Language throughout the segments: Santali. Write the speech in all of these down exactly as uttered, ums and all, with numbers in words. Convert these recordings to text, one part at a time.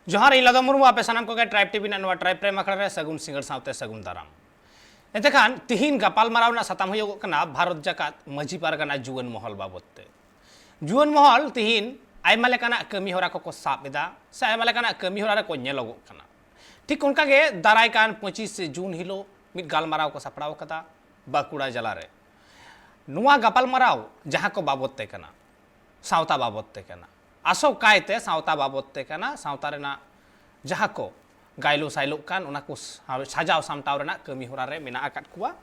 ᱡᱚᱦᱟᱨ, ᱤᱧ ᱞᱟᱫᱚ ᱢᱩᱨᱢᱩ, ᱟᱯᱮ ᱥᱟᱱᱟᱢ ᱠᱚᱜᱮ ᱴᱨᱟᱭᱤᱵᱽ ᱴᱤᱵᱷᱤ ᱨᱮᱱᱟᱜ ᱱᱚᱣᱟ ᱴᱨᱟᱭᱤᱵᱽ ᱯᱨᱮᱢ ᱟᱠᱷᱲᱟ ᱨᱮ ᱥᱟᱹᱜᱩᱱ ᱥᱤᱸᱜᱟᱹᱲ ᱥᱟᱶᱛᱮ ᱥᱟᱹᱜᱩᱱ ᱫᱟᱨᱟᱢ᱾ ᱮᱱᱛᱮᱠᱷᱟᱱ ᱛᱤᱦᱤᱧ ᱜᱟᱯᱟᱞᱢᱟᱨᱟᱣ ᱨᱮᱱᱟᱜ ᱥᱟᱛᱟᱢ ᱦᱩᱭᱩᱜᱚᱜ ᱠᱟᱱᱟ ᱵᱷᱟᱨᱚᱛ ᱡᱟᱠᱟᱛ ᱢᱟᱹᱡᱷᱤ ᱯᱟᱨᱜᱟᱱᱟ ᱡᱩᱣᱟᱹᱱ ᱢᱚᱦᱚᱞ ᱵᱟᱵᱚᱫ ᱛᱮ᱾ ᱡᱩᱣᱟᱹᱱ ᱢᱚᱦᱚᱞ ᱛᱤᱦᱤᱧ ᱟᱭᱢᱟ ᱞᱮᱠᱟᱱᱟᱜ ᱠᱟᱹᱢᱤ ᱦᱚᱨᱟ ᱠᱚᱠᱚ ᱥᱟᱵ ᱮᱫᱟ ᱥᱮ ᱟᱭᱢᱟ ᱞᱮᱠᱟᱱᱟᱜ ᱠᱟᱹᱢᱤ ᱦᱚᱨᱟ ᱨᱮᱠᱚ ᱧᱮᱞᱚᱜᱚᱜ ᱠᱟᱱᱟ᱾ ᱴᱷᱤᱠ ᱚᱱᱠᱟᱜᱮ ᱫᱟᱨᱟᱭ ᱠᱟᱱ ᱯᱚᱸᱪᱤᱥ ᱡᱩᱱ ᱦᱤᱞᱳᱜ ᱢᱤᱫ ᱜᱟᱞᱢᱟᱨᱟᱣ ᱠᱚ ᱥᱟᱯᱲᱟᱣ ᱟᱠᱟᱫᱟ ᱵᱟᱸᱠᱩᱲᱟ ᱡᱮᱞᱟ ᱨᱮ᱾ ᱱᱚᱣᱟ ᱜᱟᱯᱟᱞᱢᱟᱨᱟᱣ ᱡᱟᱦᱟᱸ ᱠᱚ ᱵᱟᱵᱚᱫ ᱛᱮ ᱠᱟᱱᱟ, ᱥᱟᱶᱛᱟ ᱵᱟᱵᱚᱫ ᱛᱮ ᱠᱟᱱᱟ, ᱟᱥᱚᱠ ᱠᱟᱭᱛᱮ ᱥᱟᱶᱛᱟ ᱵᱟᱵᱚᱫ ᱛᱮ ᱠᱟᱱᱟ, ᱥᱟᱶᱛᱟ ᱨᱮᱱᱟᱜ ᱡᱟᱦᱟᱸ ᱠᱚ ᱜᱟᱭᱞᱳ ᱥᱟᱭᱞᱳᱜ ᱠᱟᱱ, ᱚᱱᱟ ᱠᱚ ᱥᱟ-, ᱥᱟᱡᱟᱣ ᱥᱟᱢᱴᱟᱣ ᱨᱮᱱᱟᱜ ᱠᱟᱹᱢᱤ ᱦᱚᱨᱟ ᱨᱮ ᱢᱮᱱᱟᱜ ᱟᱠᱟᱫ ᱠᱚᱣᱟ᱾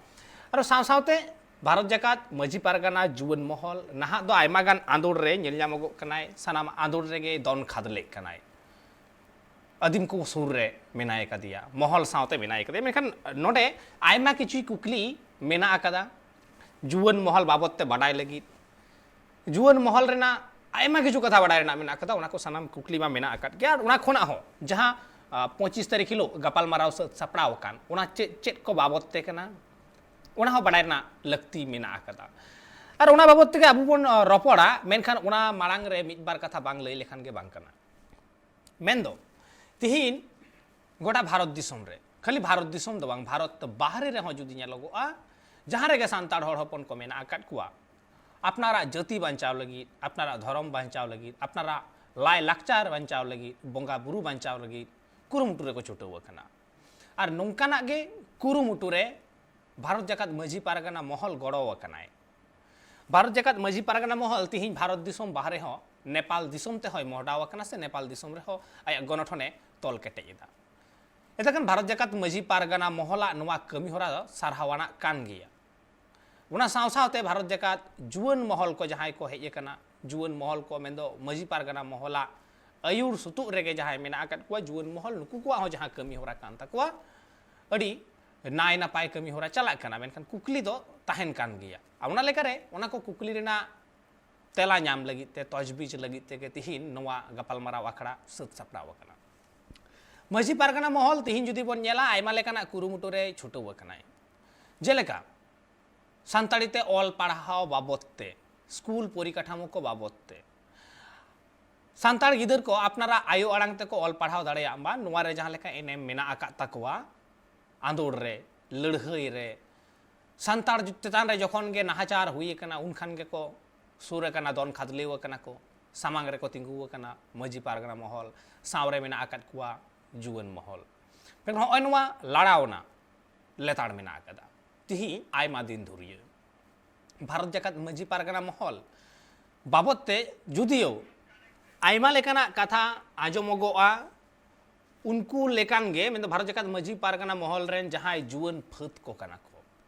ᱟᱨᱚ ᱥᱟᱶ ᱥᱟᱶᱛᱮ ᱵᱷᱟᱨᱚᱛ ᱡᱟᱠᱟᱛ ᱢᱟᱹᱡᱷᱤ ᱯᱟᱨᱜᱟᱱᱟ ᱡᱩᱣᱟᱹᱱ ᱢᱚᱦᱚᱞ ᱱᱟᱦᱟᱜ ᱫᱚ ᱟᱭᱢᱟ ᱜᱟᱱ ᱟᱸᱫᱳᱲ ᱨᱮ ᱧᱮᱞ ᱧᱟᱢᱚᱜᱚᱜ ᱠᱟᱱᱟᱭ, ᱥᱟᱱᱟᱢ ᱟᱸᱫᱳᱲ ᱨᱮᱜᱮ ᱫᱚᱱ ᱠᱷᱟᱫᱽᱞᱮᱜ ᱠᱟᱱᱟᱭ᱾ ᱟᱹᱫᱤᱢ ᱠᱚ ᱥᱩᱨ ᱨᱮ ᱢᱮᱱᱟᱭ ᱠᱟᱫᱮᱭᱟ, ᱢᱚᱦᱚᱞ ᱥᱟᱶᱛᱮ ᱢᱮᱱᱟᱭ ᱠᱟᱫᱮᱭᱟ, ᱢᱮᱱᱠᱷᱟᱱ ᱱᱚᱰᱮ ᱟᱭᱢᱟ ᱠᱤᱪᱷᱩ ᱠᱩᱠᱞᱤ ᱢᱮᱱᱟᱜ ᱟᱠᱟᱫᱟ ᱡᱩᱣᱟᱹᱱ ᱢᱚᱦᱚᱞ ᱵᱟᱵᱚᱫ ᱛᱮ ᱵᱟᱰᱟᱭ ᱞᱟᱹᱜᱤᱫ᱾ ᱡᱩᱣᱟᱹᱱ ᱢᱚᱦᱚᱞ ᱨᱮᱱᱟᱜ ᱟᱭᱢᱟ ᱠᱤᱪᱷᱩ ᱠᱟᱛᱷᱟ ᱵᱟᱰᱟᱭ ᱨᱮᱱᱟᱜ ᱢᱮᱱᱟᱜ ᱟᱠᱟᱫᱟ, ᱚᱱᱟ ᱠᱚ ᱥᱟᱱᱟᱢ ᱠᱩᱠᱞᱤ ᱢᱟ ᱢᱮᱱᱟᱜ ᱟᱠᱟᱫ ᱜᱮᱭᱟ᱾ ᱟᱨ ᱚᱱᱟ ᱠᱷᱚᱱᱟᱜ ᱦᱚᱸ ᱡᱟᱦᱟᱸ, ᱟ, ᱯᱚᱸᱪᱤᱥ ᱛᱟᱹᱨᱤᱠᱷ ᱦᱤᱞᱳᱜ ᱜᱟᱯᱟᱞᱢᱟᱨᱟᱣ ᱥᱟᱹᱛ ᱥᱟᱯᱲᱟᱣ ᱟᱠᱟᱱ, ᱚᱱᱟ ᱪᱮᱫ ᱪᱮᱫ ᱠᱚ ᱵᱟᱵᱚᱫ ᱛᱮ ᱠᱟᱱᱟ, ᱚᱱᱟ ᱦᱚᱸ ᱵᱟᱰᱟᱭ ᱨᱮᱱᱟᱜ ᱞᱟᱹᱠᱛᱤ ᱢᱮᱱᱟᱜ ᱟᱠᱟᱫᱟ᱾ ᱟᱨ ᱚᱱᱟ ᱵᱟᱵᱚᱫ ᱛᱮᱜᱮ ᱟᱵᱚ ᱵᱚᱱ, ᱟ, ᱨᱚᱯᱚᱲᱟ, ᱢᱮᱱᱠᱷᱟᱱ ᱚᱱᱟ ᱢᱟᱲᱟᱝ ᱨᱮ ᱢᱤᱫ ᱵᱟᱨ ᱠᱟᱛᱷᱟ ᱵᱟᱝ ᱞᱟᱹᱭ ᱞᱮᱠᱷᱟᱱ ᱜᱮ ᱵᱟᱝ ᱠᱟᱱᱟ᱾ ᱢᱮᱱᱫᱚ ᱛᱤᱦᱤᱧ ᱜᱚᱴᱟ ᱵᱷᱟᱨᱚᱛ ᱫᱤᱥᱚᱢ ᱨᱮ, ᱠᱷᱟᱹᱞᱤ ᱵᱷᱟᱨᱚᱛ ᱫᱤᱥᱚᱢ ᱫᱚ ᱵᱟᱝ, ᱵᱷᱟᱨᱚᱛ ᱵᱟᱦᱨᱮ ᱨᱮᱦᱚᱸ ᱡᱩᱫᱤ ᱧᱮᱞᱚᱜᱚᱜᱼᱟ, ᱡᱟᱦᱟᱸ ᱨᱮᱜᱮ ᱥᱟᱱᱛᱟᱲ ᱦᱚᱲ ᱦᱚᱯᱚᱱ ᱠᱚ ᱢᱮᱱᱟᱜ ᱟᱠᱟᱫ ᱠᱚᱣᱟ, ᱟᱯᱱᱟᱨᱟᱜ ᱡᱟᱹᱛᱤ ᱵᱟᱧᱪᱟᱣ ᱞᱟᱹᱜᱤᱫ, ᱟᱯᱱᱟᱨᱟᱜ ᱫᱷᱚᱨᱚᱢ ᱵᱟᱧᱪᱟᱣ ᱞᱟᱹᱜᱤᱫ, ᱟᱯᱱᱟᱨᱟᱜ ᱞᱟᱭ ᱞᱟᱠᱪᱟᱨ ᱵᱟᱧᱪᱟᱣ ᱞᱟᱹᱜᱤᱫ, ᱵᱚᱸᱜᱟ ᱵᱩᱨᱩ ᱵᱟᱧᱪᱟᱣ ᱞᱟᱹᱜᱤᱫ ᱠᱩᱨᱩᱢᱩᱴᱩ ᱨᱮᱠᱚ ᱪᱷᱩᱴᱟᱹᱣ ᱟᱠᱟᱱᱟ᱾ ᱟᱨ ᱱᱚᱝᱠᱟᱱᱟᱜ ᱜᱮ ᱠᱩᱨᱩᱢᱩᱴᱩ ᱨᱮ ᱵᱷᱟᱨᱚᱛ ᱡᱟᱠᱟᱛ ᱢᱟᱹᱡᱷᱤ ᱯᱟᱨᱜᱟᱱᱟ ᱢᱚᱦᱚᱞ ᱜᱚᱲᱚ ᱟᱠᱟᱱᱟᱭ᱾ ᱵᱷᱟᱨᱚᱛ ᱡᱟᱠᱟᱛ ᱢᱟᱹᱡᱷᱤ ᱯᱟᱨᱜᱟᱱᱟ ᱢᱚᱦᱚᱞ ᱛᱤᱦᱤᱧ ᱵᱷᱟᱨᱚᱛ ᱫᱤᱥᱚᱢ ᱵᱟᱦᱨᱮ ᱦᱚᱸ, ᱱᱮᱯᱟᱞ ᱫᱤᱥᱚᱢ ᱛᱮᱦᱚᱸᱭ ᱢᱚᱦᱰᱟᱣ ᱟᱠᱟᱱᱟ ᱥᱮ ᱱᱮᱯᱟᱞ ᱫᱤᱥᱚᱢ ᱨᱮᱦᱚᱸ ᱟᱭᱟᱜ ᱜᱚᱱᱚᱴᱷᱚᱱᱮ ᱛᱚᱞ ᱠᱮᱴᱮᱡ ᱮᱫᱟ᱾ ᱮᱱᱛᱮᱠᱷᱟᱱ ᱵᱷᱟᱨᱚᱛ ᱡᱟᱠᱟᱛ ᱢᱟᱹᱡᱷᱤ ᱯᱟᱨᱜᱟᱱᱟ ᱢᱚᱦᱚᱞᱟᱜ ᱱᱚᱣᱟ ᱠᱟᱹᱢᱤ ᱦᱚᱨᱟ ᱫᱚ ᱥᱟᱨᱦᱟᱣ ᱟᱱᱟᱜ ᱠᱟᱱ ᱜᱮᱭᱟ᱾ ᱚᱱᱟ ᱥᱟᱶ ᱥᱟᱶᱛᱮ ᱵᱷᱟᱨᱚᱛ ᱡᱟᱠᱟᱛ ᱡᱩᱣᱟᱹᱱ ᱢᱚᱦᱚᱞ ᱠᱚ ᱡᱟᱦᱟᱸᱭ ᱠᱚ ᱦᱮᱡ ᱟᱠᱟᱱᱟ, ᱡᱩᱣᱟᱹᱱ ᱢᱚᱦᱚᱞ ᱠᱚ ᱢᱮᱱᱫᱚ ᱢᱟᱹᱡᱷᱤ ᱯᱟᱨᱜᱟᱱᱟ ᱢᱚᱦᱚᱞᱟᱜ ᱟᱹᱭᱩᱨ ᱥᱩᱛᱩᱜ ᱨᱮᱜᱮ ᱡᱟᱦᱟᱸᱭ ᱢᱮᱱᱟᱜ ᱟᱠᱟᱫ ᱠᱚᱣᱟ ᱡᱩᱣᱟᱹᱱ ᱢᱚᱦᱚᱞ, ᱱᱩᱠᱩ ᱠᱚᱣᱟᱜ ᱦᱚᱸ ᱡᱟᱦᱟᱸ ᱠᱟᱹᱢᱤ ᱦᱚᱨᱟ ᱠᱟᱱ ᱛᱟᱠᱚᱣᱟ, ᱟᱹᱰᱤ ᱱᱟᱭ ᱱᱟᱯᱟᱭ ᱠᱟᱹᱢᱤ ᱦᱚᱨᱟ ᱪᱟᱞᱟᱜ ᱠᱟᱱᱟ, ᱢᱮᱱᱠᱷᱟᱱ ᱠᱩᱠᱞᱤ ᱫᱚ ᱛᱟᱦᱮᱱ ᱠᱟᱱ ᱜᱮᱭᱟ᱾ ᱟᱨ ᱚᱱᱟ ᱞᱮᱠᱟᱨᱮ ᱚᱱᱟ ᱠᱚ ᱠᱩᱠᱞᱤ ᱨᱮᱱᱟᱜ ᱛᱮᱞᱟ ᱧᱟᱢ ᱞᱟᱹᱜᱤᱫ ᱛᱮ, ᱛᱚᱡᱽᱵᱤᱡᱽ ᱞᱟᱹᱜᱤᱫ ᱛᱮᱜᱮ ᱛᱤᱦᱤᱧ ᱱᱚᱣᱟ ᱜᱟᱯᱟᱞᱢᱟᱨᱟᱣ ᱟᱠᱷᱲᱟ ᱥᱟᱹᱛ ᱥᱟᱯᱲᱟᱣ ᱟᱠᱟᱱᱟ᱾ ᱢᱟᱹᱡᱷᱤ ᱯᱟᱨᱜᱟᱱᱟ ᱢᱚᱦᱚᱞ ᱛᱤᱦᱤᱧ ᱡᱩᱫᱤ ᱵᱚᱱ ᱧᱮᱞᱟ, ᱟᱭᱢᱟ ᱞᱮᱠᱟᱱᱟᱜ ᱠᱩᱨᱩᱢᱩᱴᱩ ᱨᱮ ᱪᱷᱩᱴᱟᱹᱣ ᱟᱠᱟᱱᱟᱭ᱾ ᱡᱮᱞᱮᱠᱟ, ᱥᱟᱱᱛᱟᱲᱤ ᱛᱮ ᱚᱞ ᱯᱟᱲᱦᱟᱣ ᱵᱟᱵᱚᱫ ᱛᱮ, ᱥᱠᱩᱞ ᱯᱚᱨᱤᱠᱟᱴᱷᱟᱢᱳ ᱠᱚ ᱵᱟᱵᱚᱫ ᱛᱮ, ᱥᱟᱱᱛᱟᱲ ᱜᱤᱫᱟᱹᱨ ᱠᱚ ᱟᱯᱱᱟᱨᱟᱜ ᱟᱭᱳ ᱟᱲᱟᱝ ᱛᱮᱠᱚ ᱚᱞ ᱯᱟᱲᱦᱟᱣ ᱫᱟᱲᱮᱭᱟᱜ ᱢᱟ, ᱱᱚᱣᱟ ᱨᱮ ᱡᱟᱦᱟᱸ ᱞᱮᱠᱟ ᱮᱱᱮᱢ ᱢᱮᱱᱟᱜ ᱟᱠᱟᱫ ᱛᱟᱠᱚᱣᱟ, ᱟᱸᱫᱳᱲ ᱨᱮ, ᱞᱟᱹᱲᱦᱟᱹᱭ ᱨᱮ, ᱥᱟᱱᱛᱟᱲ ᱡᱩ-, ᱪᱮᱛᱟᱱ ᱨᱮ ᱡᱚᱠᱷᱚᱱ ᱜᱮ ᱱᱟᱦᱟᱪᱟᱨ ᱦᱩᱭ ᱟᱠᱟᱱᱟ, ᱩᱱ ᱠᱷᱟᱱ ᱜᱮᱠᱚ ᱥᱩᱨ ᱟᱠᱟᱱᱟ, ᱫᱚᱱ ᱠᱷᱟᱫᱽᱞᱮᱣ ᱟᱠᱟᱱᱟ ᱠᱚ, ᱥᱟᱢᱟᱝ ᱨᱮᱠᱚ ᱛᱤᱸᱜᱩ ᱟᱠᱟᱱᱟ, ᱢᱟᱹᱡᱷᱤ ᱯᱟᱨᱜᱟᱱᱟ ᱢᱚᱦᱚᱞ ᱥᱟᱶ ᱨᱮ ᱢᱮᱱᱟᱜ ᱟᱠᱟᱫ ᱠᱚᱣᱟ ᱡᱩᱣᱟᱹᱱ ᱢᱚᱦᱚᱞ᱾ ᱢᱮᱱᱠᱷᱟᱱ ᱱᱚᱜᱼᱚᱭ ᱱᱚᱣᱟ ᱞᱟᱲᱟᱣᱱᱟ ᱞᱮᱛᱟᱲ ᱢᱮᱱᱟᱜ ᱟᱠᱟᱫᱟ ᱛᱤᱦᱤᱧ ᱟᱭᱢᱟ ᱫᱤᱱ ᱫᱷᱩᱨᱤᱭᱟᱹ᱾ ᱵᱷᱟᱨᱚᱛ ᱡᱟᱠᱟᱛ ᱢᱟᱹᱡᱷᱤ ᱯᱟᱨᱜᱟᱱᱟ ᱢᱚᱦᱚᱞ ᱵᱟᱵᱚᱫ ᱛᱮ ᱡᱩᱫᱤᱭᱳ ᱟᱭᱢᱟ ᱞᱮᱠᱟᱱᱟᱜ ᱠᱟᱛᱷᱟ ᱟᱸᱡᱚᱢᱚᱜᱚᱜᱼᱟ, ᱩᱱᱠᱩ ᱞᱮᱠᱟᱱ ᱜᱮ, ᱢᱮᱱᱫᱚ ᱵᱷᱟᱨᱚᱛ ᱡᱟᱠᱟᱛ ᱢᱟᱹᱡᱷᱤ ᱯᱟᱨᱜᱟᱱᱟ ᱢᱚᱦᱚᱞ ᱨᱮᱱ ᱡᱟᱦᱟᱸᱭ ᱡᱩᱣᱟᱹᱱ ᱯᱷᱟᱹᱫ ᱠᱚ ᱠᱟᱱᱟ ᱠᱚ,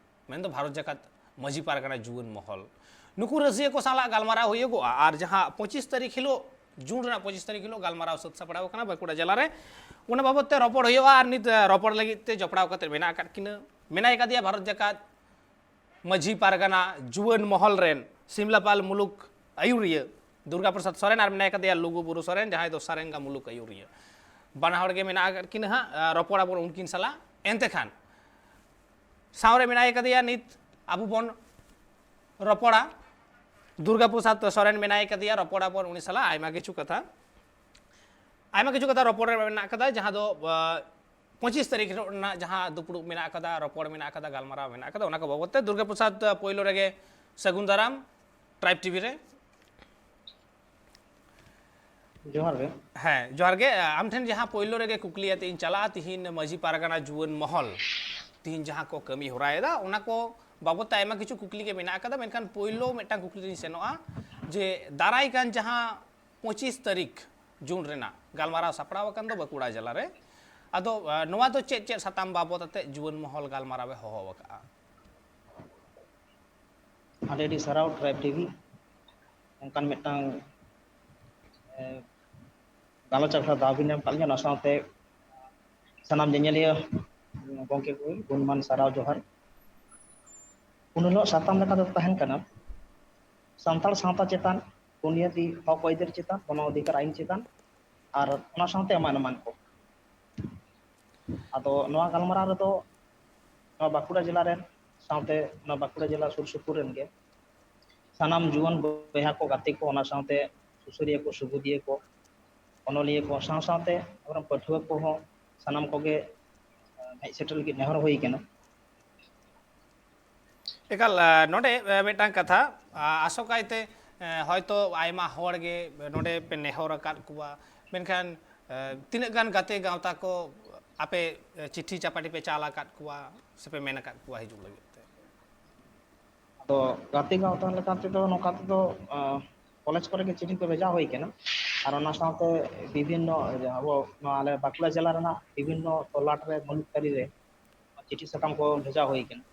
ᱢᱮᱱᱫᱚ ᱵᱷᱟᱨᱚᱛ ᱡᱟᱠᱟᱛ ᱢᱟᱹᱡᱷᱤ ᱯᱟᱨᱜᱟᱱᱟ ᱡᱩᱣᱟᱹᱱ ᱢᱚᱦᱚᱞ, ᱱᱩᱠᱩ ᱨᱟᱹᱥᱤᱭᱟᱹ ᱠᱚ ᱥᱟᱞᱟᱜ ᱜᱟᱞᱢᱟᱨᱟᱣ ᱦᱩᱭᱩᱜᱚᱜᱼᱟ᱾ ᱟᱨ ᱡᱟᱦᱟᱸ ᱯᱚᱸᱪᱤᱥ ᱛᱟᱹᱨᱤᱠᱷ ᱦᱤᱞᱳᱜ, ᱡᱩᱱ ᱨᱮᱱᱟᱜ ᱯᱚᱸᱪᱤᱥ ᱛᱟᱹᱨᱤᱠᱷ ᱦᱤᱞᱳᱜ ᱜᱟᱞᱢᱟᱨᱟᱣ ᱥᱟᱹᱛ ᱥᱟᱯᱲᱟᱣ ᱟᱠᱟᱱᱟ ᱵᱟᱸᱠᱩᱲᱟ ᱡᱮᱞᱟ ᱨᱮ, ᱚᱱᱟ ᱵᱟᱵᱚᱫ ᱛᱮ ᱨᱚᱯᱚᱲ ᱦᱩᱭᱩᱜᱼᱟ᱾ ᱟᱨ ᱱᱤᱛ, ᱮ, ᱨᱚᱯᱚᱲ ᱞᱟᱹᱜᱤᱫ ᱛᱮ ᱡᱚᱯᱲᱟᱣ ᱠᱟᱛᱮ ᱢᱮᱱᱟᱜ ᱟᱠᱟᱫ ᱠᱤᱱᱟᱹ, ᱢᱮᱱᱟᱭ ᱠᱟᱫᱮᱭᱟ ᱵᱷᱟᱨᱚᱛ ᱡᱟᱠᱟᱛ ᱢᱟᱹᱡᱷᱤ ᱯᱟᱨᱜᱟᱱᱟ ᱡᱩᱣᱟᱹᱱ ᱢᱚᱦᱚᱞ ᱨᱮᱱ ᱥᱤᱢᱞᱟᱯᱟᱞ ᱢᱩᱞᱩᱠ ᱟᱹᱭᱩᱨᱤᱭᱟᱹ ᱫᱩᱨᱜᱟ ᱯᱨᱚᱥᱟᱫᱽ ᱥᱚᱨᱮᱱ, ᱟᱨ ᱢᱮᱱᱟᱭ ᱠᱟᱫᱮᱭᱟ ᱞᱩᱜᱩ ᱵᱩᱨᱩ ᱥᱚᱨᱮᱱ, ᱡᱟᱦᱟᱸᱭ ᱫᱚ ᱥᱟᱨᱮᱝᱜᱟ ᱢᱩᱞᱩᱠ ᱟᱹᱭᱩᱨᱤᱭᱟᱹ᱾ ᱵᱟᱱᱟ ᱦᱚᱲ ᱜᱮ ᱢᱮᱱᱟᱜ ᱟᱠᱟᱫ ᱠᱤᱱᱟ ᱦᱟᱸᱜ, ᱟ, ᱨᱚᱯᱚᱲ ᱟᱵᱚᱱ ᱩᱱᱠᱤᱱ ᱥᱟᱞᱟᱜ᱾ ᱮᱱᱛᱮ ᱠᱷᱟᱱ ᱥᱟᱶ ᱨᱮ ᱢᱮᱱᱟᱭ ᱠᱟᱫᱮᱭᱟ ᱱᱤᱛ ᱟᱵᱚ ᱵᱚᱱ ᱨᱚᱯᱚᱲᱟ, ᱫᱩᱨᱜᱟ ᱯᱨᱚᱥᱟᱫᱽ ᱥᱚᱨᱮᱱ ᱢᱮᱱᱟᱭ ᱠᱟᱫᱮᱭᱟ, ᱨᱚᱯᱚᱲ ᱟᱵᱚᱱ ᱩᱱᱤ ᱥᱟᱞᱟᱜ ᱟᱭᱢᱟ ᱠᱤᱪᱷᱩ ᱠᱟᱛᱷᱟ, ᱟᱭᱢᱟ ᱠᱤᱪᱷᱩ ᱠᱟᱛᱷᱟ ᱨᱚᱯᱚᱲ ᱨᱮ ᱢᱮᱱᱟᱜ ᱠᱟᱫᱟ, ᱡᱟᱦᱟᱸ ᱫᱚ, ᱟ, ᱯᱚᱸᱪᱤᱥ ᱛᱟᱹᱨᱤᱠᱷ ᱨᱮᱱᱟᱜ ᱡᱟᱦᱟᱸ ᱫᱩᱯᱲᱩᱵ ᱢᱮᱱᱟᱜ ᱟᱠᱟᱫᱟ, ᱨᱚᱯᱚᱲ ᱢᱮᱱᱟᱜ ᱟᱠᱟᱫᱟ, ᱜᱟᱞᱢᱟᱨᱟᱣ ᱢᱮᱱᱟᱜ ᱟᱠᱟᱫᱟ, ᱚᱱᱟ ᱠᱚ ᱵᱟᱵᱚᱫ ᱛᱮ᱾ ᱫᱩᱨᱜᱟ ᱯᱨᱚᱥᱟᱫᱽ, ᱟ, ᱯᱳᱭᱞᱳ ᱨᱮᱜᱮ ᱥᱟᱹᱜᱩᱱ ᱫᱟᱨᱟᱢ ᱴᱨᱟᱭᱤᱵᱽ ᱴᱤᱵᱷᱤ ᱨᱮ᱾ ᱡᱚᱦᱟᱨ ᱜᱮ᱾ ᱦᱮᱸ, ᱡᱚᱦᱟᱨ ᱜᱮ᱾ ᱟᱢ ᱴᱷᱮᱱ ᱡᱟᱦᱟᱸ ᱯᱳᱭᱞᱳ ᱨᱮᱜᱮ ᱠᱩᱠᱞᱤ ᱟᱛᱮ ᱤᱧ ᱪᱟᱞᱟᱜᱼᱟ, ᱛᱤᱦᱤᱧ ᱢᱟᱹᱡᱷᱤ ᱯᱟᱨᱜᱟᱱᱟ ᱡᱩᱣᱟᱹᱱ ᱢᱚᱦᱚᱞ ᱛᱤᱦᱤᱧ ᱡᱟᱦᱟᱸ ᱠᱚ ᱠᱟᱹᱢᱤ ᱦᱚᱨᱟᱭᱮᱫᱟ, ᱚᱱᱟ ᱠᱚ ᱵᱟᱵᱚᱫ ᱛᱮ ᱟᱭᱢᱟ ᱠᱤᱪᱷᱩ ᱠᱩᱠᱞᱤ ᱜᱮ ᱢᱮᱱᱟᱜ ᱟᱠᱟᱫᱟ, ᱢᱮᱱᱠᱷᱟᱱ ᱯᱳᱭᱞᱳ ᱢᱤᱫᱴᱟᱝ ᱠᱩᱠᱞᱤ ᱨᱤᱧ ᱥᱮᱱᱚᱜᱼᱟ ᱡᱮ ᱫᱟᱨᱟᱭ ᱠᱟᱱ ᱡᱟᱦᱟᱸ ᱯᱚᱸᱪᱤᱥ ᱛᱟᱹᱨᱤᱠᱷ ᱡᱩᱱ ᱨᱮᱱᱟᱜ ᱜᱟᱞᱢᱟᱨᱟᱣ ᱥᱟᱯᱲᱟᱣ ᱟᱠᱟᱱ ᱫᱚ ᱵᱟᱸᱠᱩᱲᱟ ᱡᱮᱞᱟ ᱨᱮ, ᱟᱫᱚ, ᱟ, ᱱᱚᱣᱟ ᱫᱚ ᱪᱮᱫ ᱪᱮᱫ ᱥᱟᱛᱟᱢ ᱵᱟᱵᱚᱫ ᱟᱛᱮ ᱡᱩᱣᱟᱹᱱ ᱢᱚᱦᱚᱞ ᱜᱟᱞᱢᱟᱨᱟᱣ ᱮ ᱦᱚᱦᱚ ᱟᱠᱟᱫᱼᱟ? ᱟᱹᱰᱤ ᱟᱹᱰᱤ ᱥᱟᱨᱦᱟᱣ ᱴᱨᱟᱭᱤᱵᱽ ᱴᱤᱵᱷᱤ, ᱚᱱᱠᱟᱱ ᱢᱤᱫᱴᱟᱝ, ᱮ, ᱜᱟᱞᱚᱪ ᱟᱠᱷᱲᱟ ᱫᱟᱣ ᱵᱤᱱ ᱮᱢ ᱟᱠᱟᱫ ᱞᱤᱧᱟ, ᱚᱱᱟ ᱥᱟᱶᱛᱮ ᱥᱟᱱᱟᱢ ᱧᱮᱧᱮᱞᱤᱭᱟᱹ ᱜᱚᱢᱠᱮ ᱠᱚ ᱜᱩᱱᱢᱟᱱ ᱥᱟᱨᱦᱟᱣ ᱡᱚᱦᱟᱨ᱾ ᱩᱱ ᱦᱤᱞᱳᱜ ᱥᱟᱛᱟᱢ ᱞᱮᱠᱟ ᱛᱮᱫᱚ ᱛᱟᱦᱮᱱ ᱠᱟᱱᱟ ᱥᱟᱱᱛᱟᱲ ᱥᱟᱶᱛᱟ ᱪᱮᱛᱟᱱ, ᱵᱩᱱᱤᱭᱟᱹᱫᱤ ᱦᱚᱠ ᱟᱹᱭᱫᱟᱹᱨ ᱪᱮᱛᱟᱱ, ᱜᱚᱱᱚ ᱚᱫᱷᱤᱠᱟᱨ ᱟᱹᱭᱤᱱ ᱪᱮᱛᱟᱱ, ᱟᱨ ᱚᱱᱟ ᱥᱟᱶᱛᱮ ᱮᱢᱟᱱ ᱮᱢᱟᱱ ᱠᱚ᱾ ᱟᱫᱚ ᱱᱚᱣᱟ ᱜᱟᱞᱢᱟᱨᱟᱣ ᱨᱮᱫᱚ ᱱᱚᱣᱟ ᱵᱟᱸᱠᱩᱲᱟ ᱡᱮᱞᱟ ᱨᱮᱱ ᱥᱟᱶᱛᱮ ᱱᱚᱣᱟ ᱵᱟᱸᱠᱩᱲᱟ ᱡᱮᱞᱟ ᱥᱩᱨ ᱥᱩᱯᱩᱨ ᱨᱮᱱ ᱜᱮ ᱥᱟᱱᱟᱢ ᱡᱩᱣᱟᱹᱱ ᱵᱚᱭᱦᱟ ᱠᱚ, ᱜᱟᱛᱮ ᱠᱚ, ᱚᱱᱟ ᱥᱟᱶᱛᱮ ᱥᱩᱥᱟᱹᱨᱤᱭᱟᱹ ᱠᱚ, ᱥᱩᱵᱩᱫᱤᱭᱟᱹ ᱠᱚ, ᱚᱱᱚᱞᱤᱭᱟᱹ ᱠᱚ, ᱥᱟᱶ ᱥᱟᱶᱛᱮ ᱟᱵᱚᱨᱮᱱ ᱯᱟᱹᱴᱷᱩᱣᱟᱹ ᱠᱚᱦᱚᱸ ᱥᱟᱱᱟᱢ ᱠᱚᱜᱮ, ᱮ, ᱦᱮᱡ ᱥᱮᱴᱮᱨ ᱞᱟᱹᱜᱤᱫ ᱱᱮᱦᱚᱨ ᱦᱩᱭ ᱠᱟᱱᱟ᱾ ᱮᱠᱟᱞ, ᱟ, ᱱᱚᱰᱮ, ᱮ, ᱢᱤᱫᱴᱟᱝ ᱠᱟᱛᱷᱟ, ᱟ, ᱟᱥᱚᱠᱟᱭᱛᱮ, ᱮ, ᱦᱚᱭᱛᱚ ᱟᱭᱢᱟ ᱦᱚᱲ ᱜᱮ ᱱᱚᱰᱮ ᱯᱮ ᱱᱮᱦᱚᱨ ᱟᱠᱟᱫ ᱠᱚᱣᱟ, ᱢᱮᱱᱠᱷᱟᱱ, ᱮ, ᱛᱤᱱᱟᱹᱜ ᱜᱟᱱ ᱜᱟᱛᱮ ᱜᱟᱶᱛᱟ ᱠᱚ ᱟᱯᱮ, ᱮ, ᱪᱤᱴᱷᱤ ᱪᱟᱯᱟᱴᱤ ᱯᱮ ᱪᱟᱞ ᱟᱠᱟᱫ ᱠᱚᱣᱟ ᱥᱮᱯᱮ ᱢᱮᱱ ᱟᱠᱟᱫ ᱠᱚᱣᱟ ᱦᱤᱡᱩᱜ ᱞᱟᱹᱜᱤᱫ ᱛᱮ? ᱟᱫᱚ ᱜᱟᱛᱮ ᱜᱟᱶᱛᱟ ᱞᱮᱠᱟ ᱛᱮᱫᱚ ᱱᱚᱝᱠᱟ ᱛᱮᱫᱚ, ᱟ, ᱠᱚᱞᱮᱡᱽ ᱠᱚᱨᱮ ᱜᱮ ᱪᱤᱴᱷᱤ ᱠᱚ ᱵᱷᱮᱡᱟ ᱦᱩᱭ ᱠᱟᱱᱟ᱾ ᱟᱨ ᱚᱱᱟ ᱥᱟᱶᱛᱮ ᱵᱤᱵᱷᱤᱱᱱᱚ ᱟᱵᱚ ᱱᱚᱣᱟ ᱟᱞᱮ ᱵᱟᱸᱠᱩᱲᱟ ᱡᱮᱞᱟ ᱨᱮᱱᱟᱜ ᱵᱤᱵᱷᱤᱱᱱᱚ ᱛᱚᱞᱟᱴ ᱨᱮ ᱢᱩᱞᱩᱠ ᱛᱟᱹᱨᱤ ᱨᱮ ᱪᱤᱴᱷᱤ ᱥᱟᱠᱟᱢ ᱠᱚ ᱵᱷᱮᱡᱟ ᱦᱩᱭ ᱠᱟᱱᱟ᱾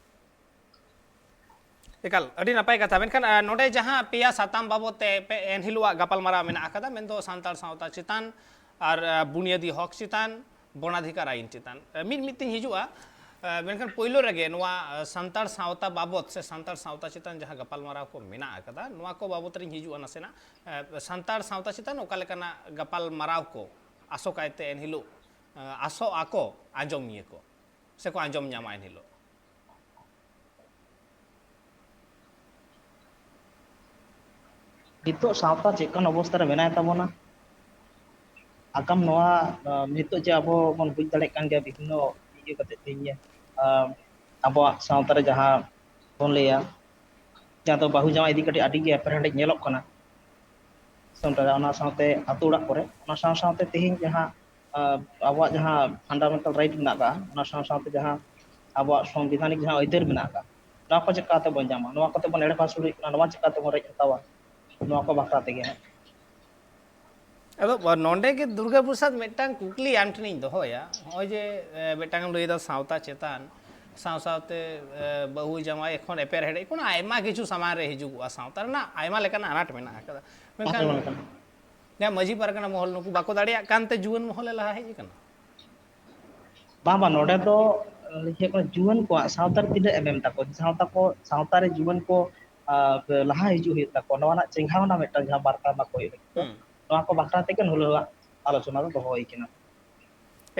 ᱮᱠᱟᱞ, ᱟᱹᱰᱤ ᱱᱟᱯᱟᱭ ᱠᱟᱛᱷᱟ᱾ ᱢᱮᱱᱠᱷᱟᱱ, ᱟ, ᱱᱚᱰᱮ ᱡᱟᱦᱟᱸ ᱯᱮᱭᱟ ᱥᱟᱛᱟᱢ ᱵᱟᱵᱚᱫ ᱛᱮ ᱯᱮ, ᱮᱱᱦᱤᱞᱳᱜ ᱜᱟᱯᱟᱞᱢᱟᱨᱟᱣ ᱢᱮᱱᱟᱜ ᱟᱠᱟᱫᱟ, ᱢᱮᱱᱫᱚ ᱥᱟᱱᱛᱟᱲ ᱥᱟᱶᱛᱟ ᱪᱮᱛᱟᱱ ᱟᱨ, ᱟ, ᱵᱩᱱᱤᱭᱟᱹᱫᱤ ᱦᱚᱠ ᱪᱮᱛᱟᱱ, ᱵᱚᱱᱟᱫᱷᱤᱠᱟᱨ ᱟᱭᱤᱱ ᱪᱮᱛᱟᱱ, ᱟ, ᱢᱤᱫ ᱢᱤᱫ ᱛᱤᱧ ᱦᱤᱡᱩᱜᱼᱟ᱾ ᱟ, ᱢᱮᱱᱠᱷᱟᱱ ᱯᱳᱭᱞᱳ ᱨᱮᱜᱮ ᱱᱚᱣᱟ, ᱟ, ᱥᱟᱱᱛᱟᱲ ᱥᱟᱶᱛᱟ ᱵᱟᱵᱚᱫ ᱥᱮ ᱥᱟᱱᱛᱟᱲ ᱥᱟᱶᱛᱟ ᱪᱮᱛᱟᱱ ᱡᱟᱦᱟᱸ ᱜᱟᱯᱟᱞᱢᱟᱨᱟᱣ ᱠᱚ ᱢᱮᱱᱟᱜ ᱟᱠᱟᱫᱟ, ᱱᱚᱣᱟ ᱠᱚ ᱵᱟᱵᱚᱫ ᱨᱤᱧ ᱦᱤᱡᱩᱜᱼᱟ ᱱᱟᱥᱮᱱᱟᱜ᱾ ᱟ, ᱥᱟᱱᱛᱟᱲ ᱥᱟᱶᱛᱟ ᱪᱮᱛᱟᱱ ᱚᱠᱟ ᱞᱮᱠᱟᱱᱟᱜ ᱜᱟᱯᱟᱞᱢᱟᱨᱟᱣ ᱠᱚ ᱟᱥᱚᱠᱟᱭᱛᱮ ᱮᱱᱦᱤᱞᱳᱜ, ᱟ, ᱟᱥᱚᱜ ᱟᱠᱚ ᱟᱸᱡᱚᱢᱤᱭᱟᱹ ᱠᱚ, ᱥᱮᱠᱚ ᱟᱸᱡᱚᱢ ᱧᱟᱢᱟ ᱮᱱᱦᱤᱞᱳᱜ? ᱱᱤᱛᱚᱜ ᱥᱟᱶᱛᱟ ᱪᱮᱫ ᱞᱮᱠᱟᱱ ᱚᱵᱚᱥᱛᱟ ᱨᱮ ᱢᱮᱱᱟᱭ ᱛᱟᱵᱚᱱᱟ, ᱟᱜᱟᱢ ᱱᱚᱣᱟ, ᱟ, ᱱᱤᱛᱚᱜ ᱡᱮ ᱟᱵᱚ ᱵᱚᱱ ᱵᱩᱡᱽ ᱫᱟᱲᱮᱭᱟᱜ ᱠᱟᱱ ᱜᱮᱭᱟ ᱵᱤᱵᱷᱤᱱᱱᱚ ᱤᱭᱟᱹ ᱠᱟᱛᱮ ᱛᱮᱦᱮᱧ, ᱟ, ᱟᱵᱚᱣᱟᱜ ᱥᱟᱶᱛᱟ ᱨᱮ ᱡᱟᱦᱟᱸ ᱵᱚᱱ ᱞᱟᱹᱭᱟ, ᱡᱟᱦᱟᱸ ᱫᱚ ᱵᱟᱹᱦᱩ ᱡᱟᱶᱟᱭ ᱤᱫᱤ ᱠᱟᱛᱮ ᱟᱹᱰᱤ ᱜᱮ ᱮᱯᱮᱨᱦᱮᱸᱰᱮᱡ ᱧᱮᱞᱚᱜ ᱠᱟᱱᱟ᱾ ᱥᱮ ᱚᱱᱠᱟ ᱚᱱᱟ ᱥᱟᱶᱛᱮ ᱟᱹᱛᱩ ᱚᱲᱟᱜ ᱠᱚᱨᱮ, ᱚᱱᱟ ᱥᱟᱶ ᱥᱟᱶᱛᱮ ᱛᱮᱦᱮᱧ ᱡᱟᱦᱟᱸ, ᱟ, ᱟᱵᱚᱣᱟᱜ ᱡᱟᱦᱟᱸ ᱯᱷᱟᱱᱰᱟᱢᱮᱱᱴᱟᱞ ᱨᱟᱭᱤᱴ ᱢᱮᱱᱟᱜ ᱟᱠᱟᱫᱼᱟ, ᱚᱱᱟ ᱥᱟᱶ ᱥᱟᱶᱛᱮ ᱡᱟᱦᱟᱸ ᱟᱵᱚᱣᱟᱜ ᱥᱚᱝᱵᱤᱫᱷᱟᱱᱤᱠ ᱡᱟᱦᱟᱸ ᱟᱹᱭᱫᱟᱹᱨ ᱢᱮᱱᱟᱜ ᱟᱠᱟᱫᱼᱟ, ᱱᱚᱣᱟ ᱠᱚ ᱪᱮᱠᱟᱛᱮ ᱵᱚᱱ ᱧᱟᱢᱟ? ᱱᱚᱣᱟ ᱠᱚᱛᱮ ᱵᱚᱱ ᱮᱲᱮ ᱯᱟᱹᱥᱩᱲ ᱦᱩᱭᱩᱜ ᱠᱟᱱᱟ, ᱱᱚᱣᱟ ᱪᱮᱠᱟᱛᱮ ᱵᱚᱱ ᱨᱮᱡ ᱦᱟᱛᱟᱣᱟ? ᱱᱚᱣᱟ ᱠᱚ ᱵᱟᱠᱷᱨᱟ ᱛᱮᱜᱮ ᱦᱟᱸᱜ᱾ ᱟᱫᱚ ᱱᱚᱰᱮ ᱜᱮ ᱫᱩᱨᱜᱟ ᱯᱨᱚᱥᱟᱫᱽ ᱢᱤᱫᱴᱟᱝ ᱠᱩᱠᱞᱤ ᱟᱢ ᱴᱷᱮᱱᱤᱧ ᱫᱚᱦᱚᱭᱟ, ᱱᱚᱜᱼᱚᱭ ᱡᱮ, ᱮ, ᱢᱤᱫᱴᱟᱝ ᱮᱢ ᱞᱟᱹᱭᱫᱟ ᱥᱟᱶᱛᱟ ᱪᱮᱛᱟᱱ, ᱥᱟᱶ ᱥᱟᱶᱛᱮ, ᱮ, ᱵᱟᱹᱦᱩ ᱡᱟᱶᱟᱭ ᱮᱠᱷᱚᱱ ᱮᱯᱮᱨ ᱦᱮᱰᱮᱡ ᱠᱷᱚᱱ ᱟᱭᱢᱟ ᱠᱤᱪᱷᱩ ᱥᱟᱢᱟᱝ ᱨᱮ ᱦᱤᱡᱩᱜᱚᱜᱼᱟ, ᱥᱟᱶᱛᱟ ᱨᱮᱱᱟᱜ ᱟᱭᱢᱟ ᱞᱮᱠᱟᱱ ᱟᱱᱟᱴ ᱢᱮᱱᱟᱜ ᱟᱠᱟᱫᱟ, ᱢᱮᱱᱠᱷᱟᱱ ᱟᱭᱢᱟ ᱞᱮᱠᱟᱱ᱾ ᱡᱟᱦᱟᱸ ᱢᱟᱹᱡᱷᱤ ᱯᱟᱨᱜᱟᱱᱟ ᱢᱚᱦᱚᱞ ᱱᱩᱠᱩ ᱵᱟᱠᱚ ᱫᱟᱲᱮᱭᱟᱜ ᱠᱟᱱᱛᱮ ᱡᱩᱣᱟᱹᱱ ᱢᱚᱦᱚᱞᱮ ᱞᱟᱦᱟ ᱦᱮᱡ ᱟᱠᱟᱱᱟ᱾ ᱵᱟᱝ, ᱵᱟᱝ, ᱱᱚᱰᱮ ᱫᱚ, ᱤᱭᱟᱹ ᱠᱟᱱᱟ, ᱡᱩᱣᱟᱹᱱ ᱠᱚᱣᱟᱜ ᱥᱟᱶᱛᱟ ᱨᱮ ᱛᱤᱱᱟᱹᱜ ᱮᱱᱮᱢ ᱛᱟᱠᱚ, ᱥᱟᱶᱛᱟ ᱠᱚ, ᱥᱟᱶᱛᱟ ᱨᱮ ᱡᱩᱣᱟᱹᱱ ᱠᱚ, ᱟ, ᱞᱟᱦᱟ ᱦᱤᱡᱩᱜ ᱦᱩᱭᱩᱜ ᱛᱟᱠᱚᱣᱟ, ᱱᱚᱣᱟ ᱨᱮᱱᱟᱜ ᱪᱮᱸᱜᱷᱟᱣᱱᱟ ᱢᱤᱫᱴᱟᱝ ᱡᱟᱦᱟᱸ ᱵᱟᱨᱛᱟ ᱮᱢᱟ ᱠᱚ ᱦᱩᱭᱩᱜ ᱞᱟᱹᱜᱤᱫ ᱛᱮ, ᱦᱩᱸ᱾ ᱱᱚᱣᱟ ᱠᱚ ᱵᱟᱠᱷᱨᱟ ᱛᱮᱜᱮ ᱱᱚᱰᱮ ᱫᱚ ᱟᱞᱳᱪᱚᱱᱟ ᱫᱚ ᱫᱚᱦᱚ ᱦᱩᱭ ᱠᱟᱱᱟ᱾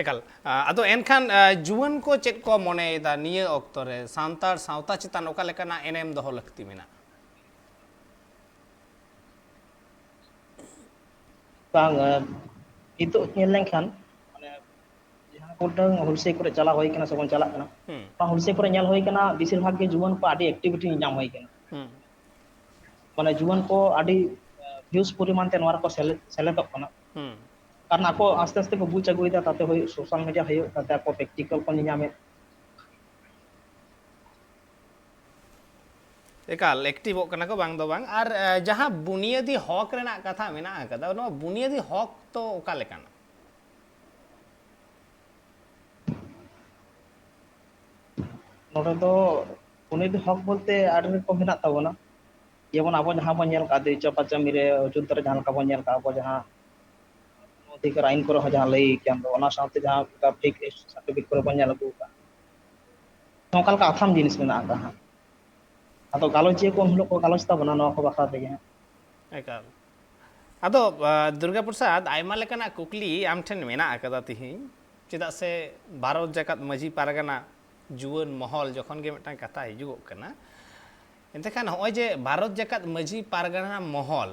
ᱮᱠᱟᱞ᱾ ᱟ, ᱟᱫᱚ ᱮᱱᱠᱷᱟᱱ, ᱟ, ᱡᱩᱣᱟᱹᱱ ᱠᱚ ᱪᱮᱫ ᱠᱚ ᱢᱚᱱᱮᱭᱮᱫᱟ ᱱᱤᱭᱟᱹ ᱚᱠᱛᱚ ᱨᱮ ᱥᱟᱱᱛᱟᱲ ᱥᱟᱶᱛᱟ ᱪᱮᱛᱟᱱ ᱚᱠᱟ ᱞᱮᱠᱟᱱᱟᱜ ᱮᱱᱮᱢ ᱫᱚᱦᱚ ᱞᱟᱹᱠᱛᱤ ᱢᱮᱱᱟᱜᱼᱟ? ᱵᱟᱝ, ᱱᱤᱛᱚᱜ ᱧᱮᱞ ᱞᱮᱱᱠᱷᱟᱱ, ᱢᱟᱱᱮ, ᱡᱟᱦᱟᱸ ᱠᱚᱨᱮ ᱦᱩᱞᱥᱟᱹᱭ ᱠᱚᱨᱮ ᱪᱟᱞᱟᱣ ᱦᱩᱭ ᱠᱟᱱᱟ ᱥᱮ ᱵᱚᱱ ᱪᱟᱞᱟᱜ ᱠᱟᱱᱟ, ᱦᱩᱸ᱾ ᱚᱱᱟ ᱦᱩᱞᱥᱟᱹᱭ ᱠᱚᱨᱮ ᱧᱮᱞ ᱦᱩᱭ ᱠᱟᱱᱟ, ᱵᱮᱥᱤᱨ ᱵᱷᱟᱜᱽ ᱜᱮ ᱡᱩᱣᱟᱹᱱ ᱠᱚ ᱟᱹᱰᱤ activity ᱧᱟᱢ ᱦᱩᱭ ᱠᱟᱱᱟ᱾ ᱦᱩᱸ᱾ ᱢᱟᱱᱮ, ᱡᱩᱣᱟᱹᱱ ᱠᱚ ᱟᱹᱰᱤ huge ᱯᱚᱨᱤᱢᱟᱱ ᱛᱮ ᱱᱚᱣᱟ ᱨᱮᱠᱚ ᱥᱮᱞᱮᱫ, ᱥᱮᱞᱮᱫᱚᱜ ᱠᱟᱱᱟ᱾ ᱦᱩᱸ᱾ ᱠᱟᱨᱚᱱ ᱟᱠᱚ ᱟᱥᱛᱮ ᱟᱥᱛᱮ ᱠᱚ ᱵᱩᱡᱽ ᱟᱹᱜᱩᱭᱮᱫᱟ, ᱛᱟᱛᱮ ᱦᱩᱭᱩᱜ, social media ᱦᱩᱭᱩᱜ, ᱛᱟᱛᱮ ᱟᱠᱚ practical ᱠᱚ ᱧᱮᱧᱟᱢᱮᱫ᱾ ᱮᱠᱟᱞ, activeᱚᱜ ᱠᱟᱱᱟ ᱠᱚ, ᱵᱟᱝ ᱫᱚ ᱵᱟᱝ᱾ ᱟᱨ, ᱮ, ᱡᱟᱦᱟᱸ ᱵᱩᱱᱤᱭᱟᱹᱫᱤ ᱦᱚᱠ ᱨᱮᱱᱟᱜ ᱠᱟᱛᱷᱟ ᱢᱮᱱᱟᱜ ᱟᱠᱟᱫᱟ, ᱱᱚᱣᱟ ᱵᱩᱱᱤᱭᱟᱹᱫᱤ ᱦᱚᱠ ᱫᱚ ᱚᱠᱟ ᱞᱮᱠᱟᱱᱟ? ᱱᱚᱰᱮ ᱫᱚ ᱵᱩᱱᱤᱭᱟᱹᱫᱤ ᱦᱚᱠ ᱵᱚᱞᱛᱮ ᱟᱹᱰᱤ ᱨᱚᱠᱚᱢ ᱢᱮᱱᱟᱜ ᱛᱟᱵᱚᱱᱟ᱾ ᱡᱮᱢᱚᱱ ᱟᱵᱚ ᱡᱟᱦᱟᱸ ᱵᱚᱱ ᱧᱮᱞ ᱠᱟᱜᱼᱟ, ᱫᱮᱣᱪᱟ ᱯᱟᱪᱟᱢᱤ ᱨᱮ ᱚᱡᱳᱫᱽᱫᱷᱟ ᱨᱮ ᱡᱟᱦᱟᱸ ᱞᱮᱠᱟ ᱵᱚᱱ ᱧᱮᱞ ᱠᱟᱜᱼᱟ, ᱟᱵᱚ ᱡᱟᱦᱟᱸ ᱚᱫᱷᱤᱠᱟᱨ ᱟᱭᱤᱱ ᱠᱚᱨᱮ ᱦᱚᱸ ᱡᱟᱦᱟᱸ ᱞᱟᱹᱭ ᱠᱟᱱ ᱫᱚ, ᱚᱱᱟ ᱥᱟᱶᱛᱮ ᱡᱟᱦᱟᱸ ᱯᱟᱵᱽᱞᱤᱠ ᱥᱟᱨᱴᱤᱯᱷᱤᱠᱮᱴ ᱠᱚᱨᱮ ᱵᱚᱱ ᱧᱮᱞ ᱟᱹᱜᱩ ᱠᱟᱜᱼᱟ, ᱱᱚᱝᱠᱟ ᱞᱮᱠᱟ ᱟᱛᱷᱟᱢ ᱡᱤᱱᱤᱥ ᱢᱮᱱᱟᱜ ᱟᱠᱟᱫᱼᱟ ᱦᱟᱸᱜ᱾ ᱟᱫᱚ ᱜᱟᱞᱚᱪᱤᱭᱟᱹ ᱠᱚ ᱩᱱ ᱦᱤᱞᱳᱜ ᱠᱚ ᱜᱟᱞᱚᱪ ᱛᱟᱵᱚᱱᱟ ᱱᱚᱣᱟ ᱠᱚ ᱵᱟᱠᱷᱨᱟ ᱛᱮᱜᱮ ᱦᱟᱸᱜ᱾ ᱮᱠᱟᱞ᱾ ᱟᱫᱚ, ᱟ, ᱫᱩᱨᱜᱟ ᱯᱨᱚᱥᱟᱫᱽ, ᱟᱭᱢᱟ ᱞᱮᱠᱟᱱᱟᱜ ᱠᱩᱠᱞᱤ ᱟᱢ ᱴᱷᱮᱱ ᱢᱮᱱᱟᱜ ᱟᱠᱟᱫᱟ ᱛᱤᱦᱤᱧ, ᱪᱮᱫᱟᱜ ᱥᱮ ᱵᱷᱟᱨᱚᱛ ᱡᱟᱠᱟᱛ ᱢᱟᱹᱡᱷᱤ ᱯᱟᱨᱜᱟᱱᱟ ᱡᱩᱣᱟᱹᱱ ᱢᱚᱦᱚᱞ ᱡᱚᱠᱷᱚᱱ ᱜᱮ ᱢᱤᱫᱴᱟᱝ ᱠᱟᱛᱷᱟ ᱦᱤᱡᱩᱜᱚᱜ ᱠᱟᱱᱟ, ᱮᱱᱛᱮ ᱠᱷᱟᱱ ᱱᱚᱜᱼᱚᱭ ᱡᱮ ᱵᱷᱟᱨᱚᱛ ᱡᱟᱠᱟᱛ ᱢᱟᱹᱡᱷᱤ ᱯᱟᱨᱜᱟᱱᱟ ᱢᱚᱦᱚᱞ,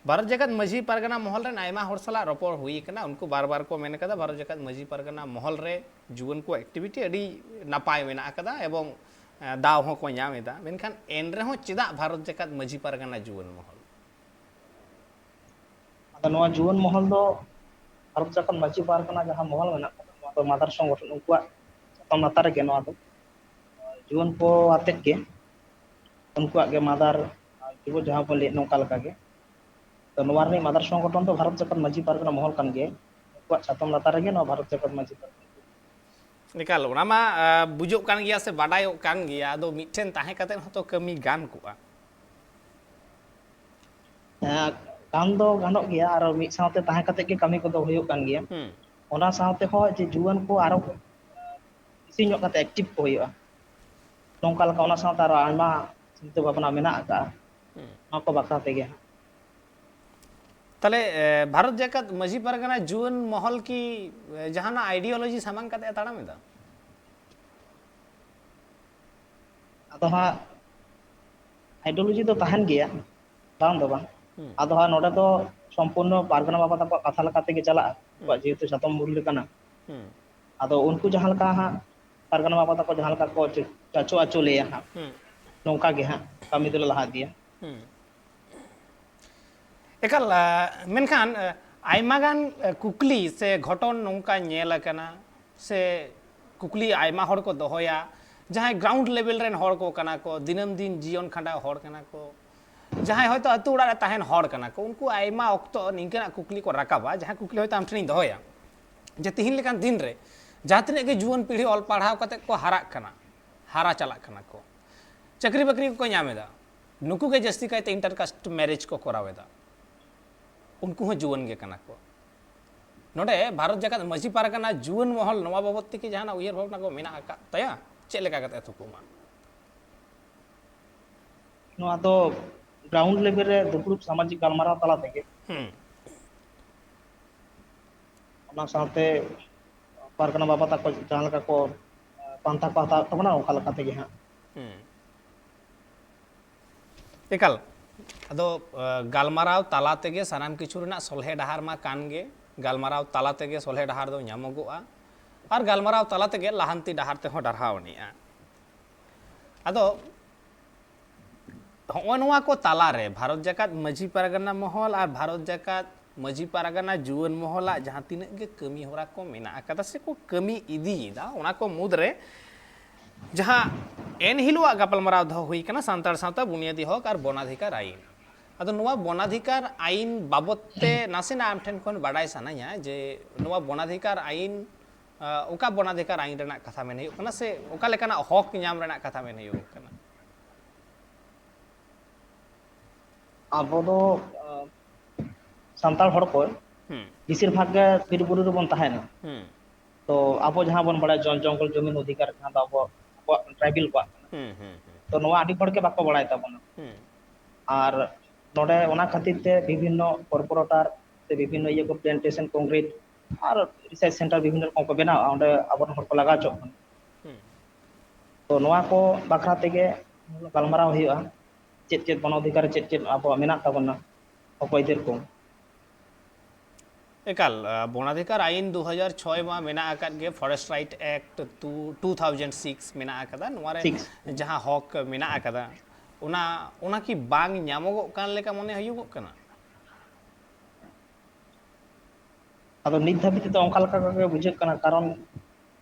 ᱵᱷᱟᱨᱚᱛ ᱡᱟᱠᱟᱛ ᱢᱟᱹᱡᱷᱤ ᱯᱟᱨᱜᱟᱱᱟ ᱢᱚᱦᱚᱞ ᱨᱮᱱ ᱟᱭᱢᱟ ᱦᱚᱲ ᱥᱟᱞᱟᱜ ᱨᱚᱯᱚᱲ ᱦᱩᱭ ᱟᱠᱟᱱᱟ, ᱩᱱᱠᱩ ᱵᱟᱨ ᱵᱟᱨ ᱠᱚ ᱢᱮᱱ ᱠᱟᱫᱟ, ᱵᱷᱟᱨᱚᱛ ᱡᱟᱠᱟᱛ ᱢᱟᱹᱡᱷᱤ ᱯᱟᱨᱜᱟᱱᱟ ᱢᱚᱦᱚᱞ ᱨᱮ ᱡᱩᱣᱟᱹᱱ ᱠᱚᱣᱟᱜ activity ᱟᱹᱰᱤ ᱱᱟᱯᱟᱭ ᱢᱮᱱᱟᱜ ᱟᱠᱟᱫᱟ ᱮᱵᱚᱝ, ᱮ, ᱫᱟᱣ ᱦᱚᱸᱠᱚ ᱧᱟᱢ ᱮᱫᱟ᱾ ᱢᱮᱱᱠᱷᱟᱱ ᱮᱱ ᱨᱮᱦᱚᱸ ᱪᱮᱫᱟᱜ ᱵᱷᱟᱨᱚᱛ ᱡᱟᱠᱟᱛ ᱢᱟᱹᱡᱷᱤ ᱯᱟᱨᱜᱟᱱᱟ ᱡᱩᱣᱟᱹᱱ ᱢᱚᱦᱚᱞ? ᱟᱫᱚ ᱱᱚᱣᱟ ᱡᱩᱣᱟᱹᱱ ᱢᱚᱦᱚᱞ ᱫᱚ ᱵᱷᱟᱨᱚᱛ ᱡᱟᱠᱟᱛ ᱢᱟᱹᱡᱷᱤ ᱯᱟᱨᱜᱟᱱᱟ ᱡᱟᱦᱟᱸ ᱢᱚᱦᱚᱞ ᱢᱮᱱᱟᱜ ᱛᱟᱵᱚᱱᱟ, ᱱᱚᱣᱟ ᱫᱚ ᱢᱟᱫᱟᱨ ᱥᱚᱝᱜᱚᱴᱷᱚᱱ, ᱩᱱᱠᱩᱣᱟᱜ ᱪᱟᱛᱚᱢ ᱞᱟᱛᱟᱨ ᱨᱮᱜᱮ ᱱᱚᱣᱟ ᱫᱚ ᱡᱩᱣᱟᱹᱱ ᱠᱚ ᱟᱛᱮᱫ ᱜᱮ ᱩᱱᱠᱩᱣᱟᱜ ᱜᱮ ᱢᱟᱫᱟᱨ, ᱟᱨ ᱡᱩᱣᱟᱹ ᱡᱟᱦᱟᱸ ᱵᱚᱱ ᱞᱟᱹᱭᱮᱫ ᱱᱚᱝᱠᱟ ᱞᱮᱠᱟ ᱜᱮ᱾ ᱛᱚ ᱱᱚᱣᱟ ᱨᱤᱱᱤᱡ ᱢᱟᱫᱟᱨ ᱥᱚᱝᱜᱚᱴᱷᱚᱱ ᱫᱚ ᱵᱷᱟᱨᱚᱛ ᱡᱟᱠᱟᱛ ᱢᱟᱹᱡᱷᱤ ᱯᱟᱨᱜᱟᱱᱟ ᱢᱚᱦᱚᱞ ᱠᱟᱱ ᱜᱮᱭᱟ᱾ ᱩᱱᱠᱩᱣᱟᱜ ᱪᱟᱛᱚᱢ ᱞᱟᱛᱟᱨ ᱨᱮᱜᱮ ᱱᱚᱣᱟ ᱵᱷᱟᱨᱚᱛ ᱡᱟᱠᱟᱛ ᱢᱟᱹᱡᱷᱤ ᱯᱟᱨᱜᱟᱱᱟ᱾ ᱮᱠᱟᱞ, ᱚᱱᱟ ᱢᱟ, ᱟ, ᱵᱩᱡᱚᱜ ᱠᱟᱱ ᱜᱮᱭᱟ ᱥᱮ ᱵᱟᱰᱟᱭᱚᱜ ᱠᱟᱱ ᱜᱮᱭᱟ, ᱟᱫᱚ ᱢᱤᱫᱴᱷᱮᱱ ᱛᱟᱦᱮᱸ ᱠᱟᱛᱮᱫ ᱦᱚᱸᱛᱚ ᱠᱟᱹᱢᱤ ᱜᱟᱱ ᱠᱚᱜᱼᱟ᱾ ᱦᱮᱸ, ᱜᱟᱱ ᱫᱚ ᱜᱟᱱᱚᱜ ᱜᱮᱭᱟ, ᱟᱨ ᱢᱤᱫ ᱥᱟᱶᱛᱮ ᱛᱟᱦᱮᱸ ᱠᱟᱛᱮᱫ ᱜᱮ ᱠᱟᱹᱢᱤ ᱠᱚᱫᱚ ᱦᱩᱭᱩᱜ ᱠᱟᱱ ᱜᱮᱭᱟ᱾ ᱦᱩᱸ᱾ ᱚᱱᱟ ᱥᱟᱶᱛᱮ ᱦᱚᱸ ᱡᱮ ᱡᱩᱣᱟᱹᱱ ᱠᱚ ᱟᱨᱚ ᱵᱮᱥᱤ ᱧᱚᱜ ᱠᱟᱛᱮ active ᱠᱚ ᱦᱩᱭᱩᱜᱼᱟ, ᱱᱚᱝᱠᱟ ᱞᱮᱠᱟ ᱚᱱᱟ ᱥᱟᱶᱛᱮ ᱟᱨᱚ ᱟᱭᱢᱟ ᱪᱤᱱᱛᱟᱹ ᱵᱷᱟᱵᱽᱱᱟ ᱢᱮᱱᱟᱜ ᱟᱠᱟᱫᱼᱟ, ᱦᱩᱸ᱾ ᱱᱚᱣᱟ ᱠᱚ ᱵᱟᱠᱷᱨᱟ ᱛᱮᱜᱮ ᱦᱟᱸᱜ᱾ ᱛᱟᱦᱞᱮ, ᱮ, ᱵᱷᱟᱨᱚᱛ ᱡᱟᱠᱟᱛ ᱢᱟᱹᱡᱷᱤ ᱯᱟᱨᱜᱟᱱᱟ ᱡᱩᱣᱟᱹᱱ ᱢᱚᱦᱚᱞ ᱠᱤ, ᱮ, ᱡᱟᱦᱟᱱᱟᱜ ideology ᱥᱟᱢᱟᱝ ᱠᱟᱛᱮ ᱮ ᱛᱟᱲᱟᱢ ᱮᱫᱟ? ᱟᱫᱚ ᱦᱟᱸᱜ ideology ᱫᱚ ᱛᱟᱦᱮᱱ ᱜᱮᱭᱟ, ᱵᱟᱝ ᱫᱚ ᱵᱟᱝ᱾ ᱦᱩᱸ᱾ ᱟᱫᱚ ᱦᱟᱸᱜ ᱱᱚᱰᱮ ᱫᱚ ᱥᱚᱢᱯᱩᱨᱱᱚ ᱯᱟᱨᱜᱟᱱᱟ ᱵᱟᱵᱟ ᱛᱟᱠᱚᱣᱟᱜ ᱠᱟᱛᱷᱟ ᱞᱮᱠᱟ ᱛᱮᱜᱮ ᱪᱟᱞᱟᱜᱼᱟ᱾ ᱩᱱᱠᱩᱣᱟᱜ ᱡᱮᱦᱮᱛᱩ ᱪᱟᱛᱚᱢ ᱢᱩᱞ ᱨᱮ ᱠᱟᱱᱟ᱾ ᱦᱩᱸ᱾ ᱟᱫᱚ ᱩᱱᱠᱩ ᱡᱟᱦᱟᱸ ᱞᱮᱠᱟ ᱦᱟᱸᱜ ᱯᱟᱨᱜᱟᱱᱟ ᱵᱟᱵᱟ ᱛᱟᱠᱚ ᱡᱟᱦᱟᱸ ᱞᱮᱠᱟ ᱠᱚ ᱪᱟ-, ᱪᱟᱪᱳ ᱟᱪᱳ ᱞᱟᱹᱭᱟ ᱦᱟᱸᱜ, ᱦᱩᱸ᱾ ᱱᱚᱝᱠᱟ ᱜᱮ ᱦᱟᱸᱜ ᱠᱟᱹᱢᱤ ᱫᱚᱞᱮ ᱞᱟᱦᱟ ᱤᱫᱤᱭᱟ᱾ ᱦᱩᱸ᱾ ᱮᱠᱟᱞ, ᱟ, ᱢᱮᱱᱠᱷᱟᱱ, ᱟ, ᱟᱭᱢᱟ ᱜᱟᱱ, ᱟ, ᱠᱩᱠᱞᱤ ᱥᱮ ᱜᱷᱚᱴᱚᱱ ᱱᱚᱝᱠᱟ ᱧᱮᱞ ᱟᱠᱟᱱᱟ, ᱥᱮ ᱠᱩᱠᱞᱤ ᱟᱭᱢᱟ ᱦᱚᱲ ᱠᱚ ᱫᱚᱦᱚᱭᱟ, ᱡᱟᱦᱟᱸᱭ ground level ᱨᱮᱱ ᱦᱚᱲ ᱠᱚ ᱠᱟᱱᱟ ᱠᱚ, ᱫᱤᱱᱟᱹᱢ ᱫᱤᱱ ᱡᱤᱭᱚᱱ ᱠᱷᱟᱸᱰᱟᱣ ᱦᱚᱲ ᱠᱟᱱᱟ ᱠᱚ, ᱡᱟᱦᱟᱸᱭ ᱦᱚᱭᱛᱳ ᱟᱹᱛᱩ ᱚᱲᱟᱜ ᱨᱮ ᱛᱟᱦᱮᱱ ᱦᱚᱲ ᱠᱟᱱᱟ ᱠᱚ, ᱩᱱᱠᱩ ᱟᱭᱢᱟ ᱚᱠᱛᱚ ᱱᱤᱝᱠᱟᱹᱱᱟᱜ ᱠᱩᱠᱞᱤ ᱠᱚ ᱨᱟᱠᱟᱵᱟ, ᱡᱟᱦᱟᱸ ᱠᱩᱠᱞᱤ ᱦᱚᱭᱛᱳ ᱟᱢ ᱴᱷᱮᱱᱤᱧ ᱫᱚᱦᱚᱭᱟ, ᱡᱮ ᱛᱤᱦᱤᱧ ᱞᱮᱠᱟᱱ ᱫᱤᱱ ᱨᱮ ᱡᱟᱦᱟᱸ ᱛᱤᱱᱟᱹᱜ ᱜᱮ ᱡᱩᱣᱟᱹᱱ ᱯᱤᱲᱦᱤ ᱚᱞ ᱯᱟᱲᱦᱟᱣ ᱠᱟᱛᱮ ᱠᱚ ᱦᱟᱨᱟᱜ ᱠᱟᱱᱟ, ᱦᱟᱨᱟ ᱪᱟᱞᱟᱜ ᱠᱟᱱᱟ ᱠᱚ, ᱪᱟᱹᱠᱨᱤ ᱵᱟᱹᱠᱨᱤ ᱠᱚᱠᱚ ᱧᱟᱢ ᱮᱫᱟ, ᱱᱩᱠᱩ ᱜᱮ ᱡᱟᱹᱥᱛᱤ ᱠᱟᱭᱛᱮ inter caste marriage ᱠᱚ ᱠᱚᱨᱟᱣ ᱮᱫᱟ, ᱩᱱᱠᱩ ᱦᱚᱸ ᱡᱩᱣᱟᱹᱱ ᱜᱮ ᱠᱟᱱᱟ ᱠᱚ᱾ ᱱᱚᱰᱮ ᱵᱷᱟᱨᱚᱛ ᱡᱟᱠᱟᱛ ᱢᱟᱹᱡᱷᱤ ᱯᱟᱨᱜᱟᱱᱟ ᱡᱩᱣᱟᱹᱱ ᱢᱚᱦᱚᱞ ᱱᱚᱣᱟ ᱵᱟᱵᱚᱫ ᱛᱮ ᱠᱤ ᱡᱟᱦᱟᱱᱟᱜ ᱩᱭᱦᱟᱹᱨ ᱵᱷᱟᱵᱽᱱᱟ ᱠᱚ ᱢᱮᱱᱟᱜ ᱟᱠᱟᱫ ᱛᱟᱭᱟ? ᱪᱮᱫ ᱞᱮᱠᱟ ᱠᱟᱛᱮ ᱛᱷᱩᱠᱩᱢᱟ? ᱱᱚᱣᱟ ᱫᱚ ground level ᱨᱮ ᱫᱩᱯᱲᱩᱵ ᱥᱟᱢᱟᱡᱤᱠ ᱜᱟᱞᱢᱟᱨᱟᱣ ᱛᱟᱞᱟ ᱛᱮᱜᱮ᱾ ᱦᱩᱸ᱾ ᱚᱱᱟ ᱥᱟᱶᱛᱮ ᱯᱟᱨᱜᱟᱱᱟ ᱵᱟᱵᱟ ᱛᱟᱠᱚ ᱡᱟᱦᱟᱸ ᱞᱮᱠᱟ ᱠᱚ, ᱮ, ᱯᱟᱱᱛᱷᱟ ᱠᱚ ᱦᱟᱛᱟᱣᱮᱫ ᱛᱟᱵᱚᱱᱟ, ᱚᱱᱠᱟ ᱞᱮᱠᱟ ᱛᱮᱜᱮ ᱦᱟᱸᱜ᱾ ᱦᱩᱸ᱾ ᱮᱠᱟᱞ᱾ ᱟᱫᱚ, ᱮ, ᱜᱟᱞᱢᱟᱨᱟᱣ ᱛᱟᱞᱟ ᱛᱮᱜᱮ ᱥᱟᱱᱟᱢ ᱠᱤᱪᱷᱩ ᱨᱮᱱᱟᱜ ᱥᱚᱞᱦᱮ ᱰᱟᱦᱟᱨ ᱢᱟ ᱠᱟᱱ ᱜᱮ, ᱜᱟᱞᱢᱟᱨᱟᱣ ᱛᱟᱞᱟ ᱛᱮᱜᱮ ᱥᱚᱞᱦᱮ ᱰᱟᱦᱟᱨ ᱫᱚ ᱧᱟᱢᱚᱜᱚᱜᱼᱟ, ᱟᱨ ᱜᱟᱞᱢᱟᱨᱟᱣ ᱛᱟᱞᱟ ᱛᱮᱜᱮ ᱞᱟᱦᱟᱱᱛᱤ ᱰᱟᱦᱟᱨ ᱛᱮᱦᱚᱸ ᱰᱟᱨᱦᱟᱣ ᱟᱹᱱᱤᱡᱼᱟ᱾ ᱟᱫᱚ ᱦᱚᱸᱜᱼᱚ ᱱᱚᱣᱟ ᱠᱚ ᱛᱟᱞᱟᱨᱮ ᱵᱷᱟᱨᱚᱛ ᱡᱟᱠᱟᱛ ᱢᱟᱹᱡᱷᱤ ᱯᱟᱨᱜᱟᱱᱟ ᱢᱚᱦᱚᱞ ᱟᱨ ᱵᱷᱟᱨᱚᱛ ᱡᱟᱠᱟᱛ ᱢᱟᱹᱡᱷᱤ ᱯᱟᱨᱜᱟᱱᱟ ᱡᱩᱣᱟᱹᱱ ᱢᱚᱦᱚᱞᱟᱜ ᱡᱟᱦᱟᱸ ᱛᱤᱱᱟᱹᱜ ᱜᱮ ᱠᱟᱹᱢᱤ ᱦᱚᱨᱟ ᱠᱚ ᱢᱮᱱᱟᱜ ᱟᱠᱟᱫᱟ ᱥᱮ ᱠᱚ ᱠᱟᱹᱢᱤ ᱤᱫᱤᱭᱮᱫᱟ, ᱚᱱᱟ ᱠᱚ ᱢᱩᱫᱽᱨᱮ ᱡᱟᱦᱟᱸ ᱮᱱ ᱦᱤᱞᱳᱜ ᱜᱟᱯᱟᱞᱢᱟᱨᱟᱣ ᱫᱚᱦᱚ ᱦᱩᱭ ᱠᱟᱱᱟ ᱥᱟᱱᱛᱟᱲ ᱥᱟᱶᱛᱟ ᱵᱩᱱᱤᱭᱟᱹᱫᱤ ᱦᱚᱠ ᱟᱨ ᱵᱚᱱᱟᱫᱷᱤᱠᱟᱨ ᱟᱭᱤᱱ᱾ ᱟᱫᱚ ᱱᱚᱣᱟ ᱵᱚᱱᱟᱫᱷᱤᱠᱟᱨ ᱟᱭᱤᱱ ᱵᱟᱵᱚᱛ ᱛᱮ ᱱᱟᱥᱮᱱᱟᱜ ᱟᱢ ᱴᱷᱮᱱ ᱠᱷᱚᱱ ᱵᱟᱰᱟᱭ ᱥᱟᱱᱟᱧᱟ ᱡᱮ ᱱᱚᱣᱟ ᱵᱚᱱᱟᱫᱷᱤᱠᱟᱨ ᱟᱭᱤᱱ, ᱟ, ᱚᱠᱟ ᱵᱚᱱᱟᱫᱷᱤᱠᱟᱨ ᱟᱭᱤᱱ ᱨᱮᱱᱟᱜ ᱠᱟᱛᱷᱟ ᱢᱮᱱ ᱦᱩᱭᱩᱜ ᱠᱟᱱᱟ ᱥᱮ ᱚᱠᱟ ᱞᱮᱠᱟᱱᱟᱜ ᱦᱚᱠ ᱧᱟᱢ ᱨᱮᱱᱟᱜ ᱠᱟᱛᱷᱟ ᱢᱮᱱ ᱦᱩᱭᱩᱜ ᱠᱟᱱᱟ? ᱟᱵᱚ ᱫᱚ, ᱟ, ᱥᱟᱱᱛᱟᱲ ᱦᱚᱲ ᱠᱚ ᱦᱩᱸ᱾ ᱵᱮᱥᱤᱨ ᱵᱷᱟᱜᱽ ᱜᱮ ᱵᱤᱨ ᱵᱩᱨᱩ ᱨᱮᱵᱚᱱ ᱛᱟᱦᱮᱱᱟ᱾ ᱦᱩᱸ᱾ ᱛᱚ ᱟᱵᱚ ᱡᱟᱦᱟᱸ ᱵᱚᱱ ᱵᱟᱲᱟᱭᱟ ᱡᱚᱱ ᱡᱚᱝᱜᱚᱞ ᱡᱚᱢᱤᱱ ᱚᱫᱷᱤᱠᱟᱨ, ᱡᱟᱦᱟᱸ ᱫᱚ ᱟᱵᱚ, ᱟᱵᱚᱣᱟᱜ tribal ᱠᱚᱣᱟᱜ ᱠᱟᱱᱟ᱾ ᱦᱩᱸ, ᱦᱩᱸ, ᱦᱩᱸ᱾ ᱛᱚ ᱱᱚᱣᱟ ᱟᱹᱰᱤ ᱦᱚᱲ ᱜᱮ ᱵᱟᱠᱚ ᱵᱟᱲᱟᱭ ᱛᱟᱵᱚᱱᱟ᱾ ᱦᱩᱸ᱾ ᱟᱨ ᱱᱚᱰᱮ ᱚᱱᱟ ᱠᱷᱟᱹᱛᱤᱨ ᱛᱮ ᱵᱤᱵᱷᱤᱱᱱᱚ corporator ᱥᱮ ᱵᱤᱵᱷᱤᱱᱱᱚ ᱤᱭᱟᱹ ᱠᱚ plantation concrete ᱟᱨ research center ᱵᱤᱵᱷᱤᱱᱱᱚ ᱨᱚᱠᱚᱢ ᱠᱚ ᱵᱮᱱᱟᱣᱟ, ᱚᱸᱰᱮ ᱟᱵᱚᱨᱮᱱ ᱦᱚᱲ ᱠᱚ ᱞᱟᱜᱟᱣ ᱦᱚᱪᱚᱜ ᱠᱟᱱᱟ᱾ ᱦᱩᱸ᱾ ᱛᱚ ᱱᱚᱣᱟ ᱠᱚ ᱵᱟᱠᱷᱨᱟ ᱛᱮᱜᱮ ᱜᱟᱞᱢᱟᱨᱟᱣ ᱦᱩᱭᱩᱜᱼᱟ, ᱪᱮᱫ ᱪᱮᱫ ᱵᱚᱱ ᱚᱫᱷᱤᱠᱟᱨ, ᱪᱮᱫ ᱪᱮᱫ ᱟᱵᱚᱣᱟᱜ ᱢᱮᱱᱟᱜ ᱛᱟᱵᱚᱱᱟ, ᱚᱠᱚᱭ ᱟᱹᱭᱫᱟᱹᱨ ᱠᱚ᱾ ᱮᱠᱟᱞ, ᱟᱸ, ᱵᱚᱱᱟᱫᱷᱤᱠᱟᱨ ᱟᱭᱤᱱ ᱫᱩ ᱦᱟᱡᱟᱨ ᱪᱷᱚᱭ ᱢᱟ ᱢᱮᱱᱟᱜ ᱟᱠᱟᱫ ᱜᱮ, Forest Right Act two, two thousand six ᱢᱮᱱᱟᱜ ᱟᱠᱟᱫᱟ᱾ ᱱᱚᱣᱟ ᱨᱮ ᱥᱤᱠᱥ᱾ ᱡᱟᱦᱟᱸ ᱦᱚᱠ ᱢᱮᱱᱟᱜ ᱟᱠᱟᱫᱟ, ᱚᱱᱟ, ᱚᱱᱟ ᱠᱤ ᱵᱟᱝ ᱧᱟᱢᱚᱜᱚᱜ ᱠᱟᱱ ᱞᱮᱠᱟ ᱢᱚᱱᱮ ᱦᱩᱭᱩᱜᱚᱜ ᱠᱟᱱᱟ? ᱟᱫᱚ ᱱᱤᱛ ᱫᱷᱟᱹᱵᱤᱡ ᱛᱮᱫᱚ ᱚᱱᱠᱟ ᱞᱮᱠᱟ ᱜᱮ ᱵᱩᱡᱷᱟᱹᱜ ᱠᱟᱱᱟ, ᱠᱟᱨᱚᱱ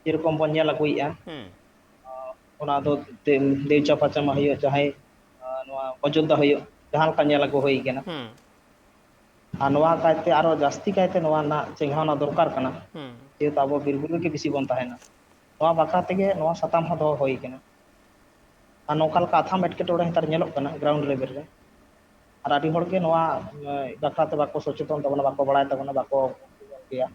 ᱡᱮᱨᱚᱠᱚᱢ ᱵᱚᱱ ᱧᱮᱞ ᱟᱹᱜᱩᱭᱮᱫᱼᱟ, ᱦᱩᱸ᱾ ᱚᱱᱟ ᱫᱚ ᱫᱮ-, ᱫᱮᱣ ᱪᱟᱯᱟ ᱪᱟᱢᱟ ᱦᱩᱭᱩᱜ, ᱪᱟᱦᱮ, ᱟᱸ, ᱱᱚᱣᱟ ᱚᱡᱳᱫᱽᱫᱷᱟ ᱦᱩᱭᱩᱜ, ᱡᱟᱦᱟᱸ ᱞᱮᱠᱟ ᱧᱮᱞ ᱟᱹᱜᱩ ᱦᱩᱭ ᱠᱟᱱᱟ᱾ ᱦᱩᱸ᱾ ᱟᱨ ᱱᱚᱣᱟ ᱠᱟᱭᱛᱮ, ᱟᱨᱚ ᱡᱟᱹᱥᱛᱤ ᱠᱟᱭᱛᱮ ᱱᱚᱣᱟ ᱨᱮᱱᱟᱜ ᱪᱮᱸᱜᱷᱟᱣᱱᱟ ᱫᱚᱨᱠᱟᱨ ᱠᱟᱱᱟ, ᱦᱩᱸ᱾ ᱡᱮᱦᱮᱛᱩ ᱟᱵᱚ ᱵᱤᱨᱵᱷᱩᱢ ᱨᱮᱜᱮ ᱵᱮᱥᱤ ᱵᱚᱱ ᱛᱟᱦᱮᱱᱟ᱾ ᱱᱚᱣᱟ ᱵᱟᱠᱷᱨᱟ ᱛᱮᱜᱮ ᱱᱚᱣᱟ ᱥᱟᱛᱟᱢ ᱦᱚᱸ ᱫᱚᱦᱚ ᱦᱩᱭ ᱠᱟᱱᱟ᱾ ᱟᱨ ᱱᱚᱝᱠᱟ ᱞᱮᱠᱟ ᱟᱛᱷᱟᱢ ᱮᱴᱠᱮᱴᱚᱬᱮ ᱱᱮᱛᱟᱨ ᱧᱮᱞᱚᱜ ᱠᱟᱱᱟ ground level ᱨᱮ᱾ ᱟᱨ ᱟᱹᱰᱤ ᱦᱚᱲ ᱜᱮ ᱱᱚᱣᱟ, ᱮ, ᱵᱟᱠᱷᱨᱟ ᱛᱮ ᱵᱟᱠᱚ ᱥᱚᱪᱮᱛᱚᱱ ᱛᱟᱵᱚᱱᱟ, ᱵᱟᱠᱚ ᱵᱟᱲᱟᱭ ᱛᱟᱵᱚᱱᱟ, ᱵᱟᱠᱚ ᱜᱮᱭᱟ᱾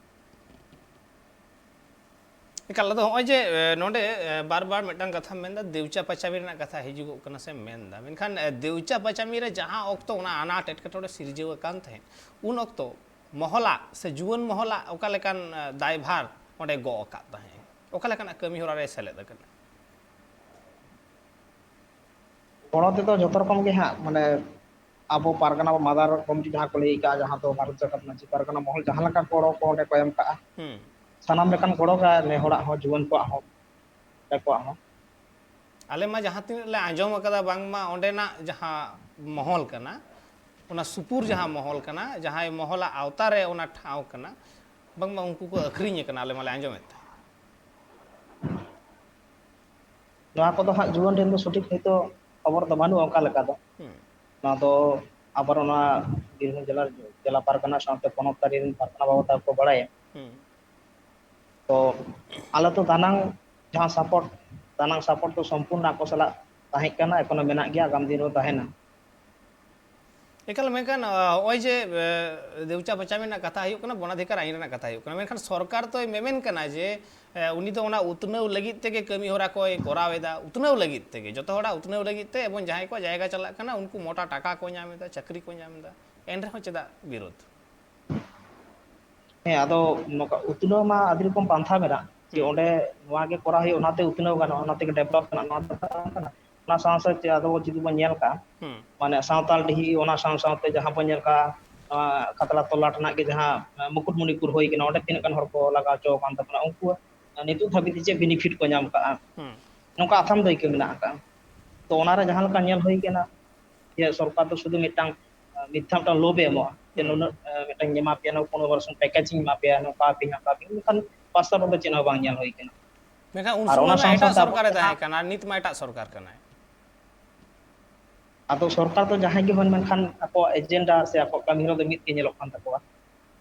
ᱮᱠᱟᱞ, ᱟᱫᱚ ᱦᱚᱸᱜᱼᱚᱭ ᱡᱮ, ᱮ, ᱱᱚᱰᱮ, ᱮ, ᱵᱟᱨ ᱵᱟᱨ ᱢᱤᱫᱴᱟᱝ ᱠᱟᱛᱷᱟᱢ ᱢᱮᱱᱫᱟ, ᱫᱮᱣᱪᱟ ᱯᱟᱪᱟᱢᱤ ᱨᱮᱱᱟᱜ ᱠᱟᱛᱷᱟ ᱦᱤᱡᱩᱜᱚᱜ ᱠᱟᱱᱟ ᱥᱮᱢ ᱢᱮᱱᱫᱟ, ᱢᱮᱱᱠᱷᱟᱱ, ᱮ, ᱫᱮᱣᱪᱟ ᱯᱟᱪᱟᱢᱤ ᱨᱮ ᱡᱟᱦᱟᱸ ᱚᱠᱛᱚ ᱚᱱᱟ ᱟᱱᱟᱴ ᱮᱴᱠᱮᱴᱚᱬᱮ ᱥᱤᱨᱡᱟᱹᱣ ᱟᱠᱟᱱ ᱛᱟᱦᱮᱸᱫ, ᱩᱱ ᱚᱠᱛᱚ ᱢᱚᱦᱚᱞᱟᱜ ᱥᱮ ᱡᱩᱣᱟᱹᱱ ᱢᱚᱦᱚᱞᱟᱜ ᱚᱠᱟ ᱞᱮᱠᱟᱱ, ᱮ, ᱫᱟᱭᱵᱷᱟᱨ ᱚᱸᱰᱮ ᱜᱚᱜ ᱟᱠᱟᱫ ᱛᱟᱦᱮᱸᱫ? ᱚᱠᱟ ᱞᱮᱠᱟᱱᱟᱜ ᱠᱟᱹᱢᱤ ᱦᱚᱨᱟ ᱨᱮ ᱥᱮᱞᱮᱫ ᱟᱠᱟᱱᱟ? ᱜᱚᱲᱚ ᱛᱮᱫᱚ ᱡᱚᱛᱚ ᱨᱚᱠᱚᱢ ᱜᱮ ᱦᱟᱸᱜ, ᱢᱟᱱᱮ, ᱟᱵᱚ ᱯᱟᱨᱜᱟᱱᱟ ᱢᱟᱫᱟᱨ ᱠᱚᱢᱤᱴᱤ ᱡᱟᱦᱟᱸ ᱠᱚ ᱞᱟᱹᱭ ᱠᱟᱜᱼᱟ, ᱡᱟᱦᱟᱸ ᱫᱚ ᱵᱷᱟᱨᱚᱛ ᱡᱟᱠᱟᱛ ᱢᱟᱹᱡᱷᱤ ᱯᱟᱨᱜᱟᱱᱟ ᱢᱚᱦᱚᱞ ᱡᱟᱦᱟᱸ ᱞᱮᱠᱟ ᱜᱚᱲᱚ ᱠᱚ ᱚᱸᱰᱮ ᱠᱚ ᱮᱢ ᱠᱟᱜᱼᱟ, ᱦᱩᱸ᱾ ᱥᱟᱱᱟᱢ ᱞᱮᱠᱟᱱ ᱜᱚᱲᱚ ᱜᱮ ᱱᱮ ᱦᱚᱲᱟᱜ ᱦᱚᱸ, ᱡᱩᱣᱟᱹᱱ ᱠᱚᱣᱟᱜ ᱦᱚᱸ, ᱟᱠᱚᱣᱟᱜ ᱦᱚᱸ᱾ ᱟᱞᱮ ᱢᱟ ᱡᱟᱦᱟᱸ ᱛᱤᱱᱟᱹᱜ ᱞᱮ ᱟᱸᱡᱚᱢ ᱟᱠᱟᱫᱟ, ᱵᱟᱝᱢᱟ ᱚᱸᱰᱮᱱᱟᱜ ᱡᱟᱦᱟᱸ ᱢᱚᱦᱚᱞ ᱠᱟᱱᱟ, ᱚᱱᱟ ᱥᱩᱯᱩᱨ ᱡᱟᱦᱟᱸ ᱢᱚᱦᱚᱞ ᱠᱟᱱᱟ, ᱡᱟᱦᱟᱸᱭ ᱢᱚᱦᱚᱞᱟᱜ ᱟᱣᱛᱟ ᱨᱮ ᱚᱱᱟ ᱴᱷᱟᱶ ᱠᱟᱱᱟ, ᱵᱟᱝᱢᱟ ᱩᱱᱠᱩ ᱠᱚ ᱟᱹᱠᱷᱨᱤᱧ ᱟᱠᱟᱱᱟ, ᱟᱞᱮ ᱢᱟᱞᱮ ᱟᱸᱡᱚᱢᱮᱫ ᱛᱟᱦᱮᱸᱫ᱾ ᱱᱚᱣᱟ ᱠᱚᱫᱚ ᱦᱟᱸᱜ ᱡᱩᱣᱟᱹᱱ ᱴᱷᱮᱱ ᱫᱚ ᱥᱚᱴᱷᱤᱠ ᱦᱚᱭᱛᱳ ᱠᱷᱚᱵᱚᱨ ᱫᱚ ᱵᱟᱹᱱᱩᱜᱼᱟ ᱚᱱᱠᱟ ᱞᱮᱠᱟ ᱫᱚ᱾ ᱦᱩᱸ᱾ ᱱᱚᱣᱟ ᱫᱚ ᱟᱵᱟᱨ ᱚᱱᱟ ᱵᱤᱨᱵᱷᱩᱢ ᱡᱮᱞᱟ, ᱡᱮᱞᱟ ᱯᱟᱨᱜᱟᱱᱟ ᱥᱟᱶᱛᱮ ᱯᱚᱱᱚᱛ ᱛᱟᱹᱨᱤ ᱨᱮᱱ ᱯᱟᱨᱜᱟᱱᱟ ᱵᱟᱵᱟ ᱛᱟᱠᱚ ᱠᱚ ᱵᱟᱲᱟᱭᱟ᱾ ᱦᱩᱸ᱾ ᱛᱚ ᱟᱞᱮ ᱫᱚ ᱫᱟᱱᱟᱝ ᱡᱟᱦᱟᱸ support, ᱫᱟᱱᱟᱝ support ᱫᱚ ᱥᱚᱢᱯᱩᱨᱱᱚ ᱟᱠᱚ ᱥᱟᱞᱟᱜ ᱛᱟᱦᱮᱸ ᱠᱟᱱᱟ, ᱮᱠᱷᱚᱱᱳ ᱢᱮᱱᱟᱜ ᱜᱮᱭᱟ, ᱟᱜᱟᱢ ᱫᱤᱱ ᱨᱮᱦᱚᱸ ᱛᱟᱦᱮᱱᱟ᱾ ᱮᱠᱟᱞ, ᱢᱮᱱᱠᱷᱟᱱ, ᱟ, ᱱᱚᱜᱼᱚᱭ ᱡᱮ, ᱮ, ᱫᱮᱣᱪᱟ ᱯᱟᱪᱟᱢᱤ ᱨᱮᱱᱟᱜ ᱠᱟᱛᱷᱟ ᱦᱩᱭᱩᱜ ᱠᱟᱱᱟ, ᱵᱚᱱᱟᱫᱷᱤᱠᱟᱨ ᱟᱭᱤᱱ ᱨᱮᱱᱟᱜ ᱠᱟᱛᱷᱟ ᱦᱩᱭᱩᱜ ᱠᱟᱱᱟ, ᱢᱮᱱᱠᱷᱟᱱ ᱥᱚᱨᱠᱟᱨ ᱫᱚᱭ ᱢᱮᱢᱮᱱ ᱠᱟᱱᱟ ᱡᱮ, ᱮ, ᱩᱱᱤ ᱫᱚ ᱚᱱᱟ ᱩᱛᱱᱟᱹᱣ ᱞᱟᱹᱜᱤᱫ ᱛᱮᱜᱮ ᱠᱟᱹᱢᱤ ᱦᱚᱨᱟ ᱠᱚᱭ ᱠᱚᱨᱟᱣ ᱮᱫᱟ, ᱩᱛᱱᱟᱹᱣ ᱞᱟᱹᱜᱤᱫ ᱛᱮᱜᱮ, ᱡᱚᱛᱚ ᱦᱚᱲᱟᱜ ᱩᱛᱱᱟᱹᱣ ᱞᱟᱹᱜᱤᱫ ᱛᱮ, ᱮᱵᱚᱝ ᱡᱟᱦᱟᱸᱭ ᱠᱚᱣᱟᱜ ᱡᱟᱭᱜᱟ ᱪᱟᱞᱟᱜ ᱠᱟᱱᱟ, ᱩᱱᱠᱩ ᱢᱚᱴᱟ ᱴᱟᱠᱟ ᱠᱚ ᱧᱟᱢ ᱮᱫᱟ, ᱪᱟᱹᱠᱨᱤ ᱠᱚ ᱧᱟᱢ ᱮᱫᱟ, ᱮᱱ ᱨᱮᱦᱚᱸ ᱪᱮᱫᱟᱜ ᱵᱤᱨᱳᱫᱷ? ᱦᱮᱸ, ᱟᱫᱚ ᱱᱚᱝᱠᱟ ᱩᱛᱱᱟᱹᱣ ᱢᱟ ᱟᱹᱰᱤ ᱨᱚᱠᱚᱢ ᱯᱟᱱᱛᱷᱟ ᱢᱮᱱᱟᱜ, ᱡᱮ ᱦᱩᱸ᱾ ᱚᱸᱰᱮ ᱱᱚᱣᱟ ᱜᱮ ᱠᱚᱨᱟᱣ ᱦᱩᱭᱩᱜᱼᱟ, ᱚᱱᱟᱛᱮ ᱩᱛᱱᱟᱹᱣ ᱜᱟᱱᱚᱜᱼᱟ, ᱚᱱᱟ ᱛᱮᱜᱮ develop ᱜᱟᱱᱚᱜᱼᱟ, ᱱᱚᱣᱟ ᱫᱚ ᱵᱟᱝ ᱠᱟᱱᱟ᱾ ᱚᱱᱟ ᱥᱟᱶ ᱥᱟᱶᱛᱮ ᱟᱫᱚ ᱡᱩᱫᱤ ᱵᱚᱱ ᱧᱮᱞ ᱠᱟᱜᱼᱟ, ᱦᱩᱸ᱾ ᱢᱟᱱᱮ ᱥᱟᱶᱛᱟᱞ ᱰᱤᱦᱤ, ᱚᱱᱟ ᱥᱟᱶ ᱥᱟᱶᱛᱮ ᱡᱟᱦᱟᱸ ᱵᱚᱱ ᱧᱮᱞ ᱠᱟᱜᱼᱟ, ᱱᱚᱣᱟ ᱠᱷᱟᱛᱲᱟ ᱛᱚᱞᱞᱟᱴ ᱨᱮᱱᱟᱜ ᱜᱮ ᱡᱟᱦᱟᱸ ᱢᱩᱠᱩᱴᱢᱩᱱᱤᱯᱩᱨ ᱦᱩᱭ ᱠᱟᱱᱟ, ᱚᱸᱰᱮ ᱛᱤᱱᱟᱹᱜ ᱜᱟᱱ ᱦᱚᱲ ᱠᱚ ᱞᱟᱜᱟ ᱦᱚᱪᱚ ᱟᱠᱟᱱ ᱛᱟᱵᱚᱱᱟ, ᱩᱱᱠᱩ ᱱᱤᱛᱚᱜ ᱫᱷᱟᱹᱵᱤᱡ ᱛᱮ ᱪᱮᱫ ᱵᱮᱱᱤᱯᱷᱤᱴ ᱠᱚ ᱧᱟᱢ ᱠᱟᱜᱼᱟ, ᱱᱚᱝᱠᱟ ᱟᱛᱷᱟᱢ ᱫᱟᱹᱭᱠᱟᱹ ᱢᱮᱱᱟᱜ ᱟᱠᱟᱫᱼᱟ᱾ ᱛᱚ ᱚᱱᱟᱨᱮ ᱡᱟᱦᱟᱸ ᱞᱮᱠᱟ ᱧᱮᱞ ᱦᱩᱭ ᱠᱟᱱᱟ, ᱡᱮ ᱥᱚᱨᱠᱟᱨ ᱫᱚ ᱥᱩᱫᱷᱩ ᱢᱤᱫᱴᱟᱝ ᱢᱤᱫ ᱫᱷᱟᱣ ᱢᱤᱫᱴᱟᱝ ᱞᱳᱵᱷ ᱮ ᱮᱢᱚᱜᱼᱟ, ᱡᱮ ᱱᱩᱱᱟᱹᱜ ᱢᱤᱫᱴᱟᱝ ᱮᱢᱟ ᱯᱮᱭᱟ, ᱯᱚᱱᱨᱚ ᱯᱟᱨᱥᱮᱱᱴ ᱯᱮᱠᱮᱡᱽ ᱤᱧ ᱮᱢᱟ ᱯᱮᱭᱟ, ᱱᱚᱝᱠᱟ ᱟᱯᱮ ᱦᱟᱛᱟᱣ ᱯᱮ, ᱢᱮᱱᱠᱷᱟᱱ ᱵᱟᱥᱛᱚᱵ ᱨᱮᱫᱚ ᱪᱮᱫ ᱦᱚᱸ ᱵᱟᱝ ᱧᱮᱞ ᱦᱩᱭ ᱠᱟᱱᱟ᱾ ᱢᱮᱱᱠᱷᱟᱱ ᱩᱱ ᱟᱨ ᱥᱚᱢᱚᱭ ᱚᱱᱟ ᱢᱟ ᱥᱟᱶ ᱮᱴᱟᱜ ᱥᱟᱶᱛᱮ ᱟᱵᱚ ᱥᱚᱨᱠᱟᱨᱮ ᱡᱟᱦᱟᱸ ᱛᱟᱦᱮᱸ ᱠᱟᱱᱟ, ᱟᱨ ᱱᱤᱛ ᱢᱟ ᱮᱴᱟᱜ ᱥᱚᱨᱠᱟᱨ ᱠᱟᱱᱟᱭ᱾ ᱟᱫᱚ ᱥᱚᱨᱠᱟᱨ ᱫᱚ ᱡᱟᱦᱟᱸᱭ ᱜᱮ ᱦᱩᱭ ᱢᱮᱱᱠᱷᱟᱱ ᱟᱠᱚᱣᱟᱜ ᱮᱡᱮᱱᱰᱟ ᱥᱮ ᱟᱠᱚᱣᱟᱜ ᱠᱟᱹᱢᱤ ᱦᱚᱨᱟ ᱫᱚ ᱢᱤᱫ ᱜᱮ ᱧᱮᱞᱚᱜ ᱠᱟᱱ ᱛᱟᱠᱚᱣᱟ,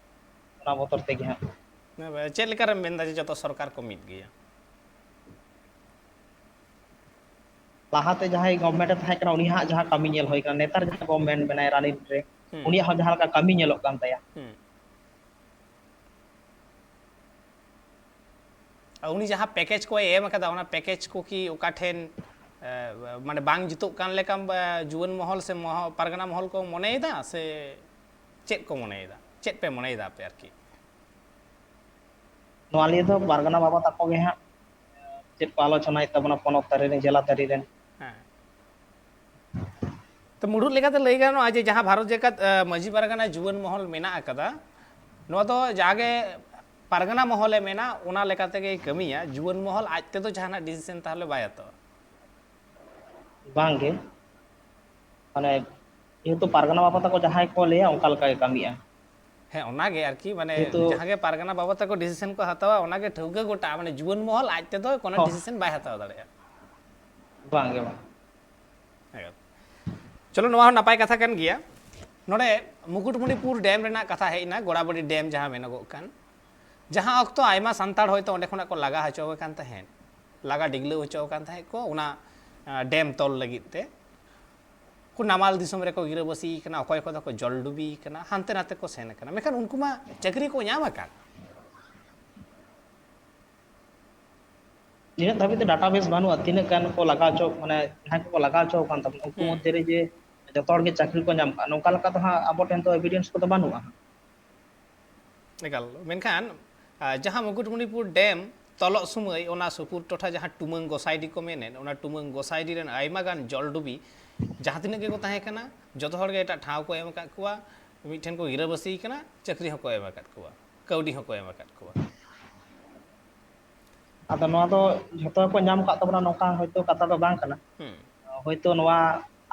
ᱚᱱᱟ ᱵᱚᱛᱚᱨ ᱛᱮᱜᱮ ᱦᱟᱸᱜ᱾ ᱪᱮᱫ ᱞᱮᱠᱟᱨᱮᱢ ᱢᱮᱱᱫᱟ ᱡᱮ ᱡᱚᱛᱚ ᱥᱚᱨᱠᱟᱨ ᱠᱚ ᱢᱤᱫ ᱜᱮᱭᱟ? ᱞᱟᱦᱟᱛᱮ ᱡᱟᱦᱟᱸᱭ ᱜᱚᱵᱷᱢᱮᱱᱴ ᱮ ᱛᱟᱦᱮᱸ ᱠᱟᱱᱟ, ᱩᱱᱤᱭᱟᱜ ᱡᱟᱦᱟᱸ ᱠᱟᱹᱢᱤ ᱧᱮᱞ ᱦᱩᱭ ᱠᱟᱱᱟ, ᱱᱮᱛᱟᱨ ᱡᱟᱦᱟᱸ ᱜᱚᱵᱷᱢᱮᱱᱴ ᱢᱮᱱᱟᱭᱟ ᱨᱟᱱᱤᱯ ᱨᱮ, ᱩᱱᱤᱭᱟᱜ ᱦᱚᱸ ᱡᱟᱦᱟᱸ ᱞᱮᱠᱟ ᱠᱟᱹᱢᱤ ᱧᱮᱞᱚᱜ ᱠᱟᱱ ᱛᱟᱭᱟ᱾ ᱟᱨ ᱩᱱᱤ ᱡᱟᱦᱟᱸ ᱯᱮᱠᱮᱡᱽ ᱠᱚᱭ ᱮᱢ ᱟᱠᱟᱫᱟ, ᱚᱱᱟ ᱯᱮᱠᱮᱡᱽ ᱠᱚ ᱠᱤ ᱚᱠᱟ ᱴᱷᱮᱱ, ᱮ, ᱢᱟᱱᱮ ᱵᱟᱝ ᱡᱩᱛᱩᱜ ᱠᱟᱱ ᱞᱮᱠᱟ, ᱮ, ᱡᱩᱣᱟᱹᱱ ᱢᱚᱦᱚᱞ ᱥᱮ ᱢᱚᱦᱚ-, ᱯᱟᱨᱜᱟᱱᱟ ᱢᱚᱦᱚᱞ ᱠᱚ ᱢᱚᱱᱮᱭᱮᱫᱟ, ᱥᱮ ᱪᱮᱫ ᱠᱚ ᱢᱚᱱᱮᱭᱮᱫᱟ? ᱪᱮᱫ ᱯᱮ ᱢᱚᱱᱮᱭᱮᱫᱟ ᱟᱯᱮ ᱟᱨᱠᱤ? ᱱᱚᱣᱟ ᱱᱤᱭᱮ ᱫᱚ ᱯᱟᱨᱜᱟᱱᱟ ᱵᱟᱵᱟ ᱛᱟᱠᱚ ᱜᱮ ᱦᱟᱸᱜ ᱪᱮᱫ ᱠᱚ ᱟᱞᱳᱪᱚᱱᱟᱭᱮᱫ ᱛᱟᱵᱚᱱᱟ ᱯᱚᱱᱚᱛ ᱛᱟᱹᱨᱤ ᱨᱮᱱ, ᱡᱮᱞᱟ ᱛᱟᱹᱨᱤ ᱨᱮᱱ᱾ ᱦᱮᱸ᱾ ᱛᱚ, ᱢᱩᱲᱩᱫ ᱞᱮᱠᱟᱛᱮ ᱞᱟᱹᱭ ᱜᱟᱱᱚᱜᱼᱟ ᱡᱮ ᱡᱟᱦᱟᱸ ᱵᱷᱟᱨᱚᱛ ᱡᱟᱠᱟᱛ, ᱮ, ᱢᱟᱹᱡᱷᱤ ᱯᱟᱨᱜᱟᱱᱟ ᱡᱩᱣᱟᱹᱱ ᱢᱚᱦᱚᱞ ᱢᱮᱱᱟᱜ ᱟᱠᱟᱫᱟ, ᱱᱚᱣᱟ ᱫᱚ ᱡᱟᱜᱮ ᱯᱟᱨᱜᱟᱱᱟ ᱢᱚᱦᱚᱞᱮ ᱢᱮᱱᱟ, ᱚᱱᱟ ᱞᱮᱠᱟ ᱛᱮᱜᱮᱭ ᱠᱟᱹᱢᱤᱭᱟ᱾ ᱡᱩᱣᱟᱹᱱ ᱢᱚᱦᱚᱞ ᱟᱡ ᱛᱮᱫᱚ ᱡᱟᱦᱟᱱᱟᱜ ᱰᱤᱥᱤᱥᱮᱱ ᱛᱟᱦᱚᱞᱮ ᱵᱟᱭ ᱦᱟᱛᱟᱣᱟ᱾ ᱵᱟᱝᱜᱮ, ᱢᱟᱱᱮ ᱡᱮᱦᱮᱛᱩ ᱯᱟᱨᱜᱟᱱᱟ ᱵᱟᱵᱟ ᱛᱟᱠᱚ ᱡᱟᱦᱟᱸᱭ ᱠᱚ ᱞᱟᱹᱭᱟ, ᱚᱱᱠᱟ ᱞᱮᱠᱟ ᱜᱮ ᱠᱟᱹᱢᱤᱜᱼᱟ᱾ ᱦᱮᱸ, ᱚᱱᱟᱜᱮ ᱟᱨᱠᱤ, ᱢᱟᱱᱮ ᱡᱮᱦᱮᱛᱩ ᱡᱟᱦᱟᱸ ᱜᱮ ᱯᱟᱨᱜᱟᱱᱟ ᱵᱟᱵᱟ ᱛᱟᱠᱚ ᱰᱤᱥᱤᱥᱮᱱ ᱠᱚ ᱦᱟᱛᱟᱣᱟ, ᱚᱱᱟᱜᱮ ᱴᱷᱟᱹᱣᱠᱟᱹ ᱜᱚᱴᱟᱜᱼᱟ, ᱢᱟᱱᱮ ᱡᱩᱣᱟᱹᱱ ᱢᱚᱦᱚᱞ ᱟᱡ ᱛᱮᱫᱚ ᱠᱳᱱᱳ ᱦᱚᱸ᱾ ᱰᱤᱥᱤᱥᱮᱱ ᱵᱟᱭ ᱦᱟᱛᱟᱣ ᱫᱟᱲᱮᱭᱟᱜᱼᱟ᱾ ᱵᱟᱝᱜᱮ, ᱵᱟᱝ᱾ ᱦᱮᱸ᱾ ᱪᱚᱞᱚ, ᱱᱚᱣᱟ ᱦᱚᱸ ᱱᱟᱯᱟᱭ ᱠᱟᱛᱷᱟ ᱠᱟᱱ ᱜᱮᱭᱟ᱾ ᱱᱚᱰᱮ ᱢᱩᱠᱩᱴᱢᱩᱱᱤᱯᱩᱨ ᱰᱮᱢ ᱨᱮᱱᱟᱜ ᱠᱟᱛᱷᱟ ᱦᱮᱡ ᱮᱱᱟ, ᱜᱳᱲᱟᱵᱟᱲᱤ ᱰᱮᱢ ᱡᱟᱦᱟᱸ ᱢᱮᱱᱚᱜᱚᱜ ᱠᱟᱱ, ᱡᱟᱦᱟᱸ ᱚᱠᱛᱚ ᱟᱭᱢᱟ ᱥᱟᱱᱛᱟᱲ ᱦᱚᱭᱛᱳ ᱚᱸᱰᱮ ᱠᱷᱚᱱᱟᱜ ᱠᱚ ᱞᱟᱜᱟ ᱦᱚᱪᱚ ᱟᱠᱟᱱ ᱛᱟᱦᱮᱸᱫ, ᱞᱟᱜᱟ ᱰᱤᱜᱽᱞᱟᱹᱣ ᱦᱚᱪᱚ ᱟᱠᱟᱱ ᱛᱟᱦᱮᱸᱫ ᱠᱚ ᱚᱱᱟ, ᱟ, ᱰᱮᱢ ᱛᱚᱞ ᱞᱟᱹᱜᱤᱫ ᱛᱮ᱾ ᱠᱚ ᱱᱟᱢᱟᱞ ᱫᱤᱥᱚᱢ ᱨᱮᱠᱚ ᱜᱤᱨᱟᱹᱵᱟᱹᱥᱤ ᱠᱟᱱᱟ, ᱚᱠᱚᱭ ᱠᱚᱫᱚ ᱠᱚ ᱡᱚᱞᱰᱩᱵᱤ ᱠᱟᱱᱟ, ᱦᱟᱱᱛᱮ ᱱᱟᱛᱮ ᱠᱚ ᱥᱮᱱ ᱟᱠᱟᱱᱟ, ᱢᱮᱱᱠᱷᱟᱱ ᱩᱱᱠᱩ ᱢᱟ ᱪᱟᱹᱠᱨᱤ ᱠᱚ ᱧᱟᱢ ᱟᱠᱟᱫ᱾ ᱱᱤᱱᱟᱹᱜ ᱫᱷᱟᱹᱵᱤᱡ ᱛᱮ ᱰᱟᱴᱟᱵᱮᱥ ᱵᱟᱹᱱᱩᱜᱼᱟ, ᱛᱤᱱᱟᱹᱜ ᱜᱟᱱ ᱠᱚ ᱞᱟᱜᱟ ᱦᱚᱪᱚ, ᱢᱟᱱᱮ ᱡᱟᱦᱟᱸᱭ ᱠᱚᱠᱚ ᱞᱟᱜᱟ ᱦᱚᱪᱚ ᱟᱠᱟᱱ ᱛᱟᱵᱚᱱᱟ, ᱩᱱᱠᱩ ᱦᱩᱸ᱾ ᱢᱚᱫᱽᱫᱷᱮ ᱨᱮ ᱡᱮ ᱡᱚᱛᱚ ᱦᱚᱲ ᱜᱮ ᱪᱟᱹᱠᱨᱤ ᱠᱚ ᱧᱟᱢ ᱠᱟᱜᱼᱟ, ᱱᱚᱝᱠᱟ ᱞᱮᱠᱟ ᱫᱚ ᱦᱟᱸᱜ ᱟᱵᱚ ᱴᱷᱮᱱ ᱫᱚ ᱮᱵᱷᱤᱰᱮᱱᱥ ᱠᱚᱫᱚ ᱵᱟᱹᱱᱩᱜᱼᱟ᱾ ᱮᱠᱟᱞ, ᱢᱮᱱᱠᱷᱟᱱ, ᱟ, ᱡᱟᱦᱟᱸ ᱢᱩᱠᱩᱴᱢᱩᱱᱤᱯᱩᱨ ᱰᱮᱢ ᱛᱚᱞᱚᱜ ᱥᱚᱢᱚᱭ ᱚᱱᱟ ᱥᱩᱯᱩᱨ ᱴᱚᱴᱷᱟ ᱡᱟᱦᱟᱸ ᱴᱩᱢᱟᱹᱝ ᱜᱚᱥᱟᱭᱰᱤ ᱠᱚ ᱢᱮᱱᱮᱫ, ᱚᱱᱟ ᱴᱩᱢᱟᱹᱝ ᱜᱚᱥᱟᱭᱰᱤ ᱨᱮᱱ ᱟᱭᱢᱟ ᱜᱟᱱ ᱡᱚᱞᱰᱩᱵᱤ ᱡᱟᱦᱟᱸ ᱛᱤᱱᱟᱹᱜ ᱜᱮᱠᱚ ᱛᱟᱦᱮᱸ ᱠᱟᱱᱟ, ᱡᱚᱛᱚ ᱦᱚᱲ ᱜᱮ ᱮᱴᱟᱜ ᱴᱷᱟᱶ ᱠᱚ ᱮᱢ ᱟᱠᱟᱫ ᱠᱚᱣᱟ᱾ ᱢᱤᱫ ᱴᱷᱮᱱ ᱠᱚ ᱜᱤᱨᱟᱹᱵᱟᱹᱥᱤ ᱠᱟᱱᱟ, ᱪᱟᱹᱠᱨᱤ ᱦᱚᱸᱠᱚ ᱮᱢ ᱟᱠᱟᱫ ᱠᱚᱣᱟ, ᱠᱟᱹᱣᱰᱤ ᱦᱚᱸᱠᱚ ᱮᱢ ᱟᱠᱟᱫ ᱠᱚᱣᱟ᱾ ᱟᱫᱚ ᱱᱚᱣᱟ ᱫᱚ ᱡᱷᱚᱛᱚ ᱜᱮᱠᱚ ᱧᱟᱢ ᱟᱠᱟᱫ ᱛᱟᱵᱚᱱᱟ, ᱱᱚᱝᱠᱟ ᱦᱚᱭᱛᱳ ᱠᱟᱛᱷᱟ ᱫᱚ ᱵᱟᱝ ᱠᱟᱱᱟ᱾ ᱦᱩᱸ᱾ ᱦᱚᱭᱛᱳ ᱱᱚᱣᱟ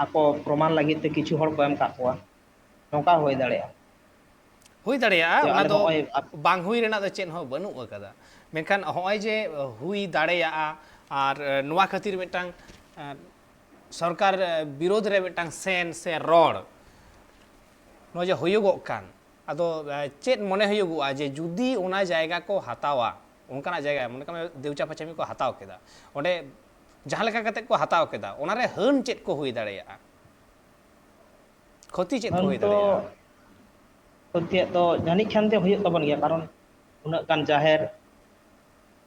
ᱟᱠᱚ ᱯᱨᱚᱢᱟᱱ ᱞᱟᱹᱜᱤᱫ ᱛᱮ ᱠᱤᱪᱷᱩ ᱦᱚᱲ ᱠᱚ ᱮᱢ ᱟᱠᱟᱫ ᱠᱚᱣᱟ, ᱱᱚᱝᱠᱟ ᱦᱩᱭ ᱫᱟᱲᱮᱭᱟᱜᱼᱟ᱾ ᱦᱩᱭ ᱫᱟᱲᱮᱭᱟᱜᱼᱟ, ᱡᱮ ᱚᱱᱟ ᱟᱞᱮ ᱫᱚ ᱦᱚᱸᱜᱼᱚᱭ ᱟᱯ- ᱵᱟᱝ ᱦᱩᱭ ᱨᱮᱱᱟᱜ ᱫᱚ ᱪᱮᱫ ᱦᱚᱸ ᱵᱟᱹᱱᱩᱜ ᱟᱠᱟᱫᱟ᱾ ᱢᱮᱱᱠᱷᱟᱱ ᱦᱚᱸᱜᱼᱚᱭ ᱡᱮ ᱦᱩᱭ ᱫᱟᱲᱮᱭᱟᱜᱼᱟ, ᱟᱨ ᱱᱚᱣᱟ ᱠᱷᱟᱹᱛᱤᱨ ᱢᱤᱫᱴᱟᱝ, ᱟᱨ ᱥᱚᱨᱠᱟᱨ ᱵᱤᱨᱳᱫᱷ ᱨᱮ ᱢᱤᱫᱴᱟᱝ ᱥᱮᱱ ᱥᱮ ᱨᱚᱲ, ᱱᱚᱜᱼᱚᱭ ᱡᱮ ᱦᱩᱭᱩᱜᱚᱜ ᱠᱟᱱ, ᱟᱫᱚ ᱪᱮᱫ ᱢᱚᱱᱮ ᱦᱩᱭᱩᱜᱚᱜᱼᱟ ᱡᱮ ᱡᱩᱫᱤ ᱚᱱᱟ ᱡᱟᱭᱜᱟ ᱠᱚ ᱦᱟᱛᱟᱣᱟ, ᱚᱱᱠᱟᱱᱟᱜ ᱡᱟᱭᱜᱟ, ᱢᱚᱱᱮ ᱠᱟᱜ ᱢᱮ ᱫᱮᱣᱪᱟ ᱯᱟᱪᱷᱟᱢᱤ ᱠᱚ ᱦᱟᱛᱟᱣ ᱠᱮᱫᱟ, ᱚᱸᱰᱮ ᱡᱟᱦᱟᱸ ᱞᱮᱠᱟ ᱠᱟᱛᱮ ᱠᱚ ᱦᱟᱛᱟᱣ ᱠᱮᱫᱟ, ᱚᱱᱟᱨᱮ ᱦᱟᱹᱱ ᱪᱮᱫ ᱠᱚ ᱦᱩᱭ ᱫᱟᱲᱮᱭᱟᱜᱼᱟ? ᱠᱷᱚᱛᱤ ᱪᱮᱫ ᱠᱚ ᱦᱩᱭ ᱦᱟᱹᱱ ᱛᱚ ᱫᱟᱲᱮᱭᱟᱜᱼᱟ? ᱠᱷᱚᱛᱤᱭᱟᱜ ᱫᱚ ᱡᱟᱹᱱᱤᱡ ᱠᱷᱟᱱ ᱛᱮ ᱦᱩᱭᱩᱜ ᱛᱟᱵᱚᱱ ᱜᱮᱭᱟ, ᱠᱟᱨᱚᱱ ᱩᱱᱟᱹᱜ ᱜᱟᱱ ᱡᱟᱦᱮᱨ,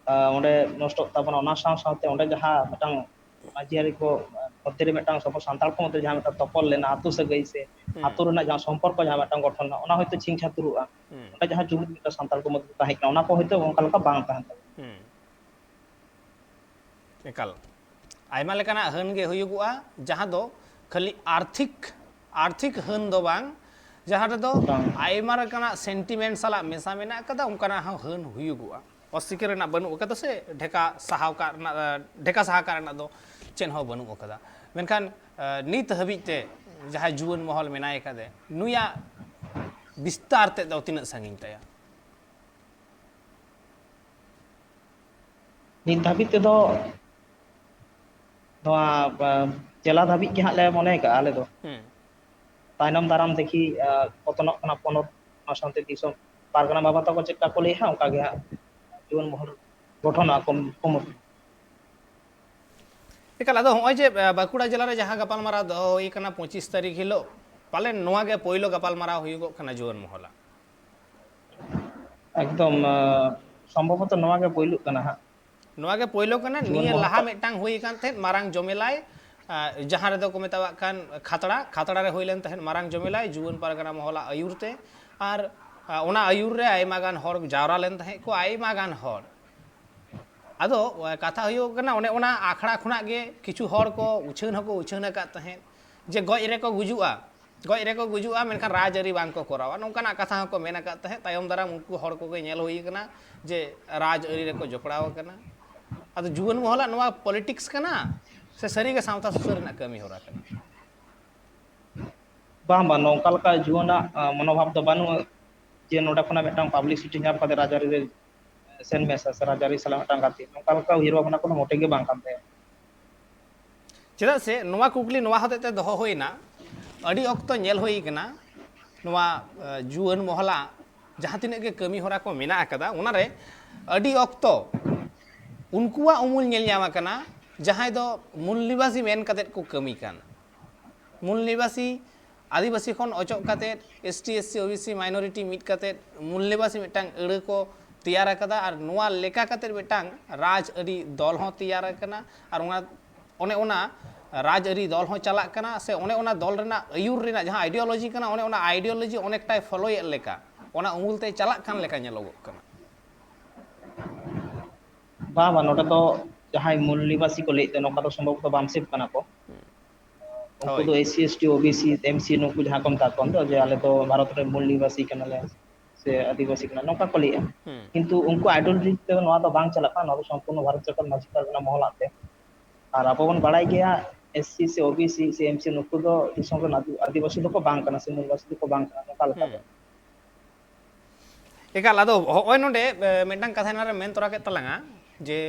ᱟᱸ, ᱚᱸᱰᱮ ᱱᱚᱥᱴᱚᱜ ᱛᱟᱵᱚᱱᱟ, ᱚᱱᱟ ᱥᱟᱶ ᱥᱟᱶᱛᱮ ᱚᱸᱰᱮ ᱡᱟᱦᱟᱸ ᱢᱤᱫᱴᱟᱝ ᱢᱟᱹᱡᱷᱤ ᱟᱹᱨᱤ ᱠᱚ ᱢᱚᱫᱽᱫᱷᱮ ᱨᱮ ᱢᱤᱫᱴᱟᱝ ᱟᱵᱚ ᱥᱟᱱᱛᱟᱲ ᱠᱚ ᱢᱚᱫᱽᱫᱷᱮ ᱨᱮ ᱡᱟᱦᱟᱸ ᱢᱤᱫᱴᱟᱝ ᱛᱚᱯᱚᱞ ᱞᱮᱱᱟ, ᱟᱹᱛᱩ ᱥᱟᱹᱜᱟᱹᱭ ᱥᱮ ᱦᱩᱸ᱾ ᱟᱹᱛᱩ ᱨᱮᱱᱟᱜ ᱡᱟᱦᱟᱸ ᱥᱚᱢᱯᱚᱨᱠᱚ ᱡᱟᱦᱟᱸ ᱢᱤᱫᱴᱟᱝ ᱜᱚᱴᱷᱚᱱ ᱮᱱᱟ, ᱚᱱᱟ ᱦᱚᱭᱛᱳ ᱪᱷᱤᱝ ᱪᱷᱟᱹᱛᱩᱨᱚᱜᱼᱟ᱾ ᱦᱩᱸ᱾ ᱚᱸᱰᱮ ᱡᱟᱦᱟᱸ ᱡᱩᱢᱤᱫ ᱢᱤᱫᱴᱟᱝ ᱥᱟᱱᱛᱟᱲ ᱠᱚ ᱢᱚᱫᱽᱫᱷᱮ ᱨᱮ ᱛᱟᱦᱮᱸ ᱠᱟᱱᱟ, ᱚᱱᱟ ᱠᱚ ᱦᱚᱭᱛᱳ ᱚᱱᱠᱟ ᱞᱮᱠᱟ ᱵᱟᱝ ᱛᱟᱦᱮᱱ ᱛᱟᱵᱚᱱᱟ᱾ ᱦᱩᱸ᱾ ᱮᱠᱟᱞ᱾ ᱟᱭᱢᱟ ᱞᱮᱠᱟᱱᱟᱜ ᱦᱟᱹᱱ ᱜᱮ ᱦᱩᱭᱩᱜᱚᱜᱼᱟ, ᱡᱟᱦᱟᱸ ᱫᱚ ᱠᱷᱟᱹᱞᱤ ᱟᱨᱛᱷᱤᱠ, ᱟᱨᱛᱷᱤᱠ ᱦᱟᱹᱱ ᱫᱚ ᱵᱟᱝ, ᱡᱟᱦᱟᱸ ᱨᱮᱫᱚ ᱵᱟᱝ᱾ ᱟᱭᱢᱟ ᱞᱮᱠᱟᱱᱟᱜ sentiment ᱥᱟᱞᱟᱜ ᱢᱮᱥᱟ ᱢᱮᱱᱟᱜ ᱟᱠᱟᱫᱟ, ᱚᱱᱠᱟᱱᱟᱜ ᱦᱚᱸ ᱦᱟᱹᱱ ᱦᱩᱭᱩᱜᱚᱜᱼᱟ᱾ ᱚᱥᱥᱤᱠᱟᱹᱨ ᱨᱮᱱᱟᱜ ᱵᱟᱹᱱᱩᱜ ᱟᱠᱟᱫᱟ ᱥᱮ ᱰᱷᱮᱠᱟ ᱥᱟᱦᱟᱣ ᱠᱟᱜ ᱨᱮᱱᱟᱜ, ᱰᱷᱮᱠᱟ ᱥᱟᱦᱟ ᱠᱟᱜ ᱨᱮᱱᱟᱜ ᱫᱚ ᱪᱮᱫ ᱦᱚᱸ ᱵᱟᱹᱱᱩᱜ ᱟᱠᱟᱫᱟ᱾ ᱢᱮᱱᱠᱷᱟᱱ, ᱟᱸ, ᱱᱤᱛ ᱦᱟᱹᱵᱤᱡ ᱛᱮ ᱡᱟᱦᱟᱸᱭ ᱡᱩᱣᱟᱹᱱ ᱢᱚᱦᱚᱞ ᱢᱮᱱᱟᱭ ᱟᱠᱟᱫᱮ, ᱱᱩᱭᱟᱜ ᱵᱤᱥᱛᱟᱨ ᱛᱮᱫ ᱫᱚ ᱛᱤᱱᱟᱹᱜ ᱥᱟᱺᱜᱤᱧ ᱛᱟᱭᱟ? ᱱᱤᱛ ᱫᱷᱟᱹᱵᱤᱡ ᱛᱮᱫᱚ ᱱᱚᱣᱟ, ᱟ, ᱡᱮᱞᱟ ᱫᱷᱟᱹᱵᱤᱡ ᱜᱮ ᱦᱟᱸᱜ ᱞᱮ ᱢᱚᱱᱮ ᱠᱟᱜᱼᱟ ᱟᱞᱮ ᱫᱚ᱾ ᱦᱩᱸ᱾ ᱛᱟᱭᱱᱚᱢ ᱫᱟᱨᱟᱢ ᱫᱮᱠᱷᱤ, ᱟ, ᱚᱛᱱᱚᱜ ᱠᱟᱱᱟ ᱯᱚᱱᱚᱛ, ᱚᱱᱟ ᱥᱟᱶᱛᱮ ᱫᱤᱥᱚᱢ ᱯᱟᱨᱜᱟᱱᱟ ᱵᱟᱵᱟ ᱛᱟᱠᱚ ᱪᱮᱫ ᱞᱮᱠᱟ ᱠᱚ ᱞᱟᱹᱭᱟ ᱦᱟᱸᱜ, ᱚᱱᱠᱟ ᱜᱮ ᱦᱟᱸᱜ ᱡᱩᱣᱟᱹᱱ ᱢᱚᱦᱚᱞ ᱜᱚᱴᱷᱚᱱᱚᱜᱼᱟ ᱠᱚ ᱠᱩᱢᱩᱴ᱾ ᱮᱠᱟᱞ, ᱟᱫᱚ ᱦᱚᱸᱜᱼᱚᱭ ᱡᱮ, ᱟ, ᱵᱟᱸᱠᱩᱲᱟ ᱡᱮᱞᱟ ᱨᱮ ᱡᱟᱦᱟᱸ ᱜᱟᱯᱟᱞᱢᱟᱨᱟᱣ ᱫᱚᱦᱚ ᱦᱩᱭ ᱠᱟᱱᱟ ᱯᱚᱸᱪᱤᱥ ᱛᱟᱹᱨᱤᱠᱷ ᱦᱤᱞᱳᱜ, ᱯᱟᱞᱮᱱ ᱱᱚᱣᱟ ᱜᱮ ᱯᱳᱭᱞᱳ ᱜᱟᱯᱟᱞᱢᱟᱨᱟᱣ ᱦᱩᱭᱩᱜᱚᱜ ᱠᱟᱱᱟ ᱡᱩᱣᱟᱹᱱ ᱢᱚᱦᱚᱞᱟᱜ᱾ ᱮᱠᱫᱚᱢ, ᱟ, ᱥᱚᱢᱵᱷᱚᱵᱚᱛᱚ ᱱᱚᱣᱟ ᱜᱮ ᱯᱳᱭᱞᱳᱜ ᱠᱟᱱᱟ ᱦᱟᱸᱜ᱾ ᱱᱚᱣᱟ ᱜᱮ ᱯᱳᱭᱞᱳ ᱠᱟᱱᱟ᱾ ᱡᱩᱣᱟᱹᱱ ᱱᱤᱭᱟᱹ ᱢᱚᱦᱚᱞ ᱞᱟᱦᱟ ᱛᱟ- ᱢᱤᱫᱴᱟᱝ ᱦᱩᱭ ᱟᱠᱟᱱ ᱛᱟᱦᱮᱸᱫ ᱢᱟᱨᱟᱝ ᱡᱚᱢᱮᱞᱟᱭ, ᱟ, ᱡᱟᱦᱟᱸ ᱨᱮᱫᱚ ᱠᱚ ᱢᱮᱛᱟᱣᱟᱜ ᱠᱟᱱ ᱠᱷᱟᱛᱲᱟ, ᱠᱷᱟᱛᱲᱟ ᱨᱮ ᱦᱩᱭ ᱞᱮᱱ ᱛᱟᱦᱮᱸᱫ ᱢᱟᱨᱟᱝ ᱡᱚᱢᱮᱞᱟᱭ ᱡᱩᱣᱟᱹᱱ ᱯᱟᱨᱜᱟᱱᱟ ᱢᱚᱦᱚᱞᱟᱜ ᱟᱹᱭᱩᱨ ᱛᱮ᱾ ᱟᱨ, ᱟ, ᱚᱱᱟ ᱟᱹᱭᱩᱨ ᱨᱮ ᱟᱭᱢᱟ ᱜᱟᱱ ᱦᱚᱲ ᱡᱟᱣᱨᱟ ᱞᱮᱱ ᱛᱟᱦᱮᱸᱫ ᱠᱚ, ᱟᱭᱢᱟ ᱜᱟᱱ ᱦᱚᱲ᱾ ᱟᱫᱚ, ᱟ, ᱠᱟᱛᱷᱟ ᱦᱩᱭᱩᱜ ᱠᱟᱱᱟ, ᱚᱱᱮ ᱚᱱᱟ ᱟᱠᱷᱲᱟ ᱠᱷᱚᱱᱟᱜ ᱜᱮ ᱠᱤᱪᱷᱩ ᱦᱚᱲ ᱠᱚ ᱩᱪᱷᱟᱹᱱ ᱦᱚᱸᱠᱚ ᱩᱪᱷᱟᱹᱱ ᱟᱠᱟᱫ ᱛᱟᱦᱮᱸᱫ ᱡᱮ ᱜᱚᱡ ᱨᱮᱠᱚ ᱜᱩᱡᱩᱜᱼᱟ, ᱜᱚᱡ ᱨᱮᱠᱚ ᱜᱩᱡᱩᱜᱼᱟ, ᱢᱮᱱᱠᱷᱟᱱ ᱨᱟᱡᱽ ᱟᱹᱨᱤ ᱵᱟᱝ ᱠᱚ ᱠᱚᱨᱟᱣᱟ, ᱱᱚᱝᱠᱟᱱᱟᱜ ᱠᱟᱛᱷᱟ ᱦᱚᱸᱠᱚ ᱢᱮᱱ ᱟᱠᱟᱫ ᱛᱟᱦᱮᱸᱫ᱾ ᱛᱟᱭᱚᱢ ᱫᱟᱨᱟᱢ ᱩᱱᱠᱩ ᱦᱚᱲ ᱠᱚᱜᱮ ᱧᱮᱞ ᱦᱩᱭ ᱟᱠᱟᱱᱟ ᱡᱮ ᱨᱟᱡᱽ ᱟᱹᱨᱤ ᱨᱮᱠᱚ ᱡᱚᱯᱲᱟᱣ ᱟᱠᱟᱱᱟ᱾ ᱟᱫᱚ ᱡᱩᱣᱟᱹᱱ ᱢᱚᱦᱚᱞᱟᱜ ᱱᱚᱣᱟ politics ᱠᱟᱱᱟ ᱥᱮ ᱥᱟᱹᱨᱤᱜᱮ ᱥᱟᱶᱛᱟ ᱥᱩᱥᱟᱹᱨ ᱨᱮᱱᱟᱜ ᱠᱟᱹᱢᱤ ᱦᱚᱨᱟ ᱠᱟᱱᱟ? ᱵᱟᱝ ᱵᱟᱝ, ᱱᱚᱝᱠᱟ ᱞᱮᱠᱟ ᱡᱩᱣᱟᱹᱱᱟᱜ ᱢᱚᱱᱳᱵᱷᱟᱵ ᱫᱚ ᱵᱟᱹᱱᱩᱜᱼᱟ ᱡᱮ ᱱᱚᱰᱮ ᱠᱷᱚᱱᱟᱜ ᱢᱤᱫᱴᱟᱝ ᱯᱟᱵᱽᱞᱤᱥᱤᱴᱤ ᱧᱟᱢ ᱠᱟᱛᱮ ᱨᱟᱡᱽᱟᱹᱨᱤ ᱨᱮ ᱥᱮᱱ ᱢᱮ ᱥᱮ ᱨᱟᱡᱽᱟᱹᱨᱤ ᱥᱟᱞᱟᱜ ᱢᱤᱫᱴᱟᱝ ᱜᱟᱛᱮ, ᱱᱚᱝᱠᱟ ᱞᱮᱠᱟ ᱩᱭᱦᱟᱹᱨ ᱵᱷᱟᱵᱽᱱᱟ ᱠᱚᱫᱚ ᱢᱚᱴᱮ ᱜᱮ ᱵᱟᱝ ᱠᱟᱱ ᱛᱟᱭᱟ᱾ ᱪᱮᱫᱟᱜ ᱥᱮ ᱱᱚᱣᱟ ᱠᱩᱠᱞᱤ ᱱᱚᱣᱟ ᱦᱚᱛᱮᱡ ᱛᱮ ᱫᱚᱦᱚ ᱦᱩᱭᱱᱟ, ᱟᱹᱰᱤ ᱚᱠᱛᱚ ᱧᱮᱞ ᱦᱩᱭ ᱠᱟᱱᱟ ᱱᱚᱣᱟ ᱡᱩᱣᱟᱹᱱ ᱢᱚᱦᱞᱟ ᱡᱟᱦᱟᱸ ᱛᱤᱱᱟᱹᱜ ᱜᱮ ᱠᱟᱹᱢᱤ ᱦᱚᱨᱟ ᱠᱚ ᱢᱮᱱᱟᱜ ᱟᱠᱟᱫᱟ, ᱚᱱᱟᱨᱮ ᱟᱹᱰᱤ ᱚᱠᱛᱚ ᱩᱱᱠᱩᱣᱟᱜ ᱩᱢᱩᱞ ᱧᱮᱞ ᱧᱟᱢ ᱟᱠᱟᱱᱟ, ᱡᱟᱦᱟᱸᱭ ᱫᱚ ᱢᱩᱞ ᱱᱤᱵᱟᱥᱤ ᱢᱮᱱ ᱠᱟᱛᱮᱫ ᱠᱚ ᱠᱟᱹᱢᱤ ᱠᱟᱱ᱾ ᱢᱩᱞ ᱱᱤᱵᱟᱥᱤ ᱟᱹᱫᱤᱵᱟᱹᱥᱤ ᱠᱷᱚᱱ ᱚᱪᱚᱜ ᱠᱟᱛᱮᱫ ST SC OBC minority ᱢᱤᱫ ᱠᱟᱛᱮᱫ ᱢᱩᱞ ᱱᱤᱵᱟᱥᱤ ᱢᱤᱫᱴᱟᱝ ᱟᱹᱲᱟᱹ ᱠᱚ ᱛᱮᱭᱟᱨ ᱟᱠᱟᱫᱟ, ᱟᱨ ᱱᱚᱣᱟ ᱞᱮᱠᱟ ᱠᱟᱛᱮᱫ ᱢᱤᱫᱴᱟᱝ ᱨᱟᱡᱽ ᱟᱹᱨᱤ ᱫᱚᱞ ᱦᱚᱸ ᱛᱮᱭᱟᱨ ᱟᱠᱟᱱᱟ᱾ ᱟᱨ ᱚᱱᱟ ᱚᱱᱮ ᱚᱱᱟ ᱨᱟᱡᱽ ᱟᱹᱨᱤ ᱫᱚᱞ ᱦᱚᱸ ᱪᱟᱞᱟᱜ ᱠᱟᱱᱟ, ᱥᱮ ᱚᱱᱮ ᱚᱱᱟ ᱫᱚᱞ ᱨᱮᱱᱟᱜ ᱟᱹᱭᱩᱨ ᱨᱮᱱᱟᱜ ᱡᱟᱦᱟᱸ ideology ᱠᱟᱱᱟ, ᱚᱱᱮ ᱚᱱᱟ ideology ᱚᱱᱮᱠᱴᱟᱭ ᱯᱷᱚᱞᱳᱭᱮᱫ ᱞᱮᱠᱟ, ᱚᱱᱟ ᱩᱢᱩᱞ ᱛᱮ ᱪᱟᱞᱟᱜ ᱠᱟᱱ ᱞᱮᱠᱟ ᱧᱮᱞᱚᱜᱚᱜ ᱠᱟᱱᱟ᱾ ᱵᱟᱝ ᱵᱟᱝ, ᱱᱚᱰᱮ ᱫᱚ ᱡᱟᱦᱟᱸᱭ ᱢᱩᱞ ᱱᱤᱵᱟᱥᱤ ᱠᱚ ᱞᱟᱹᱭᱮᱫ ᱛᱮ, ᱱᱚᱝᱠᱟ ᱫᱚ ᱥᱚᱢᱵᱷᱚᱵᱚᱛᱚ ᱵᱟᱢ ᱥᱮᱵᱷ ᱠᱟᱱᱟ ᱠᱚ᱾ ᱩᱱᱠᱩ ᱦᱳᱭ᱾ ᱫᱚ SC ST OBC MC ᱱᱩᱠᱩ ᱡᱟᱦᱟᱸ ᱠᱚ ᱢᱮᱛᱟ ᱠᱚᱣᱟ ᱫᱚ, ᱡᱮ ᱟᱞᱮ ᱫᱚ ᱵᱷᱟᱨᱚᱛ ᱨᱮ ᱢᱩᱞ ᱱᱤᱵᱟᱥᱤ ᱠᱟᱱᱟᱞᱮ ᱥᱮ ᱟᱹᱫᱤᱵᱟᱹᱥᱤ ᱠᱟᱱᱟ, ᱱᱚᱝᱠᱟ ᱠᱚ ᱞᱟᱹᱭᱮᱫᱼᱟ᱾ ᱦᱩᱸ᱾ ᱠᱤᱱᱛᱩ ᱩᱱᱠᱩ ideology ᱛᱮ ᱱᱚᱣᱟ ᱫᱚ ᱵᱟᱝ ᱪᱟᱞᱟᱜ ᱠᱟᱱᱟ, ᱱᱚᱣᱟ ᱫᱚ ᱥᱚᱢᱯᱩᱨᱱᱚ ᱵᱷᱟᱨᱚᱛ ᱥᱚᱨᱠᱟᱨ ᱢᱟᱹᱡᱷᱤ ᱯᱟᱨᱜᱟᱱᱟ ᱢᱚᱦᱚᱞᱟᱜ ᱛᱮ᱾ ᱟᱨ ᱟᱵᱚ ᱵᱚᱱ ᱵᱟᱲᱟᱭ ᱜᱮᱭᱟ, SC ᱥᱮ OBC ᱥᱮ MC ᱱᱩᱠᱩ ᱫᱚ ᱫᱤᱥᱚᱢ ᱨᱮᱱ ᱟᱹᱫᱤ- ᱟᱹᱫᱤᱵᱟᱹᱥᱤ ᱫᱚᱠᱚ ᱵᱟᱝ ᱠᱟᱱᱟ ᱥᱮ ᱢᱩᱞᱵᱟᱥᱤ ᱫᱚᱠᱚ ᱵᱟᱝ ᱠᱟᱱᱟ, ᱱᱚᱝᱠᱟ ᱞᱮᱠᱟ ᱫᱚ᱾ ᱦᱩᱸ᱾ ᱮᱠᱟᱞ, ᱟᱫᱚ ᱦᱚᱸᱜᱼᱚᱭ ᱱᱚᱰᱮ, ᱮ, ᱢᱤᱫᱴᱟᱝ ᱠᱟᱛᱷᱟ ᱮᱱᱟᱱ ᱨᱮ ᱢᱮᱱ ᱛᱚᱨᱟ ᱠᱮᱫ ᱛᱟᱞᱟᱝᱟ ᱡᱮ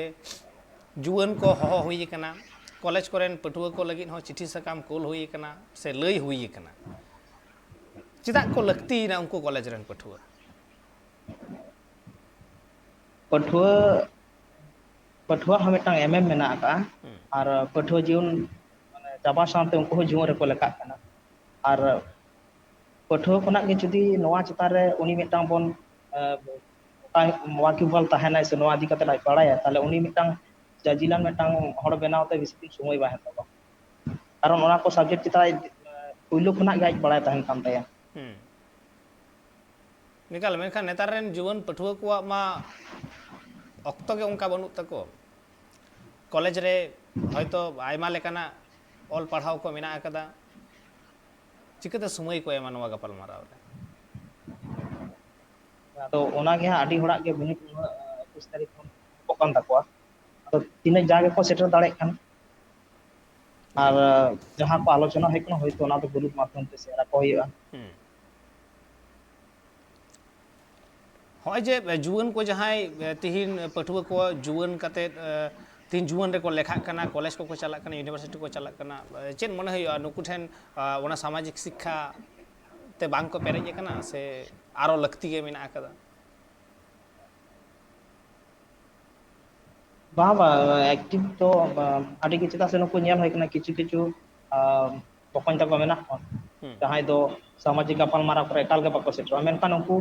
ᱡᱩᱣᱟᱹᱱ ᱠᱚ ᱦᱚᱦᱚ ᱦᱩᱭ ᱟᱠᱟᱱᱟ, ᱠᱚᱞᱮᱡᱽ ᱠᱚᱨᱮᱱ ᱯᱟᱹᱴᱷᱩᱣᱟᱹ ᱠᱚ ᱞᱟᱹᱜᱤᱫ ᱦᱚᱸ ᱪᱤᱴᱷᱤ ᱥᱟᱠᱟᱢ ᱠᱳᱞ ᱦᱩᱭ ᱟᱠᱟᱱᱟ ᱥᱮ ᱞᱟᱹᱭ ᱦᱩᱭ ᱟᱠᱟᱱᱟ᱾ ᱪᱮᱫᱟᱜ ᱠᱚ ᱞᱟᱹᱠᱛᱤᱭᱮᱱᱟ ᱩᱱᱠᱩ ᱠᱚᱞᱮᱡᱽ ᱨᱮᱱ ᱯᱟᱹᱴᱷᱩᱣᱟᱹ? ᱯᱟᱹᱴᱷᱩᱣᱟᱹ ᱯᱟᱹᱴᱷᱩᱣᱟᱹ ᱦᱚᱸ ᱢᱤᱫᱴᱟᱝ ᱮᱢᱮᱢ ᱢᱮᱱᱟᱜ ᱟᱠᱟᱫᱼᱟ᱾ ᱦᱩᱸ᱾ ᱟᱨ ᱯᱟᱹᱴᱷᱩᱣᱟᱹ ᱡᱤᱭᱚᱱ ᱢᱟᱱᱮ ᱪᱟᱵᱟ ᱥᱟᱶᱛᱮ ᱩᱱᱠᱩ ᱦᱚᱸ ᱡᱩᱣᱟᱹᱱ ᱨᱮᱠᱚ ᱞᱮᱠᱷᱟᱜ ᱠᱟᱱᱟ᱾ ᱟᱨ ᱯᱟᱹᱴᱷᱩᱣᱟᱹ ᱠᱷᱚᱱᱟᱜ ᱜᱮ ᱡᱩᱫᱤ ᱱᱚᱣᱟ ᱪᱮᱛᱟᱱ ᱨᱮ ᱩᱱᱤ ᱢᱤᱫᱴᱟᱝ ᱵᱚᱱ ᱮ, ᱚᱠᱟ ᱣᱟᱠᱤᱵᱷᱟᱞ ᱛᱟᱦᱮᱱᱟᱭ ᱥᱮ ᱱᱚᱣᱟ ᱤᱫᱤ ᱠᱟᱛᱮ ᱟᱡ ᱵᱟᱲᱟᱭᱟ, ᱛᱟᱦᱚᱞᱮ ᱩᱱᱤ ᱢᱤᱫᱴᱟᱝ ᱡᱟᱡᱤᱞᱟᱱ ᱢᱤᱫᱴᱟᱝ ᱦᱚᱲ ᱵᱮᱱᱟᱣ ᱛᱮ ᱵᱮᱥᱤ ᱫᱤᱱ ᱥᱚᱢᱚᱭ ᱵᱟᱝ ᱦᱟᱛᱟᱣᱟ᱾ ᱠᱟᱨᱚᱱ ᱚᱱᱟ ᱠᱚ subject ᱪᱮᱛᱟᱱ ᱨᱮ ᱯᱩᱭᱞᱩ ᱠᱷᱚᱱᱟᱜ ᱜᱮ ᱟᱡ ᱵᱟᱲᱟᱭ ᱛᱟᱦᱮᱱ ᱠᱟᱱ ᱛᱟᱭᱟ᱾ ᱦᱩᱸ᱾ ᱮᱠᱟᱞ, ᱢᱮᱱᱠᱷᱟᱱ ᱱᱮᱛᱟᱨ ᱨᱮᱱ ᱡᱩᱣᱟᱹᱱ ᱯᱟᱹᱴᱷᱩᱣᱟᱹ ᱠᱚᱣᱟᱜ ᱢᱟ ᱚᱠᱛᱚ ᱜᱮ ᱚᱱᱠᱟ ᱵᱟᱹᱱᱩᱜ ᱛᱟᱠᱚ᱾ ᱠᱚᱞᱮᱡᱽ ᱨᱮ ᱦᱚᱭᱛᱳ ᱟᱭᱢᱟ ᱞᱮᱠᱟᱱᱟᱜ ᱚᱞ ᱯᱟᱲᱦᱟᱣ ᱠᱚ ᱢᱮᱱᱟᱜ ᱟᱠᱟᱫᱟ, ᱪᱤᱠᱟᱹᱛᱮ ᱥᱚᱢᱚᱭ ᱠᱚ ᱮᱢᱟ ᱱᱚᱣᱟ ᱜᱟᱯᱟᱞᱢᱟᱨᱟᱣ ᱨᱮ? ᱟᱫᱚ ᱚᱱᱟᱜᱮ ᱦᱟᱸᱜ ᱟᱹᱰᱤ ᱦᱚᱲᱟᱜ ᱜᱮ ᱵᱤᱱᱤᱰ ᱩᱱᱟᱹᱜ ᱮᱠᱩᱥ ᱛᱟᱹᱨᱤᱠᱷ ᱠᱷᱚᱱ ᱮᱦᱚᱵᱚᱜ ᱠᱟᱱ ᱛᱟᱠᱚᱣᱟ᱾ ᱟᱫᱚ ᱛᱤᱱᱟᱹᱜ ᱡᱟ ᱜᱮᱠᱚ ᱥᱮᱴᱮᱨ ᱫᱟᱲᱮᱭᱟᱜ ᱠᱟᱱᱟ, ᱟᱨ ᱡᱟᱦᱟᱸ ᱠᱚ ᱟᱞᱳᱪᱚᱱᱟ ᱦᱩᱭᱩᱜ ᱠᱟᱱᱟ, ᱦᱳᱭᱛᱳ ᱚᱱᱟ ᱫᱚ ᱜᱨᱩᱯ ᱢᱟᱫᱽᱫᱷᱚᱢ ᱛᱮ ᱥᱮᱭᱟᱨ ᱟᱠᱚ ᱦᱩᱭᱩᱜᱼᱟ᱾ ᱦᱚᱸᱜᱼᱚᱭ ᱡᱮ ᱡᱩᱣᱟᱹᱱ ᱠᱚ ᱡᱟᱦᱟᱸᱭ ᱛᱤᱦᱤᱧ ᱯᱟᱹᱴᱷᱩᱣᱟᱹ ᱠᱚ ᱡᱩᱣᱟᱹᱱ ᱠᱟᱛᱮᱫ ᱛᱤᱦᱤᱧ ᱡᱩᱣᱟᱹᱱ ᱨᱮᱠᱚ ᱞᱮᱠᱷᱟᱜ ᱠᱟᱱᱟ, ᱠᱚᱞᱮᱡᱽ ᱠᱚᱠᱚ ᱪᱟᱞᱟᱜ ᱠᱟᱱᱟ, ᱤᱭᱩᱱᱤᱵᱷᱟᱨᱥᱤᱴᱤ ᱠᱚ ᱪᱟᱞᱟᱜ ᱠᱟᱱᱟ, ᱪᱮᱫ ᱢᱚᱱᱮ ᱦᱩᱭᱩᱜᱼᱟ ᱱᱩᱠᱩ ᱴᱷᱮᱱ ᱚᱱᱟ ᱥᱟᱢᱟᱡᱤᱠ ᱥᱤᱠᱠᱷᱟ ᱛᱮ ᱵᱟᱝ ᱠᱚ ᱯᱮᱨᱮᱡ ᱟᱠᱟᱱᱟ ᱥᱮ ᱟᱨᱚ ᱞᱟᱹᱠᱛᱤ ᱜᱮ ᱢᱮᱱᱟᱜ ᱟᱠᱟᱫᱟ? ᱵᱟᱝ ᱵᱟᱝ, ᱮᱠᱴᱤᱵᱷ ᱫᱚ ᱟᱹᱰᱤ ᱜᱮ, ᱪᱮᱫᱟᱜ ᱥᱮ ᱱᱩᱠᱩ ᱧᱮᱞ ᱦᱩᱭ ᱠᱟᱱᱟ ᱠᱤᱪᱷᱩ ᱠᱤᱪᱷᱩ ᱵᱚᱠᱚᱧ ᱛᱟᱠᱚ ᱢᱮᱱᱟᱜ ᱠᱚᱣᱟ, ᱡᱟᱦᱟᱸᱭ ᱫᱚ ᱥᱟᱢᱟᱡᱤᱠ ᱜᱟᱯᱟᱞᱢᱟᱨᱟᱣ ᱠᱚᱨᱮ ᱮᱠᱟᱞ ᱜᱮ ᱵᱟᱠᱚ ᱥᱮᱴᱮᱨᱚᱜᱼᱟ᱾ ᱢᱮᱱᱠᱷᱟᱱ ᱩᱱᱠᱩ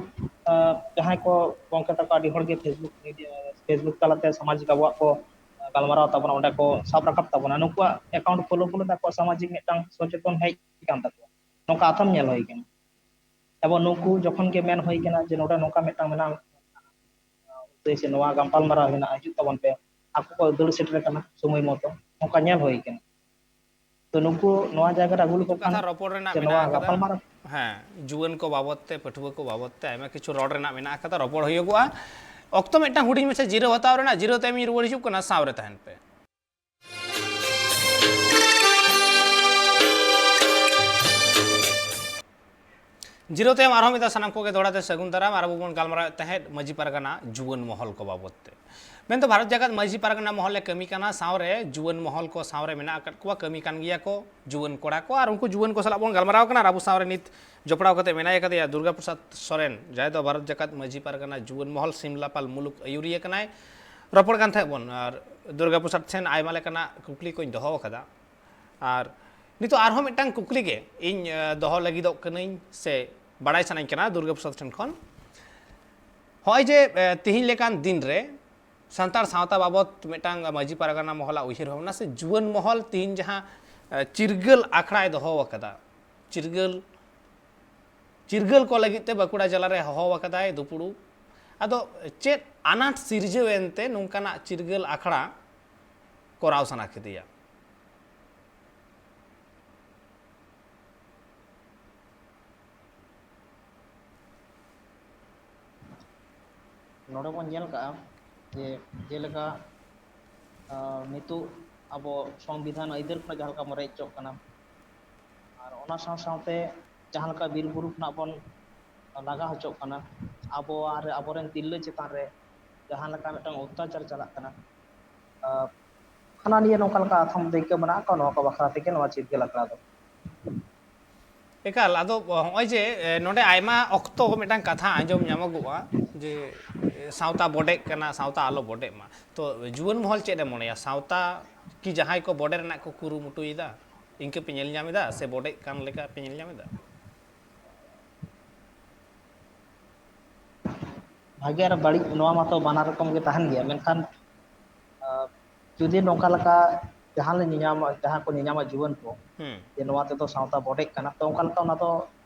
ᱡᱟᱦᱟᱸᱭ ᱠᱚ ᱜᱚᱢᱠᱮ ᱛᱟᱠᱚ ᱟᱹᱰᱤ ᱦᱚᱲᱜᱮ ᱯᱷᱮᱥᱵᱩᱠ ᱢᱤᱰᱤᱭᱟ, ᱯᱷᱮᱥᱵᱩᱠ ᱛᱟᱞᱟᱛᱮ ᱥᱟᱢᱟᱡᱤᱠ ᱟᱵᱚᱣᱟᱜ ᱠᱚ ᱜᱟᱞᱢᱟᱨᱟᱣ ᱛᱟᱵᱚᱱᱟ, ᱚᱸᱰᱮ ᱠᱚ ᱥᱟᱵ ᱨᱟᱠᱟᱵ ᱛᱟᱵᱚᱱᱟ, ᱱᱩᱠᱩᱣᱟᱜ ᱮᱠᱟᱣᱩᱱᱴ ᱯᱷᱳᱞᱳ ᱯᱷᱳᱞᱳ ᱛᱮ ᱟᱠᱚᱣᱟᱜ ᱥᱟᱢᱟᱡᱤᱠ ᱢᱤᱫᱴᱟᱝ ᱥᱚᱪᱮᱛᱚᱱ ᱦᱮᱡ ᱟᱠᱟᱱ ᱛᱟᱠᱚᱣᱟ, ᱱᱚᱝᱠᱟ ᱟᱛᱷᱟᱢ ᱧᱮᱞ ᱦᱩᱭ ᱠᱟᱱᱟ᱾ ᱮᱵᱚᱝ ᱱᱩᱠᱩ ᱡᱚᱠᱷᱚᱱ ᱜᱮ ᱢᱮᱱ ᱦᱩᱭ ᱠᱟᱱᱟ ᱡᱮ ᱱᱚᱰᱮ ᱱᱚᱝᱠᱟ ᱢᱤᱫᱴᱟᱝ ᱢᱮᱱᱟᱜᱼᱟ, ᱥᱮ ᱱᱚᱣᱟ ᱜᱟᱯᱟᱞᱢᱟᱨᱟᱣ ᱦᱮᱱᱟᱜᱼᱟ, ᱦᱤᱡᱩᱜ ᱛᱟᱵᱚᱱ ᱯᱮ, ᱟᱠᱚ ᱠᱚ ᱫᱟᱹᱲ ᱥᱮᱴᱮᱨ ᱟᱠᱟᱱᱟ ᱥᱚᱢᱚᱭ ᱢᱚᱛᱚ, ᱱᱚᱝᱠᱟ ᱧᱮᱞ ᱦᱩᱭ ᱠᱟᱱᱟ᱾ ᱛᱚ ᱱᱩᱠᱩ ᱱᱚᱣᱟ ᱡᱟᱭᱜᱟ ᱨᱮ ᱟᱹᱜᱩ ᱞᱮᱠᱚ ᱠᱷᱟᱱ ᱠᱟᱛᱷᱟ ᱨᱚᱯᱚᱲ ᱨᱮᱱᱟᱜ ᱥᱮ ᱢᱮᱱᱟᱜ ᱱᱚᱣᱟ ᱟᱠᱟᱫᱟ᱾ ᱜᱟᱯᱟᱞᱢᱟᱨᱟᱣ ᱦᱮᱸ, ᱡᱩᱣᱟᱹᱱ ᱠᱚ ᱵᱟᱵᱚᱫ ᱛᱮ, ᱯᱟᱹᱴᱷᱩᱣᱟᱹ ᱠᱚ ᱵᱟᱵᱚᱫ ᱛᱮ ᱟᱭᱢᱟ ᱠᱤᱪᱷᱩ ᱨᱚᱲ ᱨᱮᱱᱟᱜ ᱢᱮᱱᱟᱜ ᱟᱠᱟᱫᱟ, ᱨᱚᱯᱚᱲ ᱦᱩᱭᱩᱜᱚᱜᱼᱟ᱾ ᱚᱠᱛᱚ ᱢᱤᱫᱴᱟᱝ ᱦᱩᱰᱤᱧ ᱢᱟᱪᱷᱟ ᱡᱤᱨᱟᱹᱣ ᱦᱟᱛᱟᱣ ᱨᱮᱱᱟᱜ, ᱡᱤᱨᱟᱹᱣ ᱛᱟᱭᱚᱢ ᱤᱧ ᱨᱩᱣᱟᱹᱲ ᱦᱤᱡᱩᱜ ᱠᱟᱱᱟ, ᱥᱟᱶ ᱨᱮ ᱛᱟᱦᱮᱱ ᱯᱮ᱾ ᱡᱤᱨᱟᱹᱣ ᱛᱟᱭᱚᱢ ᱟᱨᱦᱚᱸ ᱢᱤᱫ ᱫᱷᱟᱣ ᱥᱟᱱᱟᱢ ᱠᱚᱜᱮ ᱫᱚᱦᱲᱟ ᱛᱮ ᱥᱟᱹᱜᱩᱱ ᱫᱟᱨᱟᱢ᱾ ᱟᱨ ᱟᱵᱚ ᱵᱚᱱ ᱜᱟᱞᱢᱟᱨᱟᱣᱮᱫ ᱛᱟᱦᱮᱸᱫ ᱢᱟᱹᱡᱷᱤ ᱯᱟᱨᱜᱟᱱᱟ ᱡᱩᱣᱟᱹᱱ ᱢᱚᱦᱚᱞ ᱠᱚ ᱵᱟᱵᱚᱫ ᱛᱮ᱾ ᱢᱮᱱᱫᱚ ᱵᱷᱟᱨᱚᱛ ᱡᱟᱠᱟᱛ ᱢᱟᱹᱡᱷᱤ ᱯᱟᱨᱜᱟᱱᱟ ᱢᱚᱦᱚᱞ ᱮ ᱠᱟᱹᱢᱤ ᱠᱟᱱᱟ, ᱥᱟᱶᱨᱮ ᱡᱩᱣᱟᱹᱱ ᱢᱚᱦᱚᱞ ᱠᱚ ᱥᱟᱶᱨᱮ ᱢᱮᱱᱟᱜ ᱟᱠᱟᱫ ᱠᱚᱣᱟ, ᱠᱟᱹᱢᱤ ᱠᱟᱱ ᱜᱮᱭᱟ ᱠᱚ ᱡᱩᱣᱟᱹᱱ ᱠᱚᱲᱟ ᱠᱚ᱾ ᱟᱨ ᱩᱱᱠᱩ ᱡᱩᱣᱟᱹᱱ ᱠᱚ ᱥᱟᱞᱟᱜ ᱵᱚᱱ ᱜᱟᱞᱢᱟᱨᱟᱣ ᱠᱟᱱᱟ᱾ ᱟᱨ ᱟᱵᱚ ᱥᱟᱶᱨᱮ ᱱᱤᱛ ᱡᱚᱯᱲᱟᱣ ᱠᱟᱛᱮ ᱢᱮᱱᱟᱭ ᱟᱠᱟᱫᱮᱭᱟ ᱫᱩᱨᱜᱟ ᱯᱨᱚᱥᱟᱫᱽ ᱥᱚᱨᱮᱱ, ᱡᱟᱦᱟᱸᱭ ᱫᱚ ᱵᱷᱟᱨᱚᱛ ᱡᱟᱠᱟᱛ ᱢᱟᱹᱡᱷᱤ ᱯᱟᱨᱜᱟᱱᱟ ᱡᱩᱣᱟᱹᱱ ᱢᱚᱦᱚᱞ ᱥᱤᱢᱞᱟᱯᱟᱞ ᱢᱩᱞᱩᱠ ᱟᱹᱭᱩᱨᱤᱭᱟᱹ ᱠᱟᱱᱟᱭ᱾ ᱨᱚᱯᱚᱲ ᱠᱟᱱ ᱛᱟᱦᱮᱸᱫ ᱵᱚᱱ, ᱟᱨ ᱫᱩᱨᱜᱟ ᱯᱨᱚᱥᱟᱫᱽ ᱴᱷᱮᱱ ᱟᱭᱢᱟ ᱞᱮᱠᱟᱱᱟᱜ ᱠᱩᱠᱞᱤ ᱠᱚᱧ ᱫᱚᱦᱚ ᱟᱠᱟᱫᱟ᱾ ᱟᱨ ᱱᱤᱛᱚᱜ ᱟᱨᱦᱚᱸ ᱢᱤᱫᱴᱟᱝ ᱠᱩᱠᱞᱤ ᱜᱮ ᱤᱧ, ᱮ, ᱫᱚᱦᱚ ᱞᱟᱹᱜᱤᱫᱚᱜ ᱠᱟᱹᱱᱟᱹᱧ ᱥᱮ ᱵᱟᱲᱟᱭ ᱥᱟᱱᱟᱧ ᱠᱟᱱᱟ ᱫᱩᱨᱜᱟ ᱯᱨᱚᱥᱟᱫᱽ ᱴᱷᱮᱱ ᱠᱷᱚᱱ᱾ ᱦᱚᱸᱜᱼᱚᱭ ᱡᱮ, ᱮ, ᱛᱤᱦᱤᱧ ᱞᱮᱠᱟᱱ ᱫᱤᱱ ᱨᱮ ᱥᱟᱱᱛᱟᱲ ᱥᱟᱶᱛᱟ ᱵᱟᱵᱚᱛ ᱢᱤᱫᱴᱟᱝ ᱢᱟᱹᱡᱷᱤ ᱯᱟᱨᱜᱟᱱᱟ ᱢᱚᱦᱚᱞᱟᱜ ᱩᱭᱦᱟᱹᱨ ᱵᱷᱟᱵᱽᱱᱟ ᱥᱮ ᱡᱩᱣᱟᱹᱱ ᱢᱚᱦᱚᱞ ᱛᱤᱦᱤᱧ ᱡᱟᱦᱟᱸ, ᱮ, ᱪᱤᱨᱜᱟᱹᱞ ᱟᱠᱷᱲᱟᱭ ᱫᱚᱦᱚ ᱟᱠᱟᱫᱟ, ᱪᱤᱨᱜᱟᱹᱞ, ᱪᱤᱨᱜᱟᱹᱞ ᱠᱚ ᱞᱟᱹᱜᱤᱫ ᱛᱮ ᱵᱟᱸᱠᱩᱲᱟ ᱡᱮᱞᱟ ᱨᱮ ᱦᱚᱦᱚ ᱟᱠᱟᱫᱟᱭ ᱫᱩᱯᱲᱩᱵ᱾ ᱟᱫᱚ ᱪᱮᱫ ᱟᱱᱟᱴ ᱥᱤᱨᱡᱟᱹᱣ ᱮᱱᱛᱮ ᱱᱚᱝᱠᱟᱱᱟᱜ ᱪᱤᱨᱜᱟᱹᱞ ᱟᱠᱷᱲᱟ ᱠᱚᱨᱟᱣ ᱥᱟᱱᱟ ᱠᱮᱫᱮᱭᱟ? ᱱᱚᱰᱮ ᱵᱚᱱ ᱧᱮᱞ ᱠᱟᱜᱼᱟ ᱡᱮ ᱡᱮᱞᱮᱠᱟ ᱟᱨ ᱱᱤᱛᱚᱜ ᱟᱵᱚ ᱥᱚᱝᱵᱤᱫᱷᱟᱱ ᱟᱹᱭᱫᱟᱹᱨ ᱠᱷᱚᱱᱟᱜ ᱡᱟᱦᱟᱸ ᱞᱮᱠᱟ ᱵᱚᱱ ᱨᱮᱡ ᱦᱚᱪᱚᱜ ᱠᱟᱱᱟ, ᱟᱨ ᱚᱱᱟ ᱥᱟᱶ ᱥᱟᱶᱛᱮ ᱡᱟᱦᱟᱸ ᱞᱮᱠᱟ ᱵᱤᱨ ᱵᱩᱨᱩ ᱠᱷᱚᱱᱟᱜ ᱵᱚᱱ ᱞᱟᱜᱟ ᱦᱚᱪᱚᱜ ᱠᱟᱱᱟ, ᱟᱵᱚᱣᱟᱜ ᱨᱮ, ᱟᱵᱚᱨᱮᱱ ᱛᱤᱨᱞᱟᱹ ᱪᱮᱛᱟᱱ ᱨᱮ ᱡᱟᱦᱟᱸ ᱞᱮᱠᱟ ᱢᱤᱫᱴᱟᱝ ᱚᱛᱛᱟᱪᱟᱨ ᱪᱟᱞᱟᱜ ᱠᱟᱱᱟ, ᱟᱨ ᱦᱟᱱᱟ ᱱᱤᱭᱟᱹ ᱱᱚᱝᱠᱟ ᱞᱮᱠᱟ ᱟᱛᱷᱟᱢ ᱫᱟᱹᱭᱠᱟᱹ ᱢᱮᱱᱟᱜ ᱠᱚᱣᱟ, ᱱᱚᱣᱟ ᱠᱚ ᱵᱟᱠᱷᱨᱟ ᱛᱮᱜᱮ ᱱᱚᱣᱟ ᱪᱤᱨᱜᱟᱹᱞ ᱟᱠᱷᱲᱟ ᱫᱚ᱾ ᱮᱠᱟᱞ, ᱟᱫᱚ ᱦᱚᱸᱜᱼᱚᱭ ᱡᱮ, ᱮ, ᱱᱚᱰᱮ ᱟᱭᱢᱟ ᱚᱠᱛᱚ ᱢᱤᱫᱴᱟᱝ ᱠᱟᱛᱷᱟ ᱟᱸᱡᱚᱢ ᱧᱟᱢᱚᱜᱚᱜᱼᱟ ᱡᱮ, ᱮ, ᱥᱟᱶᱛᱟ ᱵᱚᱰᱮᱜ ᱠᱟᱱᱟ, ᱥᱟᱶᱛᱟ ᱟᱞᱚ ᱵᱚᱰᱮᱜ ᱢᱟ᱾ ᱛᱚ ᱡᱩᱣᱟᱹᱱ ᱢᱚᱦᱚᱞ ᱪᱮᱫ ᱮ ᱢᱚᱱᱮᱭᱟ? ᱥᱟᱶᱛᱟ ᱠᱤ ᱡᱟᱦᱟᱸᱭ ᱠᱚ ᱵᱚᱰᱮ ᱨᱮᱱᱟᱜ ᱠᱚ ᱠᱩᱨᱩᱢᱩᱴᱩᱭᱮᱫᱟ? ᱤᱱᱠᱟᱹ ᱯᱮ ᱧᱮᱞ ᱧᱟᱢ ᱮᱫᱟ ᱥᱮ ᱵᱚᱰᱮᱜ ᱠᱟᱱ ᱞᱮᱠᱟ ᱯᱮ ᱧᱮᱞ ᱧᱟᱢ ᱮᱫᱟ? ᱵᱷᱟᱜᱮ ᱟᱨ ᱵᱟᱹᱲᱤᱡ ᱱᱚᱣᱟ ᱢᱟᱛᱚ ᱵᱟᱱᱟᱨ ᱨᱚᱠᱚᱢ ᱜᱮ ᱛᱟᱦᱮᱱ ᱜᱮᱭᱟ, ᱢᱮᱱᱠᱷᱟᱱ, ᱟᱸ, ᱡᱩᱫᱤ ᱱᱚᱝᱠᱟ ᱞᱮᱠᱟ ᱡᱟᱦᱟᱸ ᱞᱮ ᱧᱮᱧᱟᱢᱟ, ᱡᱟᱦᱟᱸ ᱠᱚ ᱧᱮᱧᱟᱢᱟ ᱡᱩᱣᱟᱹᱱ ᱠᱚ, ᱦᱩᱸ᱾ ᱡᱮ ᱱᱚᱣᱟ ᱛᱮᱫᱚ ᱥᱟᱶᱛᱟ ᱵᱚᱰᱮᱜ ᱠᱟᱱᱟ, ᱛᱚ ᱚᱱᱠᱟ ᱞᱮᱠᱟ ᱚᱱᱟ ᱫᱚ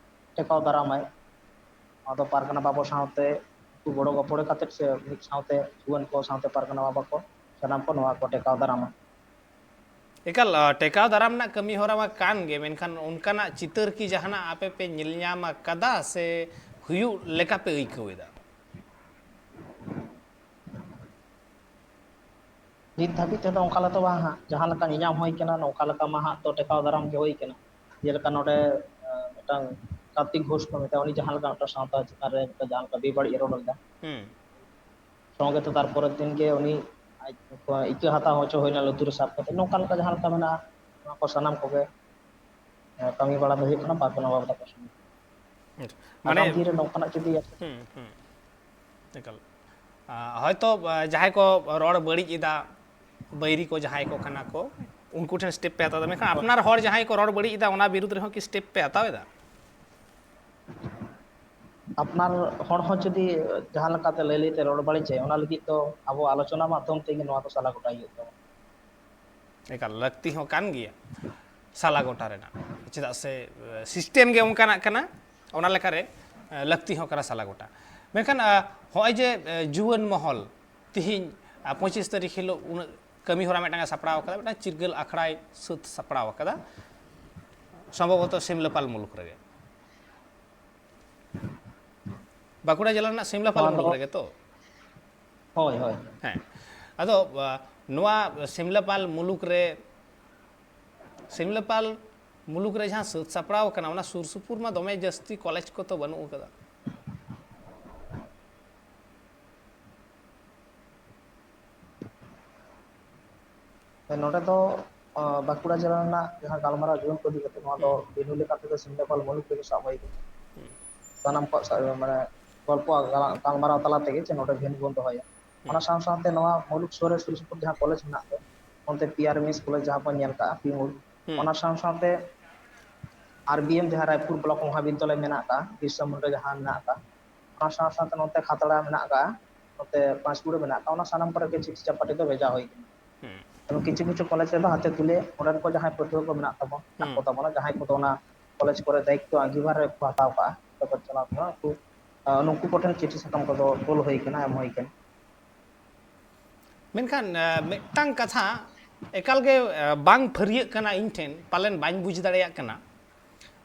ᱴᱮᱠᱟᱣ ᱫᱟᱨᱟᱢᱟᱭ᱾ ᱱᱚᱣᱟ ᱫᱚ ᱯᱟᱨᱜᱟᱱᱟ ᱵᱟᱵᱟ ᱥᱟᱶᱛᱮ ᱩᱱᱠᱩ ᱜᱚᱲᱚ ᱜᱚᱯᱚᱲᱚ ᱠᱟᱛᱮᱫ ᱥᱮ ᱢᱤᱫ ᱥᱟᱶᱛᱮ ᱡᱩᱣᱟᱹᱱ ᱠᱚ ᱥᱟᱶᱛᱮ ᱯᱟᱨᱜᱟᱱᱟ ᱵᱟᱵᱟ ᱠᱚ ᱥᱟᱱᱟᱢ ᱠᱚ ᱱᱚᱣᱟ ᱠᱚ ᱴᱮᱠᱟᱣ ᱫᱟᱨᱟᱢᱟ᱾ ᱮᱠᱟᱞ, ᱟ, ᱴᱮᱠᱟᱣ ᱫᱟᱨᱟᱢ ᱨᱮᱱᱟᱜ ᱠᱟᱹᱢᱤ ᱦᱚᱨᱟ ᱢᱟ ᱠᱟᱱ ᱜᱮ, ᱢᱮᱱᱠᱷᱟᱱ ᱚᱱᱠᱟᱱᱟᱜ ᱪᱤᱛᱟᱹᱨ ᱠᱤ ᱡᱟᱦᱟᱱᱟᱜ ᱟᱯᱮ ᱯᱮ ᱧᱮᱞ ᱧᱟᱢ ᱟᱠᱟᱫᱟ ᱥᱮ ᱦᱩᱭᱩᱜ ᱞᱮᱠᱟ ᱯᱮ ᱟᱹᱭᱠᱟᱹᱣ ᱮᱫᱟ? ᱱᱤᱛ ᱫᱷᱟᱹᱵᱤᱡ ᱛᱮᱫᱚ ᱚᱱᱠᱟ ᱞᱮᱠᱟ ᱵᱟᱝ ᱦᱟᱸᱜ, ᱡᱟᱦᱟᱸ ᱞᱮᱠᱟ ᱧᱮᱧᱟᱢ ᱦᱩᱭ ᱠᱟᱱᱟ, ᱱᱚᱝᱠᱟ ᱞᱮᱠᱟ ᱢᱟ ᱦᱟᱸᱜ ᱛᱚ ᱴᱮᱠᱟᱣ ᱫᱟᱨᱟᱢ ᱜᱮ ᱦᱩᱭ ᱠᱟᱱᱟ᱾ ᱡᱮᱞᱮᱠᱟ ᱱᱚᱰᱮ, ᱟᱸ, ᱢᱤᱫᱴᱟᱝ ᱠᱟᱨᱛᱤᱠ ᱜᱷᱳᱥ ᱠᱚ ᱢᱮᱛᱟᱭᱟ, ᱩᱱᱤ ᱡᱟᱦᱟᱸ ᱞᱮᱠᱟ ᱢᱤᱫᱴᱟᱝ ᱥᱟᱶᱛᱟ ᱪᱮᱛᱟᱱ ᱨᱮ ᱢᱤᱫᱴᱟᱝ ᱡᱟᱦᱟᱸ ᱞᱮᱠᱟ ᱵᱮᱵᱟᱹᱲᱤᱡ ᱮ ᱨᱚᱲ ᱞᱮᱫᱟ, ᱦᱩᱸ᱾ ᱥᱚᱸᱜᱮ ᱛᱮ ᱛᱟᱨᱯᱚᱨᱮᱨ ᱫᱤᱱ ᱜᱮ ᱩᱱᱤ ᱟᱡ ᱤᱠᱟᱹ ᱦᱟᱛᱟᱣ ᱦᱚᱪᱚ ᱦᱩᱭᱱᱟ ᱞᱩᱛᱩᱨ ᱨᱮ ᱥᱟᱵ ᱠᱟᱛᱮ᱾ ᱱᱚᱝᱠᱟ ᱞᱮᱠᱟ ᱡᱟᱦᱟᱸ ᱞᱮᱠᱟ ᱢᱮᱱᱟᱜᱼᱟ, ᱱᱚᱣᱟ ᱠᱚ ᱥᱟᱱᱟᱢ ᱠᱚᱜᱮ, ᱮᱸ, ᱠᱟᱹᱢᱤ ᱵᱟᱲᱟ ᱫᱚ ᱦᱩᱭᱩᱜ ᱠᱟᱱᱟ ᱯᱟᱨᱜᱟᱱᱟ ᱵᱟᱵᱟ ᱛᱟᱠᱚ ᱥᱚᱸᱜᱮ᱾ ᱢᱟᱱᱮ ᱟᱜᱟᱢ ᱫᱤᱱ ᱨᱮ ᱱᱚᱝᱠᱟᱱᱟᱜ ᱡᱩᱫᱤ ᱦᱩᱸ, ᱦᱩᱸ᱾ ᱮᱠᱟᱞ᱾ ᱟ, ᱦᱚᱭᱛᱚ, ᱟ, ᱡᱟᱦᱟᱸᱭ ᱠᱚ ᱨᱚᱲ ᱵᱟᱹᱲᱤᱡ ᱮᱫᱟ, ᱵᱟᱹᱭᱨᱤ ᱠᱚ ᱡᱟᱦᱟᱸᱭ ᱠᱚ ᱠᱟᱱᱟ ᱠᱚ, ᱩᱱᱠᱩ ᱴᱷᱮᱱ step ᱯᱮ ᱦᱟᱛᱟᱣ ᱮᱫᱟ᱾ ᱢᱮᱱᱠᱷᱟᱱ ᱟᱯᱱᱟᱨ ᱦᱚᱲ ᱡᱟᱦᱟᱸᱭ ᱠᱚ ᱨᱚᱲ ᱵᱟᱹᱲᱤᱡ ᱮᱫᱟ, ᱚᱱᱟ ᱵᱤᱨᱩᱫᱽ ᱨᱮᱦᱚᱸ ᱠᱤ step ᱯᱮ ᱦᱟᱛᱟᱣ ᱮᱫᱟ? ᱟᱯᱱᱟᱨ ᱦᱚᱲ ᱦᱚᱸ ᱡᱩᱫᱤ ᱡᱟᱦᱟᱸ ᱞᱮᱠᱟᱛᱮ ᱞᱟᱹᱭ ᱞᱟᱹᱭ ᱛᱮ ᱨᱚᱲ ᱵᱟᱹᱲᱤᱡᱟᱭ, ᱚᱱᱟ ᱞᱟᱹᱜᱤᱫ ᱫᱚ ᱟᱵᱚ ᱟᱞᱳᱪᱚᱱᱟ ᱢᱟᱫᱽᱫᱷᱚᱢ ᱛᱮᱜᱮ ᱱᱚᱣᱟ ᱫᱚ ᱥᱟᱞᱟ ᱜᱚᱴᱟᱭ ᱦᱩᱭᱩᱜ ᱛᱟᱵᱚᱱᱟ᱾ ᱮᱠᱟᱞ ᱞᱟᱹᱠᱛᱤ ᱦᱚᱸ ᱠᱟᱱ ᱜᱮᱭᱟ ᱥᱟᱞᱟ ᱜᱚᱴᱟ ᱨᱮᱱᱟᱜ, ᱪᱮᱫᱟᱜ ᱥᱮ, ᱮ, system ᱜᱮ ᱚᱱᱠᱟᱱᱟᱜ ᱠᱟᱱᱟ, ᱚᱱᱟ ᱞᱮᱠᱟᱨᱮ, ᱮ, ᱞᱟᱹᱠᱛᱤ ᱦᱚᱸ ᱠᱟᱱᱟ ᱥᱟᱞᱟ ᱜᱚᱴᱟ᱾ ᱢᱮᱱᱠᱷᱟᱱ, ᱟ, ᱦᱚᱸᱜᱼᱚᱭ ᱡᱮ, ᱮ, ᱡᱩᱣᱟᱹᱱ ᱢᱚᱦᱚᱞ ᱛᱤᱦᱤᱧ, ᱟ, ᱯᱚᱸᱪᱤᱥ ᱛᱟᱹᱨᱤᱠᱷ ᱦᱤᱞᱳᱜ ᱩᱱᱟᱹᱜ ᱠᱟᱹᱢᱤ ᱦᱚᱨᱟ ᱢᱤᱫᱴᱟᱝ ᱮ ᱥᱟᱯᱲᱟᱣ ᱠᱟᱫᱟ, ᱢᱤᱫᱴᱟᱝ ᱪᱤᱨᱜᱟᱹᱞ ᱟᱠᱷᱲᱟᱭ ᱥᱟᱹᱛ ᱥᱟᱯᱲᱟᱣ ᱠᱟᱫᱟ, ᱥᱚᱢᱵᱷᱚᱵᱚᱛᱚ ᱥᱤᱢᱞᱟᱯᱟᱞ ᱢᱩᱞᱩᱠ ᱨᱮᱜᱮ, ᱵᱟᱸᱠᱩᱲᱟ ᱡᱮᱞᱟ ᱨᱮᱱᱟᱜ ᱥᱤᱢᱞᱟᱯᱟᱞ ᱱᱚᱣᱟ ᱢᱩᱞᱩᱠ ᱫᱚ ᱨᱮᱜᱮ ᱛᱚ? ᱦᱳᱭ, ᱦᱳᱭ᱾ ᱦᱮᱸ, ᱟᱫᱚ ᱱᱚᱣᱟ ᱥᱤᱢᱞᱟᱯᱟᱞ ᱢᱩᱞᱩᱠ ᱨᱮ, ᱥᱤᱢᱞᱟᱯᱟᱞ ᱢᱩᱞᱩᱠ ᱨᱮ ᱡᱟᱦᱟᱸ ᱥᱟᱹᱛ ᱥᱟᱯᱲᱟᱣ ᱠᱟᱱᱟ, ᱚᱱᱟ ᱥᱩᱨ ᱥᱩᱯᱩᱨ ᱢᱟ ᱫᱚᱢᱮ ᱡᱟᱹᱥᱛᱤ ᱠᱚᱞᱮᱡᱽ ᱠᱚᱛᱚ ᱵᱟᱹᱱᱩᱜ ᱟᱠᱟᱫᱟ᱾ ᱱᱚᱰᱮ ᱫᱚ ᱵᱟᱸᱠᱩᱲᱟ ᱡᱮᱞᱟ ᱨᱮᱱᱟᱜ ᱡᱟᱦᱟᱸ ᱜᱟᱞᱢᱟᱨᱟᱣ ᱡᱩᱣᱟᱹᱱ ᱠᱚ ᱤᱫᱤ ᱠᱟᱛᱮ, ᱱᱚᱣᱟ ᱫᱚ ᱵᱤᱱᱩ ᱞᱮᱠᱟᱛᱮ ᱫᱚ ᱥᱤᱢᱞᱟᱯᱟᱞ ᱢᱩᱞᱩᱠ ᱨᱮᱜᱮ ᱥᱟᱵ ᱦᱩᱭ ᱠᱟᱱᱟ᱾ ᱥᱟᱱᱟᱢ ᱠᱚᱣᱟᱜ ᱢᱟᱱᱮ ᱜᱚᱞᱯᱚ ᱜᱟᱞᱢᱟᱨᱟᱣ ᱛᱟᱞᱟ ᱛᱮᱜᱮ ᱡᱮ ᱱᱚᱰᱮ ᱵᱷᱮᱱᱩ ᱵᱚᱱ ᱫᱚᱦᱚᱭᱟ᱾ ᱚᱱᱟ ᱥᱟᱶ ᱥᱟᱶᱛᱮ ᱱᱚᱣᱟ ᱢᱩᱞᱩᱠ ᱥᱩᱨ ᱨᱮ ᱥᱩᱨ ᱥᱩᱯᱩᱨ ᱡᱟᱦᱟᱸ ᱠᱚᱞᱮᱡᱽ ᱢᱮᱱᱟᱜ ᱫᱚ, ᱚᱱᱛᱮ P R M S college ᱡᱟᱦᱟᱸ ᱵᱚᱱ ᱧᱮᱞ ᱠᱟᱜᱼᱟ, ᱯᱤ ᱢᱩᱞ, ᱚᱱᱟ ᱥᱟᱶ ᱥᱟᱶᱛᱮ ᱟᱨ ᱵᱤ ᱮᱢ ᱡᱟᱦᱟᱸ ᱨᱟᱭᱯᱩᱨ ᱵᱞᱚᱠ ᱢᱚᱦᱟᱵᱤᱫᱽᱫᱟᱞᱚᱭ ᱢᱮᱱᱟᱜ ᱟᱠᱟᱫᱼᱟ, ᱵᱤᱨᱥᱟ ᱢᱩᱱᱰᱟ ᱡᱟᱦᱟᱸ ᱢᱮᱱᱟᱜ ᱟᱠᱟᱫ, ᱚᱱᱟ ᱥᱟᱶ ᱥᱟᱶᱛᱮ ᱱᱚᱛᱮ ᱠᱷᱟᱛᱲᱟ ᱢᱮᱱᱟᱜ ᱟᱠᱟᱫᱼᱟ, ᱱᱚᱛᱮ ᱯᱟᱸᱥᱠᱩᱲᱟᱹ ᱢᱮᱱᱟᱜ ᱟᱠᱟᱫᱼᱟ, ᱚᱱᱟ ᱥᱟᱱᱟᱢ ᱠᱚᱨᱮ ᱜᱮ ᱪᱤᱴᱷᱤ ᱪᱟᱯᱟᱴᱤ ᱫᱚ ᱵᱷᱮᱡᱟ ᱦᱩᱭ ᱠᱟᱱᱟ᱾ ᱮᱵᱚᱝ ᱠᱤᱪᱷᱩ ᱠᱤᱪᱷᱩ ᱠᱚᱞᱮᱡᱽ ᱨᱮᱫᱚ ᱦᱟᱛᱮ ᱛᱩᱞᱟᱹ ᱚᱸᱰᱮᱱ ᱠᱚ ᱡᱟᱦᱟᱸᱭ ᱯᱟᱹᱴᱷᱩᱣᱟᱹ ᱠᱚ ᱢᱮᱱᱟᱜ ᱛᱟᱵᱚᱱ, ᱢᱮᱱᱟᱜ ᱠᱚ ᱛᱟᱵᱚᱱᱟ, ᱡᱟᱦᱟᱸᱭ ᱠᱚᱫᱚ ᱚᱱᱟ ᱠᱚᱞᱮᱡᱽ ᱠᱚᱨᱮ ᱫᱟᱭᱤᱛᱛᱚ ᱟᱸᱜᱤᱵᱷᱟᱨ ᱨᱮ ᱠᱚ ᱦᱟᱛᱟᱣ ᱠᱟᱜᱼᱟ, ᱥᱮᱠᱚ ᱪᱟᱞᱟᱣ ᱠᱟᱱᱟ, ᱩᱱᱠᱩ ᱟᱸ, ᱱᱩᱠᱩ ᱠᱚᱴᱷᱮᱱ ᱪᱤᱴᱷᱤ ᱥᱟᱠᱟᱢ ᱠᱚᱫᱚ ᱠᱳᱞ ᱦᱩᱭ ᱠᱟᱱᱟ, ᱮᱢ ᱦᱩᱭ ᱠᱟᱱᱟ᱾ ᱢᱮᱱᱠᱷᱟᱱ ᱟᱸ, ᱢᱤᱫᱴᱟᱝ ᱠᱟᱛᱷᱟ ᱮᱠᱟᱞ ᱜᱮ ᱟᱸ, ᱵᱟᱝ ᱯᱷᱟᱹᱨᱭᱟᱹᱜ ᱠᱟᱱᱟ ᱤᱧ ᱴᱷᱮᱱ, ᱯᱟᱞᱮᱱ ᱵᱟᱹᱧ ᱵᱩᱡᱽ ᱫᱟᱲᱮᱭᱟᱜ ᱠᱟᱱᱟ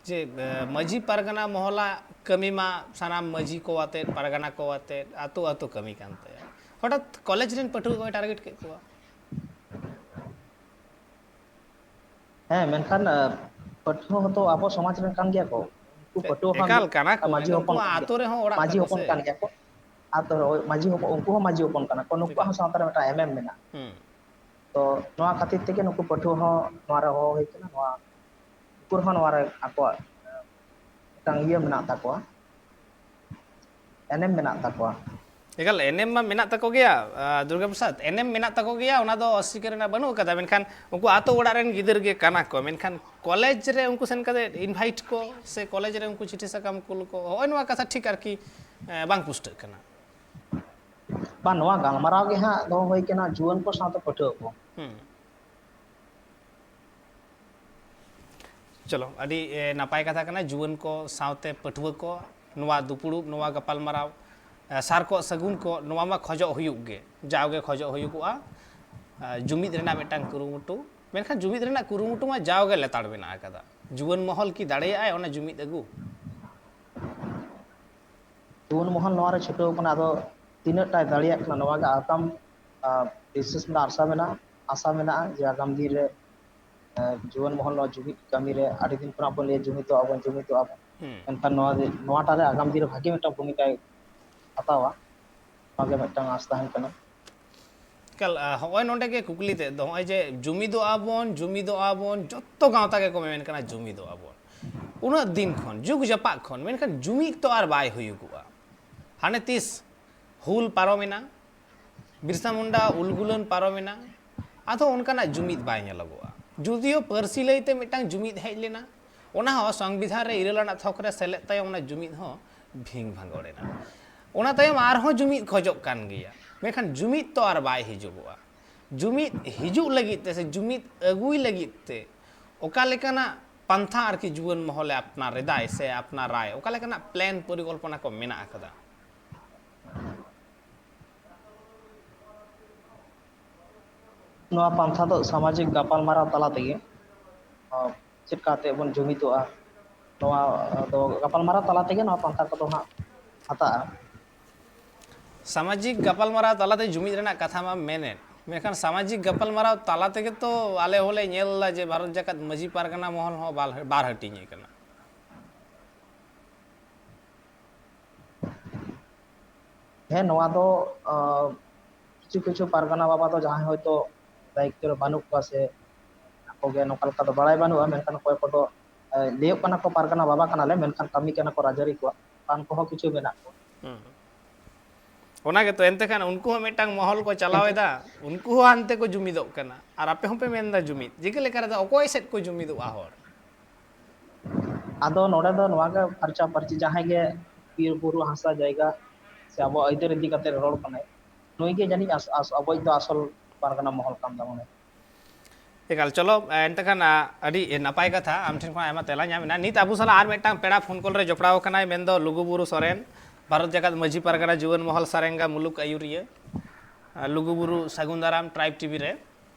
ᱡᱮ ᱟᱸ, ᱢᱟᱹᱡᱷᱤ ᱯᱟᱨᱜᱟᱱᱟ ᱢᱚᱦᱚᱞᱟᱜ ᱠᱟᱹᱢᱤ ᱢᱟ ᱥᱟᱱᱟᱢ ᱢᱟᱹᱡᱷᱤ ᱠᱚ ᱟᱛᱮᱫ, ᱯᱟᱨᱜᱟᱱᱟ ᱠᱚ ᱟᱛᱮᱫ, ᱟᱹᱛᱩ ᱟᱹᱛᱩ ᱠᱟᱹᱢᱤ ᱠᱟᱱ ᱛᱟᱭᱟ, ᱦᱚᱴᱟᱛ ᱠᱚᱞᱮᱡᱽ ᱨᱮᱱ ᱯᱟᱹᱴᱷᱩᱣᱟᱹ ᱠᱚᱭ ᱴᱟᱨᱜᱮᱴ ᱠᱮᱫ ᱠᱚᱣᱟ᱾ ᱦᱮᱸ, ᱢᱮᱱᱠᱷᱟᱱ ᱟᱸ, ᱯᱟᱹᱴᱷᱩᱣᱟᱹ ᱦᱚᱸᱛᱚ ᱟᱵᱚ ᱥᱚᱢᱟᱡᱽ ᱨᱮᱱ ᱠᱟᱱ ᱜᱮᱭᱟ ᱠᱚ᱾ ᱩᱱᱠᱩ ᱯᱟᱹᱴᱷᱩᱣᱟᱹ ᱦᱚᱸ ᱮᱠᱟᱞ ᱠᱟᱱᱟ ᱠᱚ, ᱢᱟᱹᱡᱷᱤ ᱢᱮᱱᱠᱷᱟᱱ ᱦᱚᱯᱚᱱ ᱩᱱᱠᱩᱣᱟᱜ ᱠᱟᱱ ᱜᱮᱭᱟ, ᱟᱛᱳ ᱨᱮᱦᱚᱸ ᱚᱲᱟᱜ ᱢᱟᱹᱡᱷᱤ ᱛᱟᱠᱚ ᱦᱚᱯᱚᱱ ᱥᱮ᱾ ᱠᱟᱱ ᱜᱮᱭᱟ ᱠᱚ᱾ ᱟᱨ ᱛᱚ ᱢᱟᱹᱡᱷᱤ ᱦᱚᱯᱚᱱ, ᱩᱱᱠᱩ ᱦᱚᱸ ᱢᱟᱹᱡᱷᱤ ᱦᱚᱯᱚᱱ ᱠᱟᱱᱟ ᱠᱚ, ᱱᱩᱠᱩᱣᱟᱜ ᱦᱚᱸ ᱥᱟᱶᱛᱟ ᱨᱮ ᱢᱤᱫᱴᱟᱝ ᱮᱱᱮᱢ ᱢᱮᱱᱟᱜᱼᱟ᱾ ᱦᱩᱸ᱾ ᱛᱚ ᱱᱚᱣᱟ ᱠᱷᱟᱹᱛᱤᱨ ᱛᱮᱜᱮ ᱱᱩᱠᱩ ᱯᱟᱹᱴᱷᱩᱣᱟᱹ ᱦᱚᱸ ᱱᱚᱣᱟ ᱨᱮ ᱦᱚᱦᱚ ᱦᱩᱭ ᱠᱟᱱᱟ, ᱱᱚᱣᱟ ᱩᱱᱠᱩ ᱨᱮᱦᱚᱸ ᱱᱚᱣᱟ ᱨᱮ ᱟᱠᱚᱣᱟᱜ ᱢᱤᱫᱴᱟᱝ ᱤᱭᱟᱹ ᱢᱮᱱᱟᱜ ᱛᱟᱠᱚᱣᱟ, ᱮᱱᱮᱢ ᱢᱮᱱᱟᱜ ᱛᱟᱠᱚᱣᱟ᱾ ᱮᱠᱟᱞ, ᱮᱱᱮᱢ ᱢᱟ ᱢᱮᱱᱟᱜ ᱛᱟᱠᱚ ᱜᱮᱭᱟ, ᱟᱸ, ᱫᱩᱨᱜᱟ ᱯᱨᱚᱥᱟᱫᱽ, ᱮᱱᱮᱢ ᱢᱮᱱᱟᱜ ᱛᱟᱠᱚ ᱜᱮᱭᱟ, ᱚᱱᱟ ᱫᱚ ᱚᱥᱥᱤᱠᱟᱹᱨ ᱨᱮᱱᱟᱜ ᱵᱟᱹᱱᱩᱜ ᱟᱠᱟᱫᱟ, ᱢᱮᱱᱠᱷᱟᱱ ᱩᱱᱠᱩ ᱟᱛᱳ ᱚᱲᱟᱜ ᱨᱮᱱ ᱜᱤᱫᱟᱹᱨ ᱜᱮ ᱠᱟᱱᱟ ᱠᱚ, ᱢᱮᱱᱠᱷᱟᱱ ᱠᱚᱞᱮᱡᱽ ᱨᱮ ᱩᱱᱠᱩ ᱥᱮᱱ ᱠᱟᱛᱮ ᱤᱱᱵᱷᱟᱭᱤᱴ ᱠᱚ ᱥᱮ ᱠᱚᱞᱮᱡᱽ ᱨᱮ ᱩᱱᱠᱩ ᱪᱤᱴᱷᱤ ᱥᱟᱠᱟᱢ ᱠᱩᱞ ᱠᱚ, ᱦᱚᱸᱜᱼᱚᱭ ᱱᱚᱣᱟ ᱠᱟᱛᱷᱟ ᱴᱷᱤᱠ ᱟᱨᱠᱤ, ᱮᱸ, ᱵᱟᱝ ᱯᱩᱥᱴᱟᱹᱜ ᱠᱟᱱᱟ᱾ ᱵᱟᱝ, ᱱᱚᱣᱟ ᱜᱟᱞᱢᱟᱨᱟᱣ ᱜᱮ ᱦᱟᱸᱜ ᱫᱚᱦᱚ ᱦᱩᱭ ᱠᱟᱱᱟ ᱡᱩᱣᱟᱹᱱ ᱠᱚ ᱥᱟᱶᱛᱮ ᱯᱟᱹᱴᱷᱩᱣᱟᱹ ᱠᱚ᱾ ᱦᱩᱸ᱾ ᱪᱚᱞᱚ, ᱟᱹᱰᱤ, ᱮ, ᱱᱟᱯᱟᱭ ᱠᱟᱛᱷᱟ ᱠᱟᱱᱟ, ᱡᱩᱣᱟᱹᱱ ᱠᱚ ᱥᱟᱶᱛᱮ ᱯᱟᱹᱴᱷᱩᱣᱟᱹ ᱠᱚ ᱱᱚᱣᱟ ᱫᱩᱯᱩᱲᱩᱵ, ᱱᱚᱣᱟ ᱜᱟᱯᱟᱞᱢᱟᱨᱟᱣ, ᱮ, ᱥᱟᱨ ᱠᱚᱜ ᱥᱟᱹᱜᱩᱱ ᱠᱚ, ᱱᱚᱣᱟ ᱢᱟ ᱠᱷᱚᱡᱚᱜ ᱦᱩᱭᱩᱜ ᱜᱮ, ᱡᱟᱣᱜᱮ ᱠᱷᱚᱡᱚᱜ ᱦᱩᱭᱩᱜᱚᱜᱼᱟ, ᱮ, ᱡᱩᱢᱤᱫ ᱨᱮᱱᱟᱜ ᱢᱤᱫᱴᱟᱝ ᱠᱩᱨᱩᱢᱩᱴᱩ᱾ ᱢᱮᱱᱠᱷᱟᱱ ᱡᱩᱢᱤᱫ ᱨᱮᱱᱟᱜ ᱠᱩᱨᱩᱢᱩᱴᱩ ᱢᱟ ᱡᱟᱣᱜᱮ ᱞᱮᱛᱟᱲ ᱢᱮᱱᱟᱜ ᱟᱠᱟᱫᱟ᱾ ᱡᱩᱣᱟᱹᱱ ᱢᱚᱦᱚᱞ ᱠᱤ ᱫᱟᱲᱮᱭᱟᱜᱼᱟᱭ ᱚᱱᱟ ᱡᱩᱢᱤᱫ ᱟᱹᱜᱩ? ᱡᱩᱣᱟᱹᱱ ᱢᱚᱦᱚᱞ ᱱᱚᱣᱟ ᱨᱮ ᱪᱷᱩᱴᱟᱹᱣ ᱠᱟᱱᱟ, ᱟᱫᱚ ᱛᱤᱱᱟᱹᱜ ᱴᱟᱭ ᱫᱟᱲᱮᱭᱟᱜ ᱠᱟᱱᱟ, ᱱᱚᱣᱟ ᱜᱮ ᱟᱜᱟᱢ, ᱟᱸ, ᱵᱤᱥᱮᱥ ᱢᱮᱱᱟᱜᱼᱟ, ᱟᱥᱟ ᱢᱮᱱᱟᱜᱼᱟ, ᱟᱥᱟ ᱢᱮᱱᱟᱜᱼᱟ ᱡᱮ ᱟᱜᱟᱢ ᱫᱤᱱ ᱨᱮ, ᱟᱸ, ᱡᱩᱣᱟᱹᱱ ᱢᱚᱦᱚᱞ ᱱᱚᱣᱟ ᱡᱩᱢᱤᱫ ᱠᱟᱹᱢᱤ ᱨᱮ ᱟᱹᱰᱤ ᱫᱤᱱ ᱠᱷᱚᱱᱟᱜ ᱵᱚᱱ ᱞᱟᱹᱭᱟ ᱡᱩᱢᱤᱫᱚᱜᱼᱟ ᱵᱚᱱ, ᱡᱩᱢᱤᱫᱚᱜᱼᱟ ᱵᱚᱱ᱾ ᱦᱩᱸ᱾ ᱢᱮᱱᱠᱷᱟᱱ ᱱᱚᱣᱟ ᱫᱤ-, ᱱᱚᱣᱟᱴᱟᱜ ᱨᱮ ᱟᱜᱟᱢ ᱫᱤᱱ ᱨᱮ ᱵᱷᱟᱜᱮ ᱢᱤᱫᱴᱟᱝ ᱵᱷᱩᱢᱤᱠᱟᱭ ᱦᱟᱛᱟᱣᱟ, ᱱᱚᱣᱟ ᱜᱮ ᱢᱤᱫᱴᱟᱝ ᱟᱸᱥ ᱛᱟᱦᱮᱱ ᱠᱟᱱᱟ᱾ ᱮᱠᱟᱞ, ᱟ, ᱦᱚᱸᱜᱼᱚᱭ ᱱᱚᱰᱮ ᱜᱮ ᱠᱩᱠᱞᱤ ᱛᱮᱫ ᱫᱚ, ᱦᱚᱸᱜᱼᱚᱭ ᱡᱮ ᱡᱩᱢᱤᱫᱚᱜᱼᱟ ᱵᱚᱱ, ᱡᱩᱢᱤᱫᱚᱜᱼᱟ ᱵᱚᱱ, ᱡᱚᱛᱚ ᱜᱟᱶᱛᱟ ᱜᱮᱠᱚ ᱢᱮᱢᱮᱱ ᱠᱟᱱᱟ ᱡᱩᱢᱤᱫᱚᱜᱼᱟ ᱵᱚᱱ᱾ ᱩᱱᱟᱹᱜ ᱫᱤᱱ ᱠᱷᱚᱱ, ᱡᱩᱜᱽ ᱡᱟᱯᱟᱜ ᱠᱷᱚᱱ, ᱢᱮᱱᱠᱷᱟᱱ ᱡᱩᱢᱤᱫ ᱛᱚ ᱟᱨ ᱵᱟᱭ ᱦᱩᱭᱩᱜᱚᱜᱼᱟ᱾ ᱦᱟᱱᱮ ᱛᱤᱥ ᱦᱩᱞ ᱯᱟᱨᱚᱢᱮᱱᱟ, ᱵᱤᱨᱥᱟ ᱢᱩᱱᱰᱟ ᱩᱞᱜᱩᱞᱟᱹᱱ ᱯᱟᱨᱚᱢᱮᱱᱟ, ᱟᱫᱚ ᱚᱱᱠᱟᱱᱟᱜ ᱡᱩᱢᱤᱫ ᱵᱟᱭ ᱧᱮᱞᱚᱜᱚᱜᱼᱟ᱾ ᱡᱩᱫᱤᱭᱳ ᱯᱟᱹᱨᱥᱤ ᱞᱟᱹᱭᱛᱮ ᱢᱤᱫᱴᱟᱝ ᱡᱩᱢᱤᱫ ᱦᱮᱡ ᱞᱮᱱᱟ, ᱚᱱᱟ ᱦᱚᱸ ᱥᱚᱝᱵᱤᱫᱷᱟᱱ ᱨᱮ ᱤᱨᱟᱹᱞ ᱟᱱᱟᱜ ᱛᱷᱚᱠ ᱨᱮ ᱥᱮᱞᱮᱫ ᱛᱟᱭᱚᱢ ᱚᱱᱟ ᱡᱩᱢᱤᱫ ᱦᱚᱸ ᱵᱷᱤᱝ ᱵᱷᱟᱸᱜᱚᱲ ᱮᱱᱟ᱾ ᱚᱱᱟ ᱛᱟᱭᱚᱢ ᱟᱨᱦᱚᱸ ᱡᱩᱢᱤᱫ ᱠᱷᱚᱡᱚᱜ ᱠᱟᱱ ᱜᱮᱭᱟ, ᱢᱮᱱᱠᱷᱟᱱ ᱡᱩᱢᱤᱫ ᱛᱚ ᱟᱨ ᱵᱟᱭ ᱦᱤᱡᱩᱜᱚᱜᱼᱟ᱾ ᱡᱩᱢᱤᱫ ᱦᱤᱡᱩᱜ ᱞᱟᱹᱜᱤᱫ ᱛᱮ ᱥᱮ ᱡᱩᱢᱤᱫ ᱟᱹᱜᱩᱭ ᱞᱟᱹᱜᱤᱫ ᱛᱮ ᱚᱠᱟ ᱞᱮᱠᱟᱱᱟᱜ ᱯᱟᱱᱛᱷᱟ ᱟᱨᱠᱤ ᱡᱩᱣᱟᱹᱱ ᱢᱚᱦᱚᱞᱮ ᱟᱯᱱᱟᱨ ᱮᱫᱟᱭ ᱥᱮ ᱟᱯᱱᱟᱨᱟᱭ, ᱚᱠᱟ ᱞᱮᱠᱟᱱᱟᱜ ᱯᱞᱮᱱ ᱯᱚᱨᱤᱠᱚᱞᱯᱚᱱᱟ ᱠᱚ ᱢᱮᱱᱟᱜ ᱟᱠᱟᱫᱟ? ᱱᱚᱣᱟ ᱯᱟᱱᱛᱷᱟ ᱫᱚ ᱥᱟᱢᱟᱡᱤᱠ ᱜᱟᱯᱟᱞᱢᱟᱨᱟᱣ ᱛᱟᱞᱟ ᱛᱮᱜᱮ, ᱟᱸ, ᱪᱮᱫ ᱠᱟᱛᱮ ᱵᱚᱱ ᱡᱩᱢᱤᱫᱚᱜᱼᱟ, ᱱᱚᱣᱟ ᱫᱚ ᱜᱟᱯᱟᱞᱢᱟᱨᱟᱣ ᱛᱟᱞᱟ ᱛᱮᱜᱮ ᱱᱚᱣᱟ ᱯᱟᱱᱛᱷᱟ ᱠᱚᱫᱚ ᱦᱟᱸᱜ ᱦᱟᱛᱟᱜᱼᱟ᱾ ᱥᱟᱢᱟᱡᱤᱠ ᱜᱟᱯᱟᱞᱢᱟᱨᱟᱣ ᱛᱟᱞᱟᱛᱮ ᱡᱩᱢᱤᱫ ᱨᱮᱱᱟᱜ ᱠᱟᱛᱷᱟ ᱢᱟ ᱢᱮᱱᱮᱫ, ᱢᱮᱱᱠᱷᱟᱱ ᱥᱟᱢᱟᱡᱤᱠ ᱜᱟᱯᱟᱞᱢᱟᱨᱟᱣ ᱛᱟᱞᱟ ᱛᱮᱜᱮ ᱛᱚ ᱟᱞᱮ ᱦᱚᱸᱞᱮ ᱧᱮᱞ ᱮᱫᱟ ᱡᱮ ᱵᱷᱟᱨᱚᱛ ᱡᱟᱠᱟᱛ ᱢᱟᱹᱡᱷᱤ ᱯᱟᱨᱜᱟᱱᱟ ᱢᱚᱦᱚᱞ ᱦᱚᱸ ᱵᱟᱨ, ᱵᱟᱨ ᱦᱟᱹᱴᱤᱧ ᱟᱠᱟᱱᱟ᱾ ᱦᱮᱸ, ᱱᱚᱣᱟ ᱫᱚ, ᱟᱸ, ᱠᱤᱪᱷᱩ ᱠᱤᱪᱷᱩ ᱯᱟᱨᱜᱟᱱᱟ ᱵᱟᱵᱟ ᱫᱚ ᱡᱟᱦᱟᱸᱭ ᱦᱚᱭᱛᱳ ᱫᱟᱭᱤᱛᱛᱚ ᱨᱮ ᱵᱟᱹᱱᱩᱜ ᱠᱚᱣᱟ ᱥᱮ ᱟᱠᱚᱜᱮ ᱱᱚᱝᱠᱟ ᱞᱮᱠᱟ ᱫᱚ ᱵᱟᱲᱟᱭ ᱵᱟᱹᱱᱩᱜᱼᱟ, ᱢᱮᱱᱠᱷᱟᱱ ᱚᱠᱚᱭ ᱠᱚᱫᱚ, ᱮ, ᱞᱟᱹᱭᱚᱜ ᱠᱟᱱᱟ ᱠᱚ ᱯᱟᱨᱜᱟᱱᱟ ᱵᱟᱵᱟ ᱠᱟᱱᱟᱞᱮ, ᱢᱮᱱᱠᱷᱟᱱ ᱠᱟᱹᱢᱤ ᱠᱟᱱᱟ ᱠᱚ ᱨᱟᱡᱽᱟᱹᱨᱤ ᱠᱚᱣᱟᱜ, ᱚᱱᱠᱟᱱ ᱠᱚᱦᱚᱸ ᱠᱤᱪᱷᱩ ᱢᱮᱱᱟᱜ ᱠᱚᱣᱟ᱾ ᱦᱩᱸ᱾ ᱚᱱᱟ ᱜᱮᱛᱚ, ᱮᱱᱛᱮ ᱠᱷᱟᱱ ᱩᱱᱠᱩ ᱦᱚᱸ ᱢᱤᱫᱴᱟᱝ ᱢᱚᱦᱚᱞ ᱠᱚ ᱪᱟᱞᱟᱣ ᱠᱤᱱᱛᱩ ᱮᱫᱟ, ᱩᱱᱠᱩ ᱦᱚᱸ ᱦᱟᱱᱛᱮ ᱠᱚ ᱡᱩᱢᱤᱫᱚᱜ ᱠᱟᱱᱟ, ᱟᱨ ᱟᱯᱮ ᱦᱚᱸᱯᱮ ᱢᱮᱱᱫᱟ ᱡᱩᱢᱤᱫ᱾ ᱪᱤᱠᱟᱹ ᱞᱮᱠᱟ ᱨᱮᱫᱚ ᱚᱠᱚᱭ ᱥᱮᱫ ᱠᱚ ᱡᱩᱢᱤᱫᱚᱜᱼᱟ ᱦᱚᱲ? ᱟᱫᱚ ᱱᱚᱰᱮ ᱫᱚ ᱱᱚᱣᱟ ᱜᱮ ᱯᱷᱟᱨᱪᱟ ᱯᱷᱟᱹᱨᱪᱤ, ᱡᱟᱦᱟᱸᱭ ᱜᱮ ᱵᱤᱨ ᱵᱩᱨᱩ ᱦᱟᱥᱟ ᱡᱟᱭᱜᱟ ᱥᱮ ᱟᱵᱚᱣᱟᱜ ᱟᱹᱭᱫᱟᱹᱨ ᱤᱫᱤ ᱠᱟᱛᱮ ᱨᱚᱲ ᱠᱟᱱᱟᱭ, ᱱᱩᱭ ᱜᱮ ᱡᱟᱹᱱᱤᱡ ᱟᱥ-, ᱟᱥ-, ᱟᱵᱚᱭᱤᱡ ᱫᱚ ᱟᱥᱚᱞ ᱯᱟᱨᱜᱟᱱᱟ ᱢᱚᱦᱚᱞ ᱠᱟᱱ ᱛᱟᱵᱚᱱᱟᱭ᱾ ᱮᱠᱟᱞ, ᱪᱚᱞᱚ, ᱮᱱᱛᱮ ᱠᱷᱟᱱ, ᱟ, ᱟᱹᱰᱤ ᱱᱟᱯᱟᱭ ᱠᱟᱛᱷᱟ, ᱟᱢ ᱴᱷᱮᱱ ᱠᱷᱚᱱ ᱟᱭᱢᱟ ᱛᱮᱞᱟ ᱧᱟᱢ ᱮᱱᱟ᱾ ᱱᱤᱛ ᱟᱵᱚ ᱥᱟᱞᱟᱜ ᱟᱨ ᱢᱤᱫᱴᱟᱝ ᱯᱮᱲᱟ ᱯᱷᱳᱱ ᱠᱚᱞ ᱨᱮ ᱡᱚᱯᱲᱟᱣ ᱟᱠᱟᱱᱟᱭ, ᱢᱮᱱᱫᱚ ᱞᱩᱜᱩᱵᱩᱨᱩ ᱥᱚᱨᱮᱱ, ᱵᱷᱟᱨᱚᱛ ᱡᱟᱠᱟᱛ ᱢᱟᱹᱡᱷᱤ ᱯᱟᱨᱜᱟᱱᱟ, ᱡᱩᱣᱟᱹᱱ ᱢᱚᱦᱚᱞ ᱥᱟᱨᱮᱝᱜᱟ ᱢᱩᱞᱩᱠ ᱟᱹᱭᱩᱨᱤᱭᱟᱹ, ᱟ, ᱞᱩᱜᱩᱵᱩᱨᱩ ᱥᱟᱹᱜᱩᱱ ᱫᱟᱨᱟᱢ ᱴᱨᱟᱭᱤᱵᱽ ᱴᱤᱵᱷᱤ ᱨᱮ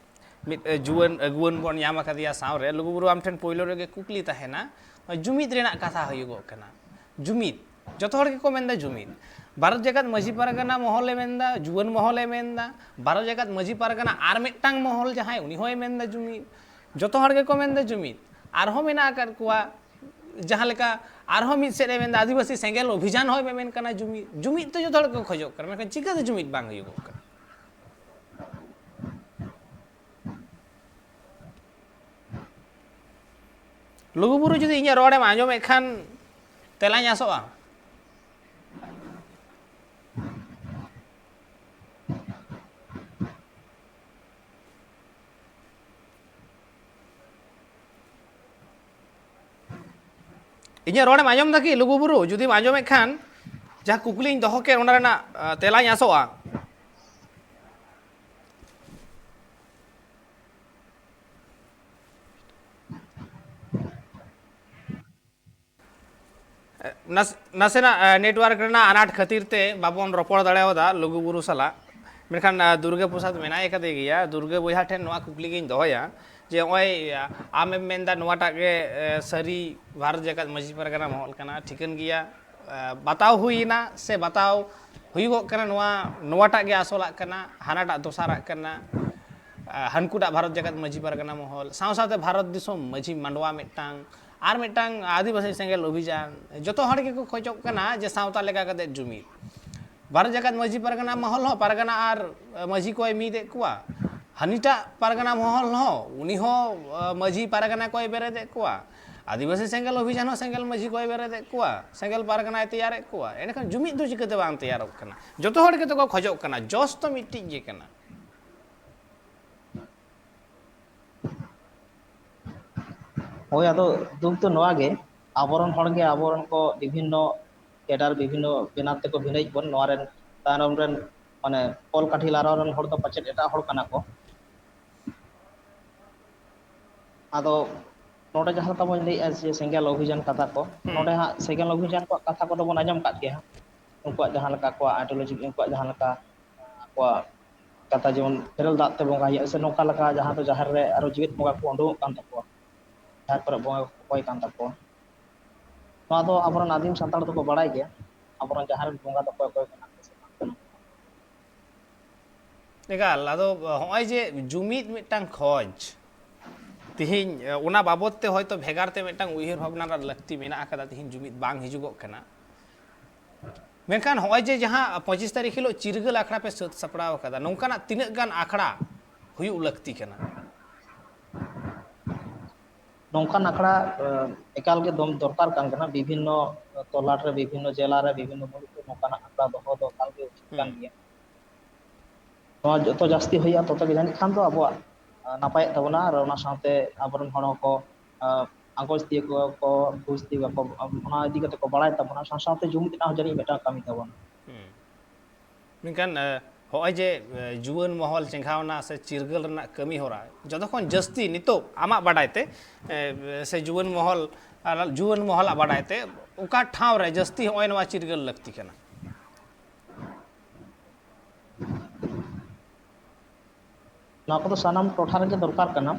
ᱢᱤᱫ, ᱮ, ᱡᱩᱣᱟᱹᱱ ᱟᱹᱜᱩᱣᱟᱹᱱ ᱵᱚᱱ ᱧᱟᱢ ᱟᱠᱟᱫᱮᱭᱟ ᱥᱟᱶᱨᱮ᱾ ᱞᱩᱜᱩᱵᱩᱨᱩ, ᱟᱢ ᱴᱷᱮᱱ ᱯᱳᱭᱞᱳ ᱨᱮᱜᱮ ᱠᱩᱠᱞᱤ ᱛᱟᱦᱮᱱᱟ, ᱱᱚᱜᱼᱚᱭ ᱡᱩᱢᱤᱫ ᱨᱮᱱᱟᱜ ᱠᱟᱛᱷᱟ ᱦᱩᱭᱩᱜᱚᱜ ᱠᱟᱱᱟ, ᱡᱩᱢᱤᱫ, ᱡᱚᱛᱚ ᱦᱚᱲ ᱜᱮᱠᱚ ᱢᱮᱱᱫᱟ ᱡᱩᱢᱤᱫ᱾ ᱵᱷᱟᱨᱚᱛ ᱡᱟᱠᱟᱛ ᱢᱟᱹᱡᱷᱤ ᱯᱟᱨᱜᱟᱱᱟ ᱢᱚᱦᱚᱞᱮ ᱢᱮᱱᱫᱟ, ᱡᱩᱣᱟᱹᱱ ᱢᱚᱦᱚᱞᱮ ᱢᱮᱱᱫᱟ, ᱵᱷᱟᱨᱚᱛ ᱡᱟᱠᱟᱛ ᱢᱟᱹᱡᱷᱤ ᱯᱟᱨᱜᱟᱱᱟ ᱟᱨ ᱢᱤᱫᱴᱟᱝ ᱢᱚᱦᱚᱞ ᱡᱟᱦᱟᱸᱭ, ᱩᱱᱤ ᱦᱚᱸᱭ ᱢᱮᱱᱫᱟ ᱡᱩᱢᱤᱫ᱾ ᱡᱚᱛᱚ ᱦᱚᱲ ᱜᱮᱠᱚ ᱢᱮᱱᱫᱟ ᱡᱩᱢᱤᱫ᱾ ᱟᱨᱦᱚᱸ ᱢᱮᱱᱟᱜ ᱟᱠᱟᱫ ᱠᱚᱣᱟ, ᱡᱟᱦᱟᱸ ᱞᱮᱠᱟ ᱟᱨᱦᱚᱸ ᱢᱤᱫ ᱥᱮᱫ ᱮ ᱢᱮᱱᱫᱟ, ᱟᱹᱫᱤᱵᱟᱹᱥᱤ ᱥᱮᱸᱜᱮᱞ ᱚᱵᱷᱤᱡᱟᱱ ᱦᱚᱸᱭ ᱢᱮᱢᱮᱱ ᱠᱟᱱᱟ ᱡᱩᱢᱤᱫ᱾ ᱡᱩᱢᱤᱫ ᱛᱚ ᱡᱚᱛᱚ ᱦᱚᱲ ᱜᱮᱠᱚ ᱠᱷᱚᱡᱚᱜ ᱠᱟᱱᱟ, ᱢᱮᱱᱠᱷᱟᱱ ᱪᱤᱠᱟᱹᱛᱮ ᱡᱩᱢᱤᱫ ᱵᱟᱝ ᱦᱩᱭᱩᱜᱚᱜ ᱠᱟᱱᱟ? ᱞᱩᱜᱩᱵᱩᱨᱩ, ᱡᱩᱫᱤ ᱤᱧᱟᱹᱜ ᱨᱚᱲᱮᱢ ᱟᱸᱡᱚᱢᱮᱫ ᱠᱷᱟᱱ, ᱛᱮᱞᱟᱧ ᱟᱥᱚᱜᱼᱟ᱾ ᱤᱧᱟᱹᱜ ᱨᱚᱲᱮᱢ ᱟᱸᱡᱚᱢ ᱫᱟ ᱠᱤ, ᱞᱩᱜᱩᱵᱩᱨᱩ? ᱡᱩᱫᱤᱢ ᱟᱸᱡᱚᱢᱮᱫ ᱠᱷᱟᱱ, ᱡᱟᱦᱟᱸ ᱠᱩᱠᱞᱤᱧ ᱫᱚᱦᱚ ᱠᱮᱫ, ᱚᱱᱟ ᱨᱮᱱᱟᱜ, ᱟ, ᱛᱮᱞᱟᱧ ᱟᱥᱚᱜᱼᱟ᱾ ᱱᱟᱥ-, ᱱᱟᱥᱮᱱᱟᱜ, ᱮ, network ᱨᱮᱱᱟᱜ ᱟᱱᱟᱴ ᱠᱷᱟᱹᱛᱤᱨ ᱛᱮ ᱵᱟᱵᱚᱱ ᱨᱚᱯᱚᱲ ᱫᱟᱲᱮᱭᱟᱫᱟ ᱞᱩᱜᱩᱵᱩᱨᱩ ᱥᱟᱞᱟᱜ᱾ ᱢᱮᱱᱠᱷᱟᱱ, ᱮ, ᱫᱩᱨᱜᱟᱹ ᱯᱨᱚᱥᱟᱫᱽ ᱢᱮᱱᱟᱭ ᱠᱟᱫᱮ ᱜᱮᱭᱟ᱾ ᱫᱩᱨᱜᱟᱹ ᱵᱚᱭᱦᱟ ᱴᱷᱮᱱ ᱱᱚᱣᱟ ᱠᱩᱠᱞᱤ ᱜᱤᱧ ᱫᱚᱦᱚᱭᱟ ᱡᱮ, ᱱᱚᱜᱼᱚᱭ, ᱮ, ᱟᱢᱮᱢ ᱢᱮᱱᱫᱟ ᱱᱚᱣᱟᱴᱟᱜ ᱜᱮ, ᱮ, ᱥᱟᱹᱨᱤ ᱵᱷᱟᱨᱚᱛ ᱡᱟᱠᱟᱛ ᱢᱟᱹᱡᱷᱤ ᱯᱟᱨᱜᱟᱱᱟ ᱢᱚᱦᱚᱞ ᱠᱟᱱᱟ, ᱴᱷᱤᱠᱟᱹᱱ ᱜᱮᱭᱟ, ᱮ, ᱵᱟᱛᱟᱣ ᱦᱩᱭᱮᱱᱟ ᱥᱮ ᱵᱟᱛᱟᱣ ᱦᱩᱭᱩᱜᱚᱜ ᱠᱟᱱᱟ, ᱱᱚᱣᱟ, ᱱᱚᱣᱟᱴᱟᱜ ᱜᱮ ᱟᱥᱚᱞᱟᱜ ᱠᱟᱱᱟ, ᱦᱟᱱᱟᱴᱟᱜ ᱫᱚᱥᱟᱨᱟᱜ ᱠᱟᱱᱟ᱾ ᱮ, ᱦᱟᱱᱠᱩᱴᱟᱜ ᱵᱷᱟᱨᱚᱛ ᱡᱟᱠᱟᱛ ᱢᱟᱹᱡᱷᱤ ᱯᱟᱨᱜᱟᱱᱟ ᱢᱚᱦᱚᱞ, ᱥᱟᱶ ᱥᱟᱶᱛᱮ ᱵᱷᱟᱨᱚᱛ ᱫᱤᱥᱚᱢ ᱢᱟᱹᱡᱷᱤ ᱢᱟᱰᱣᱟ ᱢᱤᱫᱴᱟᱝ, ᱟᱨ ᱢᱤᱫᱴᱟᱝ ᱟᱹᱫᱤᱵᱟᱹᱥᱤ ᱥᱮᱸᱜᱮᱞ ᱚᱵᱷᱤᱡᱟᱱ᱾ ᱡᱚᱛᱚ ᱦᱚᱲ ᱜᱮᱠᱚ ᱠᱷᱚᱡᱚᱜ ᱠᱟᱱᱟ ᱡᱮ ᱥᱟᱶᱛᱟ ᱞᱮᱠᱟ ᱠᱟᱛᱮ ᱡᱩᱢᱤᱫ᱾ ᱵᱷᱟᱨᱚᱛ ᱡᱟᱠᱟᱛ ᱢᱟᱹᱡᱷᱤ ᱯᱟᱨᱜᱟᱱᱟ ᱢᱚᱦᱚᱞ ᱦᱚᱸ ᱯᱟᱨᱜᱟᱱᱟ ᱟᱨ ᱢᱟᱹᱡᱷᱤ ᱠᱚᱭ ᱢᱤᱫᱮᱫ ᱠᱚᱣᱟ᱾ ᱦᱟᱹᱱᱤᱴᱟᱜ ᱯᱟᱨᱜᱟᱱᱟ ᱢᱚᱦᱚᱞ ᱦᱚᱸ, ᱩᱱᱤ ᱦᱚᱸ, ᱟ, ᱢᱟᱹᱡᱷᱤ ᱯᱟᱨᱜᱟᱱᱟ ᱠᱚᱭ ᱵᱮᱨᱮᱫᱮᱫ ᱠᱚᱣᱟ᱾ ᱟᱹᱫᱤᱵᱟᱹᱥᱤ ᱥᱮᱸᱜᱮᱞ ᱚᱵᱷᱤᱡᱟᱱ ᱦᱚᱸ ᱥᱮᱸᱜᱮᱞ ᱢᱟᱹᱡᱷᱤ ᱠᱚᱭ ᱵᱮᱨᱮᱫᱮᱫ ᱠᱚᱣᱟ, ᱥᱮᱸᱜᱮᱞ ᱯᱟᱨᱜᱟᱱᱟᱭ ᱛᱮᱭᱟᱨᱮᱫ ᱠᱚᱣᱟ᱾ ᱮᱸᱰᱮᱠᱷᱟᱱ ᱡᱩᱢᱤᱫ ᱫᱚ ᱪᱤᱠᱟᱹᱛᱮ ᱵᱟᱝ ᱛᱮᱭᱟᱨᱚᱜ ᱠᱟᱱᱟ? ᱡᱚᱛᱚ ᱦᱚᱲ ᱜᱮᱛᱚ ᱠᱚ ᱠᱷᱚᱡᱚᱜ ᱠᱟᱱᱟ, ᱡᱚᱥ ᱛᱚ ᱢᱤᱫᱴᱤᱡ ᱜᱮ ᱠᱟᱱᱟ᱾ ᱦᱳᱭ, ᱟᱫᱚ ᱫᱩᱠ ᱫᱚ ᱱᱚᱣᱟ ᱜᱮ, ᱟᱵᱚᱨᱮᱱ ᱦᱚᱲ ᱜᱮ ᱟᱵᱚᱨᱮᱱ ᱠᱚ ᱵᱤᱵᱷᱤᱱᱱᱚ ᱠᱮᱰᱟᱨ, ᱵᱤᱵᱷᱤᱱᱱᱚ ᱵᱮᱱᱟᱨ ᱛᱮᱠᱚ ᱵᱷᱤᱱᱟᱹᱭᱮᱫ ᱵᱚᱱ᱾ ᱱᱚᱣᱟ ᱨᱮᱱ ᱛᱟᱭᱱᱚᱢ ᱨᱮᱱ, ᱢᱟᱱᱮ, ᱠᱚᱞ ᱠᱟᱹᱴᱷᱤ ᱞᱟᱨᱟᱣ ᱨᱮᱱ ᱦᱚᱲ ᱫᱚ ᱯᱟᱪᱮᱫ ᱮᱴᱟᱜ ᱦᱚᱲ ᱠᱟᱱᱟ ᱠᱚ᱾ ᱟᱫᱚ ᱱᱚᱰᱮ ᱡᱟᱦᱟᱸ ᱞᱮᱠᱟ ᱵᱚᱱ ᱞᱟᱹᱭᱮᱫᱼᱟ ᱡᱮ ᱥᱮᱸᱜᱮᱞ ᱚᱵᱷᱤᱡᱟᱱ ᱠᱟᱛᱷᱟ ᱠᱚ, ᱦᱩᱸ᱾ ᱱᱚᱰᱮ ᱦᱟᱸᱜ ᱥᱮᱸᱜᱮᱞ ᱚᱵᱷᱤᱡᱟᱱ ᱠᱚᱣᱟᱜ ᱠᱟᱛᱷᱟ ᱠᱚᱫᱚ ᱵᱚᱱ ᱟᱸᱡᱚᱢ ᱠᱟᱫ ᱜᱮᱭᱟ ᱦᱟᱸᱜ᱾ ᱩᱱᱠᱩᱣᱟᱜ ᱡᱟᱦᱟᱸ ᱞᱮᱠᱟ ᱟᱠᱚᱣᱟᱜ ideology, ᱩᱱᱠᱩᱣᱟᱜ ᱡᱟᱦᱟᱸ ᱞᱮᱠᱟ ᱟᱠᱚᱣᱟᱜ ᱠᱟᱛᱷᱟ, ᱡᱮᱢᱚᱱ ᱵᱮᱨᱮᱞ ᱫᱟᱜ ᱛᱮ ᱵᱚᱸᱜᱟ ᱦᱩᱭᱩᱜᱼᱟ, ᱥᱮ ᱱᱚᱝᱠᱟ ᱞᱮᱠᱟ ᱡᱟᱦᱟᱸ ᱫᱚ ᱡᱟᱦᱮᱨ ᱨᱮ ᱟᱨᱚ ᱡᱮᱣᱮᱫ ᱵᱚᱸᱜᱟ ᱠᱚ ᱩᱰᱩᱝᱚᱜ ᱠᱟᱱ ᱛᱟᱠᱚᱣᱟ, ᱡᱟᱦᱮᱨ ᱠᱚᱨᱮ ᱵᱚᱸᱜᱟ ᱠᱚ ᱚᱠᱚᱭ ᱠᱟᱱ ᱛᱟᱠᱚᱣᱟ᱾ ᱱᱚᱣᱟ ᱫᱚ ᱟᱵᱚᱨᱮᱱ ᱟᱹᱫᱤᱢ ᱥᱟᱱᱛᱟᱲ ᱫᱚᱠᱚ ᱵᱟᱲᱟᱭ ᱜᱮᱭᱟ᱾ ᱟᱵᱚᱨᱮᱱ ᱡᱟᱦᱟᱸ ᱨᱮᱱ ᱵᱚᱸᱜᱟ ᱫᱚ ᱚᱠᱚᱭ ᱚᱠᱚᱭ ᱠᱟᱱᱟ ᱠᱚ ᱥᱮ ᱵᱟᱝ ᱠᱟᱱᱟ ᱠᱚ᱾ ᱮᱠᱟᱞ, ᱟᱫᱚ ᱦᱚᱸᱜᱼᱚᱭ ᱡᱮ ᱡᱩᱢᱤᱫ ᱢᱤᱫᱴᱟᱝ ᱠᱷᱚᱡᱽ, ᱛᱤᱦᱤᱧ, ᱮ, ᱚᱱᱟ ᱵᱟᱵᱚᱛ ᱛᱮ ᱦᱚᱭᱛᱳ ᱵᱷᱮᱜᱟᱨ ᱛᱮ ᱢᱤᱫᱴᱟᱝ ᱩᱭᱦᱟᱹᱨ ᱵᱷᱟᱵᱽᱱᱟ ᱨᱮᱱᱟᱜ ᱞᱟᱹᱠᱛᱤ ᱢᱮᱱᱟᱜ ᱟᱠᱟᱫᱟ, ᱛᱤᱦᱤᱧ ᱡᱩᱢᱤᱫ ᱵᱟᱝ ᱦᱤᱡᱩᱜᱚᱜ ᱠᱟᱱᱟ᱾ ᱢᱮᱱᱠᱷᱟᱱ ᱦᱚᱸᱜᱼᱚᱭ ᱡᱮ ᱡᱟᱦᱟᱸ ᱯᱚᱸᱪᱤᱥ ᱛᱟᱹᱨᱤᱠᱷ ᱦᱤᱞᱳᱜ ᱪᱤᱨᱜᱟᱹᱞ ᱟᱠᱷᱲᱟ ᱯᱮ ᱥᱟᱹᱛ ᱥᱟᱯᱲᱟᱣ ᱟᱠᱟᱫᱟ, ᱱᱚᱝᱠᱟᱱᱟᱜ ᱛᱤᱱᱟᱹᱜ ᱜᱟᱱ ᱟᱠᱷᱲᱟ ᱦᱩᱭᱩᱜ ᱞᱟᱹᱠᱛᱤ ᱠᱟᱱᱟ? ᱱᱚᱝᱠᱟᱱ ᱟᱠᱷᱲᱟ, ᱮ, ᱮᱠᱟᱞ ᱜᱮ ᱫᱚᱢ ᱫᱚᱨᱠᱟᱨ ᱠᱟᱱ ᱠᱟᱱᱟ᱾ ᱵᱤᱵᱷᱤᱱᱱᱚ ᱛᱚᱞᱟᱴ ᱨᱮ, ᱵᱤᱵᱷᱤᱱᱱᱚ ᱡᱮᱞᱟ ᱨᱮ, ᱵᱤᱵᱷᱤᱱᱱᱚ ᱢᱩᱞᱩᱠ ᱨᱮ ᱱᱚᱝᱠᱟᱱᱟᱜ ᱟᱠᱷᱲᱟ ᱫᱚᱦᱚ ᱫᱚ ᱮᱠᱟᱞ ᱜᱮ ᱩᱪᱤᱛ ᱠᱟᱱ ᱦᱩᱸ᱾ ᱜᱮᱭᱟ᱾ ᱱᱚᱣᱟ ᱡᱚᱛᱚ ᱡᱟᱹᱥᱛᱤ ᱦᱩᱭᱩᱜᱼᱟ, ᱛᱚᱛᱚ ᱜᱮ ᱡᱟᱹᱱᱤᱡ ᱠᱷᱟᱱ ᱫᱚ ᱟᱵᱚᱣᱟᱜ, ᱟ, ᱱᱟᱯᱟᱭᱚᱜ ᱛᱟᱵᱚᱱᱟ, ᱟᱨ ᱚᱱᱟ ᱥᱟᱶᱛᱮ ᱟᱵᱚᱨᱮᱱ ᱦᱚᱲ ᱦᱚᱸᱠᱚ, ᱟ, ᱟᱸᱜᱚᱪ ᱛᱤᱭᱳ ᱠᱚ, ᱠᱚ ᱵᱩᱡᱽ ᱛᱤᱭᱳ ᱠᱚ, ᱚᱱᱟ ᱤᱫᱤ ᱠᱟᱛᱮ ᱠᱚ ᱵᱟᱲᱟᱭ ᱛᱟᱵᱚᱱᱟ, ᱥᱟᱶ ᱥᱟᱶᱛᱮ ᱡᱩᱢᱤᱫ ᱨᱮᱱᱟᱜ ᱦᱚᱸ ᱡᱟᱹᱱᱤᱡ ᱢᱤᱫᱴᱟᱝ ᱠᱟᱹᱢᱤ ᱛᱟᱵᱚᱱᱟ᱾ ᱦᱩᱸ᱾ ᱢᱮᱱᱠᱷᱟᱱ, ᱮ, ᱦᱚᱸᱜᱼᱚᱭ ᱡᱮ, ᱮ, ᱡᱩᱣᱟᱹᱱ ᱢᱚᱦᱚᱞ ᱪᱮᱸᱜᱷᱟᱣᱱᱟ ᱥᱮ ᱪᱤᱨᱜᱟᱹᱞ ᱨᱮᱱᱟᱜ ᱠᱟᱹᱢᱤ ᱦᱚᱨᱟ, ᱡᱚᱛᱚ ᱠᱷᱚᱱ ᱡᱟᱹᱥᱛᱤ ᱱᱤᱛᱚᱜ ᱟᱢᱟᱜ ᱵᱟᱰᱟᱭ ᱛᱮ, ᱮ, ᱥᱮ ᱡᱩᱣᱟᱹᱱ ᱢᱚᱦᱚᱞ, ᱟᱨ ᱡᱩᱣᱟᱹᱱ ᱢᱚᱦᱚᱞᱟᱜ ᱵᱟᱰᱟᱭ ᱛᱮ, ᱚᱠᱟ ᱴᱷᱟᱶ ᱨᱮ ᱡᱟᱹᱥᱛᱤ ᱦᱚᱸᱜᱼᱚᱭ ᱱᱚᱣᱟ ᱪᱤᱨᱜᱟᱹᱞ ᱞᱟᱹᱠᱛᱤ ᱠᱟᱱᱟ? ᱱᱚᱣᱟ ᱠᱚᱫᱚ ᱥᱟᱱᱟᱢ ᱴᱚᱴᱷᱟ ᱨᱮᱜᱮ ᱫᱚᱨᱠᱟᱨ ᱠᱟᱱᱟ᱾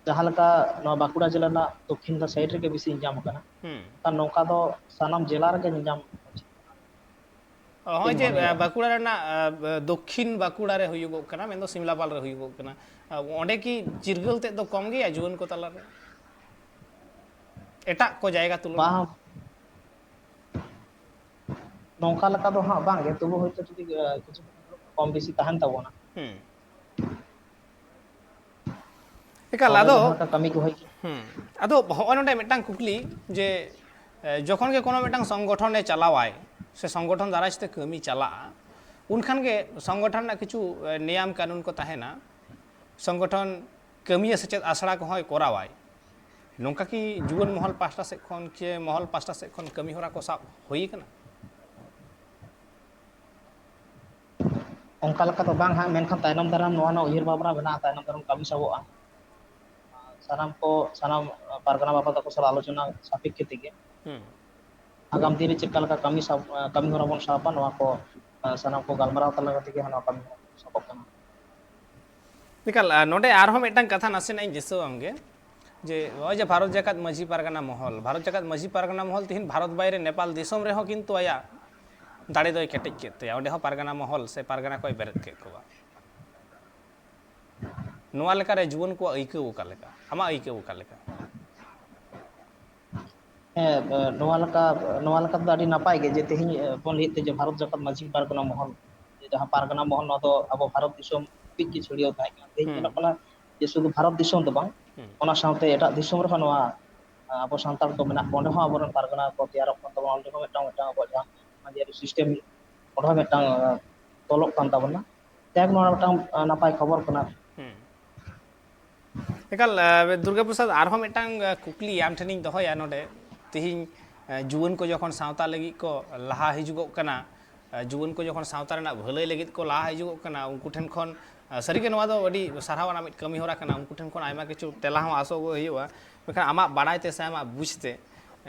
ᱡᱟᱦᱟᱸ ᱞᱮᱠᱟ ᱱᱚᱣᱟ ᱵᱟᱸᱠᱩᱲᱟ ᱡᱮᱞᱟ ᱨᱮᱱᱟᱜ ᱫᱚᱠᱠᱷᱤᱱ ᱥᱟᱭᱤᱰ ᱨᱮᱜᱮ ᱵᱮᱥᱤ ᱧᱮᱧᱟᱢ ᱠᱟᱱᱟ, ᱦᱩᱸ᱾ ᱟᱨ ᱱᱚᱝᱠᱟ ᱫᱚ ᱥᱟᱱᱟᱢ ᱡᱮᱞᱟ ᱨᱮᱜᱮ ᱧᱮᱧᱟᱢ ᱩᱪᱤᱛ ᱠᱟᱱᱟ᱾ ᱦᱚᱸᱜᱼᱚᱭ ᱤᱧ ᱡᱮ, ᱢᱚᱱᱮᱭᱟ᱾ ᱟ, ᱵᱟᱸᱠᱩᱲᱟ ᱨᱮᱱᱟᱜ, ᱟ, ᱫᱚᱠᱠᱷᱤᱱ ᱵᱟᱸᱠᱩᱲᱟ ᱨᱮ ᱦᱩᱭᱩᱜᱚᱜ ᱠᱟᱱᱟ, ᱢᱮᱱᱫᱚ ᱥᱤᱢᱞᱟᱯᱟᱞ ᱨᱮ ᱦᱩᱭᱩᱜᱚᱜ ᱠᱟᱱᱟ, ᱟ, ᱚᱸᱰᱮ ᱠᱤ ᱪᱤᱨᱜᱟᱹᱞ ᱛᱮᱫ ᱫᱚ ᱠᱚᱢ ᱜᱮᱭᱟ ᱡᱩᱣᱟᱹᱱ ᱠᱚ ᱛᱟᱞᱟᱨᱮ ᱮᱴᱟᱜ ᱠᱚ ᱡᱟᱭᱜᱟ ᱛᱩᱞᱚᱱᱟ? ᱵᱟᱝ, ᱱᱚᱝᱠᱟ ᱞᱮᱠᱟ ᱫᱚ ᱦᱟᱸᱜ ᱵᱟᱝ ᱜᱮ, ᱛᱚᱵᱩ ᱦᱚᱭᱛᱳ ᱡᱩᱫᱤ, ᱟ, ᱠᱤᱪᱷᱩ ᱠᱚᱢ ᱵᱮᱥᱤ ᱛᱟᱦᱮᱱ ᱛᱟᱵᱚᱱᱟ᱾ ᱦᱩᱸ᱾ ᱮᱠᱟᱞ, ᱦᱚᱲ ᱨᱮ ᱟᱫᱚ, ᱡᱟᱦᱟᱸ ᱞᱮᱠᱟ ᱠᱟᱹᱢᱤ ᱠᱚ ᱦᱩᱭ ᱦᱩᱸ, ᱟᱫᱚ ᱦᱚᱸᱜᱼᱚᱭ ᱱᱚᱰᱮ ᱢᱤᱫᱴᱟᱝ ᱠᱩᱠᱞᱤ ᱡᱮ, ᱮ, ᱡᱚᱠᱷᱚᱱ ᱜᱮ ᱠᱳᱱᱳ ᱢᱤᱫᱴᱟᱝ ᱥᱚᱝᱜᱚᱴᱷᱚᱱᱮ ᱪᱟᱞᱟᱣᱟᱭ ᱥᱮ ᱥᱚᱝᱜᱚᱴᱷᱚᱱ ᱫᱟᱨᱟᱭ ᱛᱮ ᱠᱟᱹᱢᱤ ᱪᱟᱞᱟᱜᱼᱟ, ᱩᱱᱠᱷᱟᱱ ᱜᱮ ᱥᱚᱝᱜᱚᱴᱷᱚᱱ ᱨᱮᱱᱟᱜ ᱠᱤᱪᱷᱩ, ᱮ, ᱱᱤᱭᱟᱢ ᱠᱟᱹᱱᱩᱱ ᱠᱚ ᱛᱟᱦᱮᱱᱟ, ᱥᱚᱝᱜᱚᱴᱷᱚᱱ ᱠᱟᱹᱢᱤᱭᱟᱹ ᱥᱮᱪᱮᱫ ᱟᱥᱲᱟ ᱠᱚᱦᱚᱸᱭ ᱠᱚᱨᱟᱣᱟᱭ᱾ ᱱᱚᱝᱠᱟ ᱠᱤ ᱡᱩᱣᱟᱹᱱ ᱢᱚᱦᱚᱞ ᱯᱟᱦᱴᱟ ᱥᱮᱫ ᱠᱷᱚᱱ ᱪᱮ ᱢᱚᱦᱚᱞ ᱯᱟᱦᱴᱟ ᱥᱮᱫ ᱠᱷᱚᱱ ᱠᱟᱹᱢᱤ ᱦᱚᱨᱟ ᱠᱚ ᱥᱟᱵ ᱦᱩᱭ ᱟᱠᱟᱱᱟ? ᱚᱱᱠᱟ ᱞᱮᱠᱟ ᱫᱚ ᱵᱟᱝ ᱦᱟᱸᱜ, ᱢᱮᱱᱠᱷᱟᱱ ᱛᱟᱭᱱᱚᱢ ᱫᱟᱨᱟᱢ ᱱᱚᱣᱟ ᱨᱮᱱᱟᱜ ᱩᱭᱦᱟᱹᱨ ᱵᱷᱟᱵᱽᱱᱟ ᱢᱮᱱᱟᱜᱼᱟ, ᱛᱟᱭᱱᱚᱢ ᱫᱟᱨᱟᱢ ᱠᱟᱹᱢᱤ ᱥᱟᱵᱚᱜᱼᱟ᱾ ᱥᱟᱱᱟᱢ ᱠᱚ, ᱥᱟᱱᱟᱢ ᱯᱟᱨᱜᱟᱱᱟ ᱵᱟᱵᱟ ᱛᱟᱠᱚ ᱥᱟᱞᱟᱜ ᱟᱞᱳᱪᱚᱱᱟ ᱥᱟᱯᱮᱠᱠᱷᱮ ᱛᱮᱜᱮ ᱦᱩᱸ᱾ ᱟᱜᱟᱢ ᱫᱤᱱ ᱨᱮ ᱪᱮᱫ ᱞᱮᱠᱟ ᱠᱟᱹᱢᱤ ᱥᱟᱵ, ᱠᱟᱹᱢᱤ ᱦᱚᱨᱟ ᱵᱚᱱ ᱥᱟᱵᱟ, ᱱᱚᱣᱟ ᱠᱚ ᱥᱟᱱᱟᱢ ᱠᱚ ᱜᱟᱞᱢᱟᱨᱟᱣ ᱛᱟᱞᱟ ᱠᱟᱛᱮ ᱜᱮ ᱱᱚᱣᱟ ᱠᱟᱹᱢᱤ ᱦᱚᱨᱟ ᱥᱟᱵᱚᱜ ᱠᱟᱱᱟ᱾ ᱮᱠᱟᱞ, ᱟᱨ ᱱᱚᱰᱮ ᱟᱨᱦᱚᱸ ᱢᱤᱫᱴᱟᱝ ᱠᱟᱛᱷᱟ ᱱᱟᱥᱮᱱᱟᱜ ᱤᱧ ᱫᱤᱥᱟᱹᱣᱟᱢ ᱜᱮ᱾ ᱡᱮ ᱱᱚᱜᱼᱚᱭ ᱡᱮ ᱵᱷᱟᱨᱚᱛ ᱡᱟᱠᱟᱛ ᱢᱟᱹᱡᱷᱤ ᱯᱟᱨᱜᱟᱱᱟ ᱢᱚᱦᱚᱞ, ᱵᱷᱟᱨᱚᱛ ᱡᱟᱠᱟᱛ ᱢᱟᱹᱡᱷᱤ ᱯᱟᱨᱜᱟᱱᱟ ᱢᱚᱦᱚᱞ ᱛᱤᱦᱤᱧ ᱵᱷᱟᱨᱚᱛ ᱵᱟᱭᱨᱮ ᱱᱮᱯᱟᱞ ᱫᱤᱥᱚᱢ ᱨᱮᱦᱚᱸ ᱠᱤᱱᱛᱩ ᱟᱭᱟᱜ ᱫᱟᱲᱮ ᱫᱚᱭ ᱠᱮᱴᱮᱡ ᱠᱮᱫ ᱛᱟᱭᱟ, ᱚᱸᱰᱮ ᱦᱚᱸ ᱯᱟᱨᱜᱟᱱᱟ ᱢᱚᱦᱚᱞ ᱥᱮ ᱯᱟᱨᱜᱟᱱᱟ ᱠᱚᱭ ᱵᱮᱨᱮᱫ ᱠᱮᱫ ᱠᱚᱣᱟ᱾ ᱱᱚᱣᱟ ᱞᱮᱠᱟᱨᱮ ᱡᱩᱣᱟᱹᱱ ᱠᱚᱣᱟᱜ ᱟᱹᱭᱠᱟᱹᱣ ᱚᱠᱟ ᱞᱮᱠᱟ, ᱟᱢᱟᱜ ᱟᱹᱭᱠᱟᱹᱣ ᱚᱠᱟ ᱞᱮᱠᱟ? ᱦᱮᱸ, ᱱᱚᱣᱟ ᱞᱮᱠᱟ, ᱱᱚᱣᱟ ᱞᱮᱠᱟ ᱛᱮᱫᱚ ᱟᱹᱰᱤ ᱱᱟᱯᱟᱭ ᱜᱮ, ᱡᱮ ᱛᱮᱦᱮᱧ ᱵᱚᱱ ᱞᱟᱹᱭᱮᱫ ᱛᱮ ᱡᱮ ᱵᱷᱟᱨᱚᱛ ᱡᱟᱠᱟᱛ ᱢᱟᱹᱡᱷᱤ ᱯᱟᱨᱜᱟᱱᱟ ᱢᱚᱦᱚᱞ, ᱡᱟᱦᱟᱸ ᱯᱟᱨᱜᱟᱱᱟ ᱢᱚᱦᱚᱞ, ᱱᱚᱣᱟ ᱫᱚ ᱟᱵᱚ ᱵᱷᱟᱨᱚᱛ ᱫᱤᱥᱚᱢ ᱦᱟᱹᱵᱤᱡ ᱜᱮ ᱪᱷᱟᱹᱲᱭᱟᱹᱣ ᱛᱟᱦᱮᱸ ᱠᱟᱱᱟ᱾ ᱛᱮᱦᱮᱧ ᱧᱮᱞᱚᱜ ᱠᱟᱱᱟ ᱡᱮ ᱥᱩᱫᱷᱩ ᱵᱷᱟᱨᱚᱛ ᱫᱤᱥᱚᱢ ᱫᱚ ᱵᱟᱝ, ᱚᱱᱟ ᱥᱟᱶᱛᱮ ᱮᱴᱟᱜ ᱫᱤᱥᱚᱢ ᱨᱮᱦᱚᱸ ᱱᱚᱣᱟ ᱟᱵᱚ ᱥᱟᱱᱛᱟᱲ ᱠᱚ ᱢᱮᱱᱟᱜ ᱠᱚᱣᱟ, ᱚᱸᱰᱮ ᱦᱚᱸ ᱟᱵᱚᱨᱮᱱ ᱯᱟᱨᱜᱟᱱᱟ ᱠᱚ ᱛᱮᱭᱟᱨᱚᱜ ᱠᱟᱱ ᱛᱟᱵᱚᱱᱟ᱾ ᱚᱸᱰᱮ ᱦᱚᱸ ᱢᱤᱫᱴᱟᱝ, ᱢᱤᱫᱴᱟᱝ ᱟᱵᱚᱣᱟᱜ ᱡᱟᱦᱟᱸ ᱢᱟᱹᱡᱷᱤ ᱟᱹᱨᱤ system, ᱚᱸᱰᱮ ᱦᱚᱸ ᱢᱤᱫᱴᱟᱝ ᱛᱚᱞᱚᱜ ᱠᱟᱱ ᱛᱟᱵᱚᱱᱟ᱾ ᱡᱟᱭᱦᱳᱠ, ᱱᱚᱣᱟ ᱢᱤᱫᱴᱟᱝ ᱱᱟᱯᱟᱭ ᱠᱷᱚᱵᱚᱨ ᱠᱟᱱᱟ᱾ ᱮᱠᱟᱞ, ᱫᱩᱨᱜᱟ ᱯᱨᱚᱥᱟᱫᱽ, ᱟᱨᱦᱚᱸ ᱢᱤᱫᱴᱟᱝ ᱠᱩᱠᱞᱤ ᱟᱢ ᱴᱷᱮᱱᱤᱧ ᱫᱚᱦᱚᱭᱟ ᱱᱚᱰᱮ᱾ ᱛᱤᱦᱤᱧ ᱡᱩᱣᱟᱹᱱ ᱠᱚ ᱡᱚᱠᱷᱚᱱ ᱥᱟᱶᱛᱟ ᱞᱟᱹᱜᱤᱫ ᱠᱚ ᱞᱟᱦᱟ ᱦᱤᱡᱩᱜᱚᱜ ᱠᱟᱱᱟ, ᱡᱩᱣᱟᱹᱱ ᱠᱚ ᱡᱚᱠᱷᱚᱱ ᱥᱟᱶᱛᱟ ᱨᱮᱱᱟᱜ ᱵᱷᱟᱹᱞᱟᱹᱭ ᱞᱟᱹᱜᱤᱫ ᱠᱚ ᱞᱟᱦᱟ ᱦᱤᱡᱩᱜᱚᱜ ᱠᱟᱱᱟ, ᱩᱱᱠᱩ ᱴᱷᱮᱱ ᱠᱷᱚᱱ ᱥᱟᱹᱨᱤᱜᱮ ᱱᱚᱣᱟ ᱫᱚ ᱟᱹᱰᱤ ᱥᱟᱨᱦᱟᱣ ᱟᱱᱟᱜ ᱢᱤᱫ ᱠᱟᱹᱢᱤ ᱦᱚᱨᱟ ᱠᱟᱱᱟ᱾ ᱩᱱᱠᱩ ᱴᱷᱮᱱ ᱠᱷᱚᱱ ᱟᱭᱢᱟ ᱠᱤᱪᱷᱩ ᱛᱮᱞᱟ ᱦᱚᱸ ᱟᱥᱚᱜ ᱦᱩᱭᱩᱜᱼᱟ, ᱢᱮᱱᱠᱷᱟᱱ ᱟᱢᱟᱜ ᱵᱟᱲᱟᱭ ᱛᱮ ᱥᱮ ᱟᱢᱟᱜ ᱵᱩᱡᱽ ᱛᱮ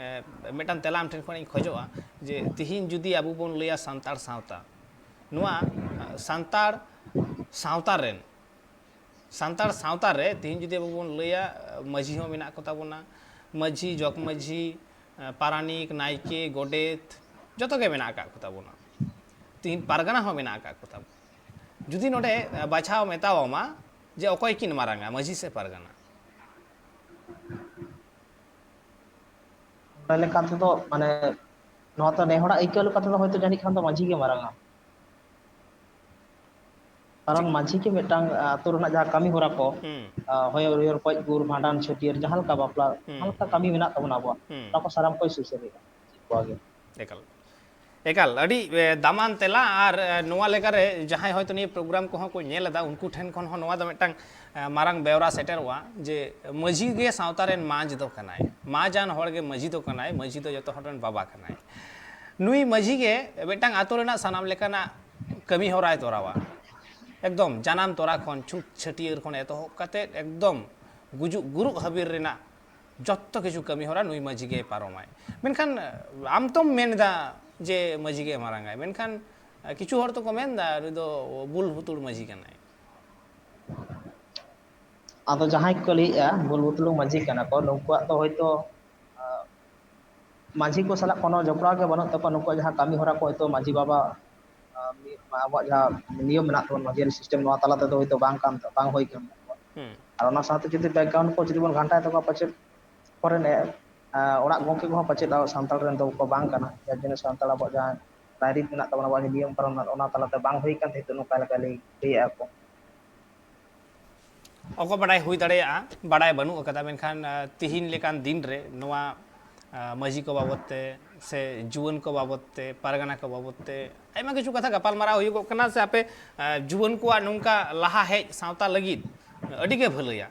ᱢᱤᱫᱴᱟᱝ ᱛᱮᱞᱟ ᱟᱢ ᱴᱷᱮᱱ ᱠᱷᱚᱱᱤᱧ ᱠᱷᱚᱡᱚᱜᱼᱟ ᱡᱮ ᱛᱤᱦᱤᱧ ᱡᱩᱫᱤ ᱟᱵᱚ ᱵᱚᱱ ᱞᱟᱹᱭᱟ ᱥᱟᱱᱛᱟᱲ ᱥᱟᱶᱛᱟ, ᱱᱚᱣᱟ ᱥᱟᱱᱛᱟᱲ ᱥᱟᱶᱛᱟ ᱨᱮᱱ ᱥᱟᱱᱛᱟᱲ ᱥᱟᱶᱛᱟ ᱨᱮ ᱛᱤᱦᱤᱧ ᱡᱩᱫᱤ ᱟᱵᱚ ᱵᱚᱱ ᱞᱟᱹᱭᱟ, ᱢᱟᱹᱡᱷᱤ ᱦᱚᱸ ᱢᱮᱱᱟᱜ ᱠᱚᱛᱟ ᱵᱚᱱᱟ, ᱢᱟᱹᱡᱷᱤ, ᱡᱚᱜᱽ ᱢᱟᱹᱡᱷᱤ, ᱯᱟᱨᱟᱱᱤᱠ, ᱱᱟᱭᱠᱮ, ᱜᱚᱰᱮᱛ, ᱡᱚᱛᱚ ᱜᱮ ᱢᱮᱱᱟᱜ ᱟᱠᱟᱫ ᱠᱚᱛᱟ ᱵᱚᱱᱟ᱾ ᱛᱤᱦᱤᱧ ᱯᱟᱨᱜᱟᱱᱟ ᱦᱚᱸ ᱢᱮᱱᱟᱜ ᱟᱠᱟᱫ ᱠᱚᱛᱟ ᱵᱚᱱᱟ᱾ ᱡᱩᱫᱤ ᱱᱚᱰᱮ ᱵᱟᱪᱷᱟᱣ ᱢᱮᱛᱟᱣᱟᱢᱟ ᱡᱮ ᱚᱠᱚᱭ ᱠᱤᱱ ᱢᱟᱨᱟᱝᱟ, ᱢᱟᱹᱡᱷᱤ ᱥᱮ ᱯᱟᱨᱜᱟᱱᱟ? ᱚᱱᱟ ᱞᱮᱠᱟ ᱛᱮᱫᱚ, ᱢᱟᱱᱮ, ᱱᱚᱣᱟ ᱫᱚ ᱱᱮ ᱦᱚᱲᱟᱜ ᱟᱹᱭᱠᱟᱹᱣ ᱞᱮᱠᱟ ᱛᱮᱫᱚ ᱦᱚᱭᱛᱳ ᱡᱟᱹᱱᱤᱡ ᱠᱷᱟᱱ ᱫᱚ ᱢᱟᱹᱡᱷᱤ ᱜᱮ ᱢᱟᱨᱟᱝᱟ᱾ ᱠᱟᱨᱚᱱ ᱢᱟᱹᱡᱷᱤ ᱜᱮ ᱢᱤᱫᱴᱟᱝ ᱟᱹᱛᱩ ᱨᱮᱱᱟᱜ ᱡᱟᱦᱟᱸ ᱠᱟᱹᱢᱤ ᱦᱚᱨᱟ ᱠᱚ, ᱦᱩᱸ᱾ ᱟᱸ, ᱦᱚᱭ ᱦᱩᱭᱩᱜ, ᱜᱚᱡ ᱜᱩᱨ, ᱵᱷᱟᱸᱰᱟᱱ, ᱪᱷᱟᱹᱴᱭᱟᱹᱨ, ᱡᱟᱦᱟᱸ ᱞᱮᱠᱟ ᱵᱟᱯᱞᱟ, ᱦᱩᱸ, ᱡᱟᱦᱟᱸ ᱞᱮᱠᱟ ᱦᱩᱸ᱾ ᱠᱟᱹᱢᱤ ᱢᱮᱱᱟᱜ ᱛᱟᱵᱚᱱᱟ ᱟᱵᱚᱣᱟᱜ, ᱦᱩᱸ᱾ ᱚᱱᱟ ᱠᱚ ᱥᱟᱱᱟᱢ ᱠᱚᱭ ᱥᱩᱥᱟᱹᱨ ᱮᱫᱟ᱾ ᱡᱚᱛᱚᱣᱟᱜ ᱜᱮ᱾ ᱮᱠᱟᱞ᱾ ᱮᱠᱟᱞ, ᱟᱹᱰᱤ, ᱮ, ᱫᱟᱢᱟᱱ ᱛᱮᱞᱟ᱾ ᱟᱨ, ᱮ, ᱱᱚᱣᱟ ᱞᱮᱠᱟᱨᱮ ᱡᱟᱦᱟᱸᱭ ᱦᱚᱭᱛᱳ ᱱᱤᱭᱟᱹ program ᱠᱚᱦᱚᱸ ᱠᱚ ᱧᱮᱞ ᱮᱫᱟ, ᱩᱱᱠᱩ ᱴᱷᱮᱱ ᱠᱷᱚᱱ ᱦᱚᱸ ᱱᱚᱣᱟ ᱫᱚ ᱢᱤᱫᱴᱟᱝ, ᱮ, ᱢᱟᱨᱟᱝ ᱵᱮᱣᱨᱟ ᱥᱮᱴᱮᱨᱚᱜᱼᱟ ᱡᱮ ᱢᱟᱹᱡᱷᱤ ᱜᱮ ᱥᱟᱶᱛᱟ ᱨᱮᱱ ᱢᱟᱹᱡᱽ ᱫᱚ ᱠᱟᱱᱟᱭ, ᱢᱟᱹᱡᱽ ᱟᱱ ᱦᱚᱲ ᱜᱮ ᱢᱟᱹᱡᱷᱤ ᱫᱚ ᱠᱟᱱᱟᱭ, ᱢᱟᱹᱡᱷᱤ ᱫᱚ ᱡᱚᱛᱚ ᱦᱚᱲ ᱨᱮᱱ ᱵᱟᱵᱟ ᱠᱟᱱᱟᱭ᱾ ᱱᱩᱭ ᱢᱟᱹᱡᱷᱤ ᱜᱮ ᱢᱤᱫᱴᱟᱝ ᱟᱛᱳ ᱨᱮᱱᱟᱜ ᱥᱟᱱᱟᱢ ᱞᱮᱠᱟᱱᱟᱜ ᱠᱟᱹᱢᱤ ᱦᱚᱨᱟᱭ ᱛᱚᱨᱟᱣᱟ᱾ ᱮᱠᱫᱚᱢ ᱡᱟᱱᱟᱢ ᱛᱚᱨᱟ ᱠᱷᱚᱱ, ᱪᱷᱩᱛ ᱪᱷᱟᱹᱴᱭᱟᱹᱨ ᱠᱷᱚᱱ ᱮᱛᱚᱦᱚᱵ ᱠᱟᱛᱮᱫ ᱮᱠᱫᱚᱢ ᱜᱩᱡᱩᱜ ᱜᱩᱨᱩᱜ ᱦᱟᱹᱵᱤᱨ ᱨᱮᱱᱟᱜ ᱡᱚᱛᱚ ᱠᱤᱪᱷᱩ ᱠᱟᱹᱢᱤ ᱦᱚᱨᱟ ᱱᱩᱭ ᱢᱟᱹᱡᱷᱤ ᱜᱮᱭ ᱯᱟᱨᱚᱢᱟᱭ᱾ ᱢᱮᱱᱠᱷᱟᱱ ᱟᱢ ᱛᱚᱢ ᱢᱮᱱ ᱮᱫᱟ ᱡᱮ ᱢᱟᱹᱡᱷᱤ ᱜᱮ ᱢᱟᱨᱟᱝᱟᱭ, ᱢᱮᱱᱠᱷᱟᱱ ᱠᱤᱪᱷᱩ ᱦᱚᱲ ᱫᱚᱠᱚ ᱢᱮᱱ ᱮᱫᱟ ᱱᱩᱭ ᱫᱚ ᱵᱩᱞ ᱦᱩᱛᱩᱲ ᱢᱟᱹᱡᱷᱤ ᱠᱟᱱᱟᱭ᱾ ᱟᱫᱚ ᱡᱟᱦᱟᱸᱭ ᱠᱚ ᱞᱟᱹᱭᱮᱜᱼᱟ ᱜᱳᱞ ᱵᱩᱛᱞᱩᱝ ᱢᱟᱹᱡᱷᱤ ᱠᱟᱱᱟ ᱠᱚ, ᱱᱩᱠᱩᱣᱟᱜ ᱫᱚ ᱦᱚᱭᱛᱳ, ᱟᱸ, ᱢᱟᱹᱡᱷᱤ ᱠᱚ ᱥᱟᱞᱟᱜ ᱠᱳᱱᱳ ᱡᱚᱯᱲᱟᱣ ᱜᱮ ᱵᱟᱹᱱᱩᱜ ᱛᱟᱠᱚᱣᱟ᱾ ᱱᱩᱠᱩᱣᱟᱜ ᱡᱟᱦᱟᱸ ᱠᱟᱹᱢᱤ ᱦᱚᱨᱟ ᱠᱚ ᱦᱚᱭᱛᱳ ᱢᱟᱹᱡᱷᱤ ᱵᱟᱵᱟ, ᱟᱸ, ᱢᱤᱫ, ᱟᱵᱚᱣᱟᱜ ᱡᱟᱦᱟᱸ ᱱᱤᱭᱚᱢ ᱢᱮᱱᱟᱜ ᱛᱟᱵᱚᱱ ᱢᱟᱹᱡᱷᱤᱭᱟᱹᱨᱤ system, ᱱᱚᱣᱟ ᱛᱟᱞᱟ ᱛᱮᱫᱚ ᱦᱚᱭᱛᱳ ᱵᱟᱝ ᱠᱟᱱ, ᱵᱟᱝ ᱦᱩᱭ ᱠᱟᱱ ᱛᱟᱠᱚᱣᱟ᱾ ᱦᱩᱸ᱾ ᱟᱨ ᱚᱱᱟ ᱥᱟᱶᱛᱮ ᱡᱩᱫᱤ background ᱠᱚ ᱡᱩᱫᱤ ᱵᱚᱱ ᱜᱷᱟᱱᱴᱟᱭ ᱛᱟᱠᱚᱣᱟ, ᱯᱟᱪᱮᱫ ᱯᱚᱨᱮ ᱱᱮ-, ᱟᱸ, ᱚᱲᱟᱜ ᱜᱚᱢᱠᱮ ᱠᱚᱦᱚᱸ ᱯᱟᱪᱮᱫ ᱟᱵᱚ ᱥᱟᱱᱛᱟᱲ ᱨᱮᱱ ᱫᱚ ᱠᱚ ᱵᱟᱝ ᱠᱟᱱᱟ, ᱡᱟᱨ ᱡᱚᱱᱱᱚ ᱥᱟᱱᱛᱟᱲ ᱟᱵᱚᱣᱟᱜ ᱡᱟᱦᱟᱸ ᱨᱟᱭᱨᱤᱛ ᱢᱮᱱᱟᱜ ᱛᱟᱵᱚᱱᱟ, ᱟᱵᱚᱣᱟᱜ ᱱᱤᱭᱚᱢ ᱠᱟᱱᱩᱱ ᱢᱮᱱᱟᱜ, ᱚᱱᱟ ᱛᱟᱞᱟᱛᱮ ᱵᱟᱝ ᱦᱩᱭ ᱠᱟᱱ ᱛᱟᱦᱮᱸ ᱱᱚᱝᱠᱟ ᱞᱮᱠᱟ ᱞᱟᱹᱭ, ᱞᱟᱹᱭᱮᱫᱼᱟ ᱠᱚ᱾ ᱚᱠᱚ ᱵᱟᱰᱟᱭ ᱦᱩᱭ ᱫᱟᱲᱮᱭᱟᱜᱼᱟ, ᱵᱟᱰᱟᱭ ᱵᱟᱹᱱᱩᱜ ᱟᱠᱟᱫᱟ, ᱢᱮᱱᱠᱷᱟᱱ, ᱟᱸ, ᱛᱤᱦᱤᱧ ᱞᱮᱠᱟᱱ ᱫᱤᱱ ᱨᱮ ᱱᱚᱣᱟ, ᱟᱸ, ᱢᱟᱹᱡᱷᱤ ᱠᱚ ᱵᱟᱵᱚᱫ ᱛᱮ ᱥᱮ ᱡᱩᱣᱟᱹᱱ ᱠᱚ ᱵᱟᱵᱚᱫ ᱛᱮ, ᱯᱟᱨᱜᱟᱱᱟ ᱠᱚ ᱵᱟᱵᱚᱫ ᱛᱮ ᱟᱭᱢᱟ ᱠᱤᱪᱷᱩ ᱠᱟᱛᱷᱟ ᱜᱟᱯᱟᱞᱢᱟᱨᱟᱣ ᱦᱩᱭᱩᱜᱚᱜ ᱠᱟᱱᱟ, ᱥᱮ ᱟᱯᱮ, ᱟᱸ, ᱡᱩᱣᱟᱹᱱ ᱠᱚᱣᱟᱜ ᱱᱚᱝᱠᱟ ᱞᱟᱦᱟ ᱦᱮᱡ ᱥᱟᱶᱛᱟ ᱞᱟᱹᱜᱤᱫ ᱟᱹᱰᱤ ᱜᱮ ᱵᱷᱟᱹᱞᱟᱹᱭᱟ᱾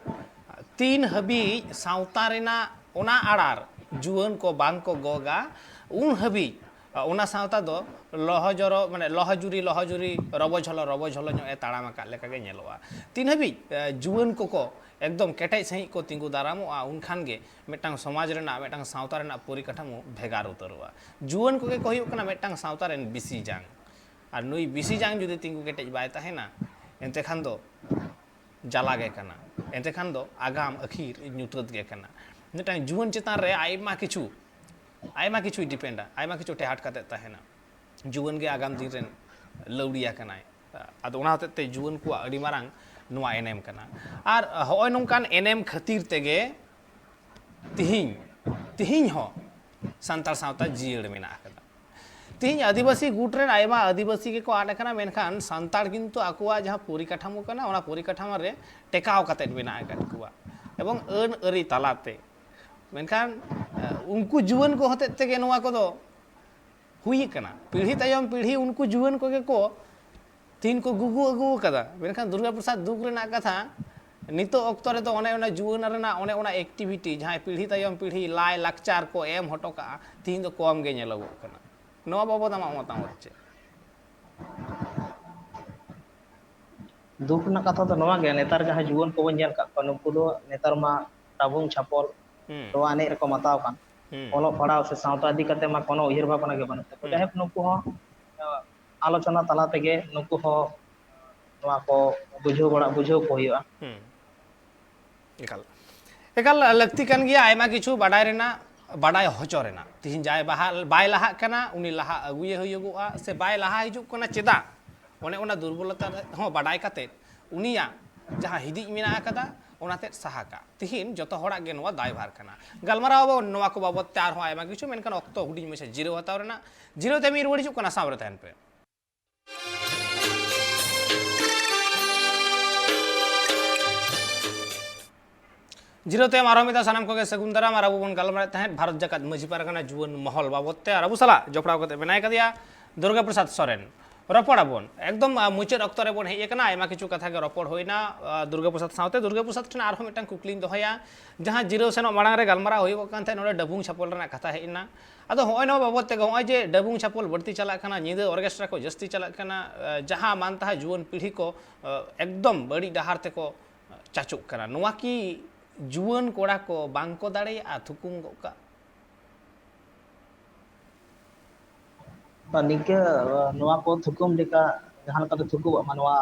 ᱛᱤᱱ ᱦᱟᱹᱵᱤᱡ ᱥᱟᱶᱛᱟ ᱨᱮᱱᱟᱜ ᱚᱱᱟ ᱟᱲᱟᱨ ᱡᱩᱣᱟᱹᱱ ᱠᱚ ᱵᱟᱝ ᱠᱚ ᱜᱚᱜᱟ, ᱩᱱ ᱦᱟᱹᱵᱤᱡ ᱚᱱᱟ ᱥᱟᱶᱛᱟ ᱫᱚ ᱞᱚᱦᱚᱡᱚᱨᱚ, ᱢᱟᱱᱮ ᱞᱚᱦᱚᱡᱩᱨᱤ, ᱞᱚᱦᱚᱡᱩᱨᱤ, ᱨᱚᱵᱚᱡᱷᱚᱞᱚ, ᱨᱚᱵᱚᱡᱷᱚᱞᱚ ᱧᱚᱜ ᱮ ᱛᱟᱲᱟᱢ ᱟᱠᱟᱫ ᱞᱮᱠᱟ ᱜᱮ ᱧᱮᱞᱚᱜᱼᱟ᱾ ᱛᱤᱱ ᱦᱟᱹᱵᱤᱡ, ᱮ, ᱡᱩᱣᱟᱹᱱ ᱠᱚᱠᱚ ᱮᱠᱫᱚᱢ ᱠᱮᱴᱮᱡ ᱥᱟᱺᱦᱤᱡ ᱠᱚ ᱛᱤᱸᱜᱩ ᱫᱟᱨᱟᱢᱚᱜᱼᱟ, ᱩᱱᱠᱷᱟᱱ ᱜᱮ ᱢᱤᱫᱴᱟᱝ ᱥᱚᱢᱟᱡᱽ ᱨᱮᱱᱟᱜ, ᱢᱤᱫᱴᱟᱝ ᱥᱟᱶᱛᱟ ᱨᱮᱱᱟᱜ ᱯᱚᱨᱤᱠᱟᱴᱷᱟᱢᱳ ᱵᱷᱮᱜᱟᱨ ᱩᱛᱟᱹᱨᱚᱜᱼᱟ᱾ ᱡᱩᱣᱟᱹᱱ ᱠᱚᱜᱮ ᱠᱚ ᱦᱩᱭᱩᱜ ᱠᱟᱱᱟ ᱢᱤᱫᱴᱟᱝ ᱥᱟᱶᱛᱟ ᱨᱮᱱ ᱵᱤᱥᱤ ᱡᱟᱝ, ᱟᱨ ᱱᱩᱭ ᱵᱤᱥᱤ ᱡᱟᱝ ᱡᱩᱫᱤ ᱛᱤᱸᱜᱩ ᱠᱮᱴᱮᱡ ᱵᱟᱭ ᱛᱟᱦᱮᱱᱟ, ᱮᱱᱛᱮ ᱠᱷᱟᱱ ᱫᱚ ᱡᱟᱞᱟ ᱜᱮ ᱠᱟᱱᱟ, ᱮᱱᱛᱮ ᱠᱷᱟᱱ ᱫᱚ ᱟᱜᱟᱢ ᱟᱹᱠᱷᱤᱨ ᱧᱩᱛᱟᱹᱛ ᱜᱮ ᱠᱟᱱᱟ᱾ ᱢᱤᱫᱴᱟᱝ ᱡᱩᱣᱟᱹᱱ ᱪᱮᱛᱟᱱ ᱨᱮ ᱟᱭᱢᱟ ᱠᱤᱪᱷᱩ, ᱟᱭᱢᱟ ᱠᱤᱪᱷᱩᱭ ᱰᱤᱯᱮᱱᱰᱟ, ᱟᱭᱢᱟ ᱠᱤᱪᱷᱩ ᱴᱮᱦᱟᱴ ᱠᱟᱛᱮ ᱛᱟᱦᱮᱱᱟ᱾ ᱡᱩᱣᱟᱹᱱ ᱜᱮ ᱟᱜᱟᱢ ᱫᱤᱱ ᱨᱮᱱ ᱞᱟᱹᱣᱲᱤᱭᱟ ᱠᱟᱱᱟᱭ᱾ ᱟᱫᱚ ᱚᱱᱟ ᱦᱚᱛᱮᱡ ᱛᱮ ᱡᱩᱣᱟᱹᱱ ᱠᱚᱣᱟᱜ ᱟᱹᱰᱤ ᱢᱟᱨᱟᱝ ᱱᱚᱣᱟ ᱮᱱᱮᱢ ᱠᱟᱱᱟ᱾ ᱟᱨ ᱦᱚᱸᱜᱼᱚᱭ ᱱᱚᱝᱠᱟᱱ ᱮᱱᱮᱢ ᱠᱷᱟᱹᱛᱤᱨ ᱛᱮᱜᱮ ᱛᱤᱦᱤᱧ, ᱛᱤᱦᱤᱧ ᱦᱚᱸ ᱥᱟᱱᱛᱟᱲ ᱥᱟᱶᱛᱟ ᱡᱤᱭᱟᱹᱲ ᱢᱮᱱᱟᱜ ᱟᱠᱟᱫᱟ᱾ ᱛᱤᱦᱤᱧ ᱟᱹᱫᱤᱵᱟᱹᱥᱤ ᱜᱩᱴ ᱨᱮᱱ ᱟᱭᱢᱟ ᱟᱹᱫᱤᱵᱟᱹᱥᱤ ᱜᱮᱠᱚ ᱟᱫ ᱟᱠᱟᱱᱟ, ᱢᱮᱱᱠᱷᱟᱱ ᱥᱟᱱᱛᱟᱲ ᱠᱤᱱᱛᱩ ᱟᱠᱚᱣᱟᱜ ᱡᱟᱦᱟᱸ ᱯᱚᱨᱤᱠᱟᱴᱷᱟᱢᱳ ᱠᱟᱱᱟ, ᱚᱱᱟ ᱯᱚᱨᱤᱠᱟᱴᱷᱟᱢᱳ ᱨᱮ ᱴᱮᱠᱟᱣ ᱠᱟᱛᱮᱫ ᱢᱮᱱᱟᱜ ᱟᱠᱟᱫ ᱠᱚᱣᱟ ᱮᱵᱚᱝ ᱟᱹᱱ ᱟᱹᱨᱤ ᱛᱟᱞᱟᱛᱮ᱾ ᱢᱮᱱᱠᱷᱟᱱ, ᱮ, ᱩᱱᱠᱩ ᱡᱩᱣᱟᱹᱱ ᱠᱚ ᱦᱚᱛᱮᱡ ᱛᱮᱜᱮ ᱱᱚᱣᱟ ᱠᱚᱫᱚ ᱦᱩᱭ ᱠᱟᱱᱟ᱾ ᱯᱤᱲᱦᱤ ᱛᱟᱭᱚᱢ ᱯᱤᱲᱦᱤ ᱩᱱᱠᱩ ᱡᱩᱣᱟᱹᱱ ᱠᱚᱜᱮ ᱠᱚ ᱛᱤᱦᱤᱧ ᱠᱚ ᱜᱩᱜᱩ ᱟᱹᱜᱩ ᱟᱠᱟᱫᱟ᱾ ᱢᱮᱱᱠᱷᱟᱱ ᱫᱩᱨᱜᱟ ᱯᱨᱚᱥᱟᱫᱽ ᱫᱩᱠ ᱨᱮᱱᱟᱜ ᱠᱟᱛᱷᱟ, ᱱᱤᱛᱚᱜ ᱚᱠᱛᱚ ᱨᱮᱫᱚ ᱚᱱᱮ ᱚᱱᱟ ᱡᱩᱣᱟᱹᱱ ᱨᱮᱱᱟᱜ ᱚᱱᱮ ᱚᱱᱟ activity, ᱡᱟᱦᱟᱸᱭ ᱯᱤᱲᱦᱤ ᱛᱟᱭᱚᱢ ᱯᱤᱲᱦᱤ ᱞᱟᱭ ᱞᱟᱠᱪᱟᱨ ᱠᱚ ᱮᱢ ᱦᱚᱴᱚ ᱠᱟᱜᱼᱟ, ᱛᱤᱦᱤᱧ ᱫᱚ ᱠᱚᱢ ᱜᱮ ᱧᱮᱞᱚᱜᱚᱜ ᱠᱟᱱᱟ᱾ ᱱᱚᱣᱟ ᱵᱟᱵᱚᱫ ᱟᱢᱟᱜ ᱢᱚᱛᱟᱢᱚᱛ ᱪᱮᱫ? ᱫᱩᱠ ᱨᱮᱱᱟᱜ ᱠᱟᱛᱷᱟ ᱫᱚ ᱱᱚᱣᱟ ᱜᱮ, ᱱᱮᱛᱟᱨ ᱡᱟᱦᱟᱸᱭ ᱡᱩᱣᱟᱹᱱ ᱠᱚᱵᱚᱱ ᱧᱮᱞ ᱠᱟᱜ ᱠᱚᱣᱟ, ᱱᱩᱠᱩ ᱫᱚ ᱱᱮᱛᱟᱨ ᱢᱟ ᱴᱟᱵᱩᱝ ᱪᱷᱟᱯᱚᱞ, ᱦᱩᱸ᱾ ᱱᱚᱣᱟ ᱮᱱᱮᱡ ᱨᱮᱠᱚ ᱢᱟᱛᱟᱣ ᱠᱟᱱ᱾ ᱦᱩᱸ᱾ ᱚᱞᱚᱜ ᱯᱟᱲᱦᱟᱣ ᱥᱮ ᱥᱟᱶᱛᱟ ᱤᱫᱤ ᱠᱟᱛᱮ ᱢᱟ ᱠᱳᱱᱳ ᱩᱭᱦᱟᱹᱨ ᱵᱷᱟᱵᱽᱱᱟ ᱜᱮ ᱵᱟᱹᱱᱩᱜ ᱛᱟᱠᱚᱣᱟ᱾ ᱦᱩᱸ᱾ ᱡᱟᱭᱦᱳᱠ, ᱱᱩᱠᱩ ᱦᱚᱸ, ᱟᱸ, ᱟᱞᱳᱪᱚᱱᱟ ᱛᱟᱞᱟ ᱛᱮᱜᱮ ᱱᱩᱠᱩ ᱦᱚᱸ ᱱᱚᱣᱟ ᱠᱚ ᱵᱩᱡᱷᱟᱹᱣ ᱵᱟᱲᱟ, ᱵᱩᱡᱷᱟᱹᱣ ᱠᱚ ᱦᱩᱭᱩᱜᱼᱟ᱾ ᱦᱩᱸ᱾ ᱮᱠᱟᱞ, ᱮᱠᱟᱞ ᱞᱟᱹᱠᱛᱤ ᱠᱟᱱ ᱜᱮᱭᱟ ᱟᱭᱢᱟ ᱠᱤᱪᱷᱩ ᱵᱟᱰᱟᱭ ᱨᱮᱱᱟᱜ, ᱵᱟᱰᱟᱭ ᱦᱚᱪᱚ ᱨᱮᱱᱟᱜ᱾ ᱛᱤᱦᱤᱧ ᱡᱟᱦᱟᱸᱭ ᱵᱟᱦᱟ-, ᱵᱟᱭ ᱞᱟᱦᱟᱜ ᱠᱟᱱᱟ, ᱩᱱᱤ ᱞᱟᱦᱟ ᱟᱹᱜᱩᱭᱮ ᱦᱩᱭᱩᱜᱚᱜᱼᱟ, ᱥᱮ ᱵᱟᱭ ᱞᱟᱦᱟ ᱦᱤᱡᱩᱜ ᱠᱟᱱᱟ, ᱪᱮᱫᱟᱜ? ᱚᱱᱮ ᱚᱱᱟ ᱫᱩᱨᱵᱚᱞᱚᱛᱟ ᱦᱚᱸ ᱵᱟᱰᱟᱭ ᱠᱟᱛᱮ ᱩᱱᱤᱭᱟᱜ ᱡᱟᱦᱟᱸ ᱦᱤᱫᱤᱡ ᱢᱮᱱᱟᱜ ᱟᱠᱟᱫᱟ, ᱚᱱᱟ ᱛᱮᱫ ᱥᱟᱦᱟ ᱠᱟᱜ᱾ ᱛᱤᱦᱤᱧ ᱡᱚᱛᱚ ᱦᱚᱲᱟᱜ ᱜᱮ ᱱᱚᱣᱟ ᱫᱟᱭᱵᱷᱟᱨ ᱠᱟᱱᱟ᱾ ᱜᱟᱞᱢᱟᱨᱟᱣ ᱟᱵᱚᱱ ᱱᱚᱣᱟ ᱠᱚ ᱵᱟᱵᱚᱛ ᱛᱮ ᱟᱨᱦᱚᱸ ᱟᱭᱢᱟ ᱠᱤᱪᱷᱩ, ᱢᱮᱱᱠᱷᱟᱱ ᱚᱠᱛᱚ ᱦᱩᱰᱤᱧ ᱢᱟᱪᱷᱟ ᱡᱤᱨᱟᱹᱣ ᱦᱟᱛᱟᱣ ᱨᱮᱱᱟᱜ᱾ ᱡᱤᱨᱟᱹᱣ ᱛᱟᱭᱚᱢ ᱤᱧ ᱨᱩᱣᱟᱹᱲ ᱦᱤᱡᱩᱜ ᱠᱟᱱᱟ, ᱥᱟᱶ ᱨᱮ ᱛᱟᱦᱮᱱ ᱯᱮ᱾ ᱡᱤᱨᱟᱹᱣ ᱛᱟᱭᱚᱢ ᱟᱨᱦᱚᱸ ᱢᱤᱫ ᱫᱷᱟᱣ ᱥᱟᱱᱟᱢ ᱠᱚᱜᱮ ᱥᱟᱹᱜᱩᱱ ᱫᱟᱨᱟᱢ᱾ ᱟᱨ ᱟᱵᱚ ᱵᱚᱱ ᱜᱟᱞᱢᱟᱨᱟᱣᱮᱫ ᱛᱟᱦᱮᱸᱫ ᱵᱷᱟᱨᱚᱛ ᱡᱟᱠᱟᱛ ᱢᱟᱹᱡᱷᱤ ᱯᱟᱨᱜᱟᱱᱟ ᱡᱩᱣᱟᱹᱱ ᱢᱚᱦᱚᱞ ᱵᱟᱵᱚᱛ ᱛᱮ, ᱟᱨ ᱟᱵᱚ ᱥᱟᱞᱟᱜ ᱡᱚᱯᱲᱟᱣ ᱠᱟᱛᱮ ᱢᱮᱱᱟᱭ ᱠᱟᱫᱮᱭᱟ ᱫᱩᱨᱜᱟ ᱯᱨᱚᱥᱟᱫᱽ ᱥᱚᱨᱮᱱ᱾ ᱨᱚᱯᱚᱲ ᱟᱵᱚᱱ ᱮᱠᱫᱚᱢ, ᱟ, ᱢᱩᱪᱟᱹᱫ ᱚᱠᱛᱚ ᱨᱮᱵᱚᱱ ᱦᱮᱡ ᱟᱠᱟᱱᱟ᱾ ᱟᱭᱢᱟ ᱠᱤᱪᱷᱩ ᱠᱟᱛᱷᱟ ᱜᱮ ᱨᱚᱯᱚᱲ ᱦᱩᱭᱱᱟ, ᱟ, ᱫᱩᱨᱜᱟ ᱯᱨᱚᱥᱟᱫᱽ ᱥᱟᱶᱛᱮ᱾ ᱫᱩᱨᱜᱟ ᱯᱨᱚᱥᱟᱫᱽ ᱴᱷᱮᱱ ᱟᱨᱦᱚᱸ ᱢᱤᱫᱴᱟᱝ ᱠᱩᱠᱞᱤᱧ ᱫᱚᱦᱚᱭᱟ, ᱡᱟᱦᱟᱸ ᱡᱤᱨᱟᱹᱣ ᱥᱮᱱᱚᱜ ᱢᱟᱲᱟᱝ ᱨᱮ ᱜᱟᱞᱢᱟᱨᱟᱣ ᱦᱩᱭᱩᱜ ᱠᱟᱱ ᱛᱟᱦᱮᱸᱫ, ᱱᱚᱰᱮ ᱰᱟᱹᱵᱩᱝ ᱪᱷᱟᱯᱚᱞ ᱨᱮᱱᱟᱜ ᱠᱟᱛᱷᱟ ᱦᱮᱡ ᱮᱱᱟ᱾ ᱟᱫᱚ ᱦᱚᱸᱜᱼᱚᱭ ᱱᱚᱣᱟ ᱵᱟᱵᱚᱛ ᱛᱮᱜᱮ, ᱦᱚᱸᱜᱼᱚᱭ ᱡᱮ ᱰᱟᱹᱵᱩᱝ ᱪᱷᱟᱯᱚᱞ ᱵᱟᱹᱲᱛᱤ ᱪᱟᱞᱟᱜ ᱠᱟᱱᱟ, ᱧᱤᱫᱟᱹ ᱚᱨᱠᱮᱥᱴᱨᱟ ᱠᱚ ᱡᱟᱹᱥᱛᱤ ᱪᱟᱞᱟᱜ ᱠᱟᱱᱟ, ᱟ, ᱡᱟᱦᱟᱸ ᱢᱟᱱ ᱛᱟᱦᱟᱸ ᱡᱩᱣᱟᱹᱱ ᱯᱤᱲᱦᱤ ᱠᱚ, ᱟ, ᱮᱠᱫᱚᱢ ᱵᱟᱹᱲᱤᱡ ᱰᱟᱦᱟᱨ ᱛᱮᱠᱚ ᱪᱟᱪᱳᱜ ᱠᱟᱱᱟ, ᱱᱚᱣᱟ ᱠᱤ ᱡᱩᱣᱟᱹᱱ ᱠᱚᱲᱟ ᱠᱚ ᱵᱟᱝ ᱠᱚ ᱫᱟᱲᱮᱭᱟᱜᱼᱟ ᱛᱷᱩᱠᱩᱢ ᱜᱚᱫ ᱠᱟᱜ? ᱱᱤᱝᱠᱟᱹ, ᱱᱚᱣᱟ ᱠᱚ ᱛᱷᱩᱠᱩᱢ ᱞᱮᱠᱟ ᱡᱟᱦᱟᱸ ᱞᱮᱠᱟᱛᱮ ᱛᱷᱩᱠᱩᱢᱚᱜ ᱢᱟ, ᱱᱚᱣᱟ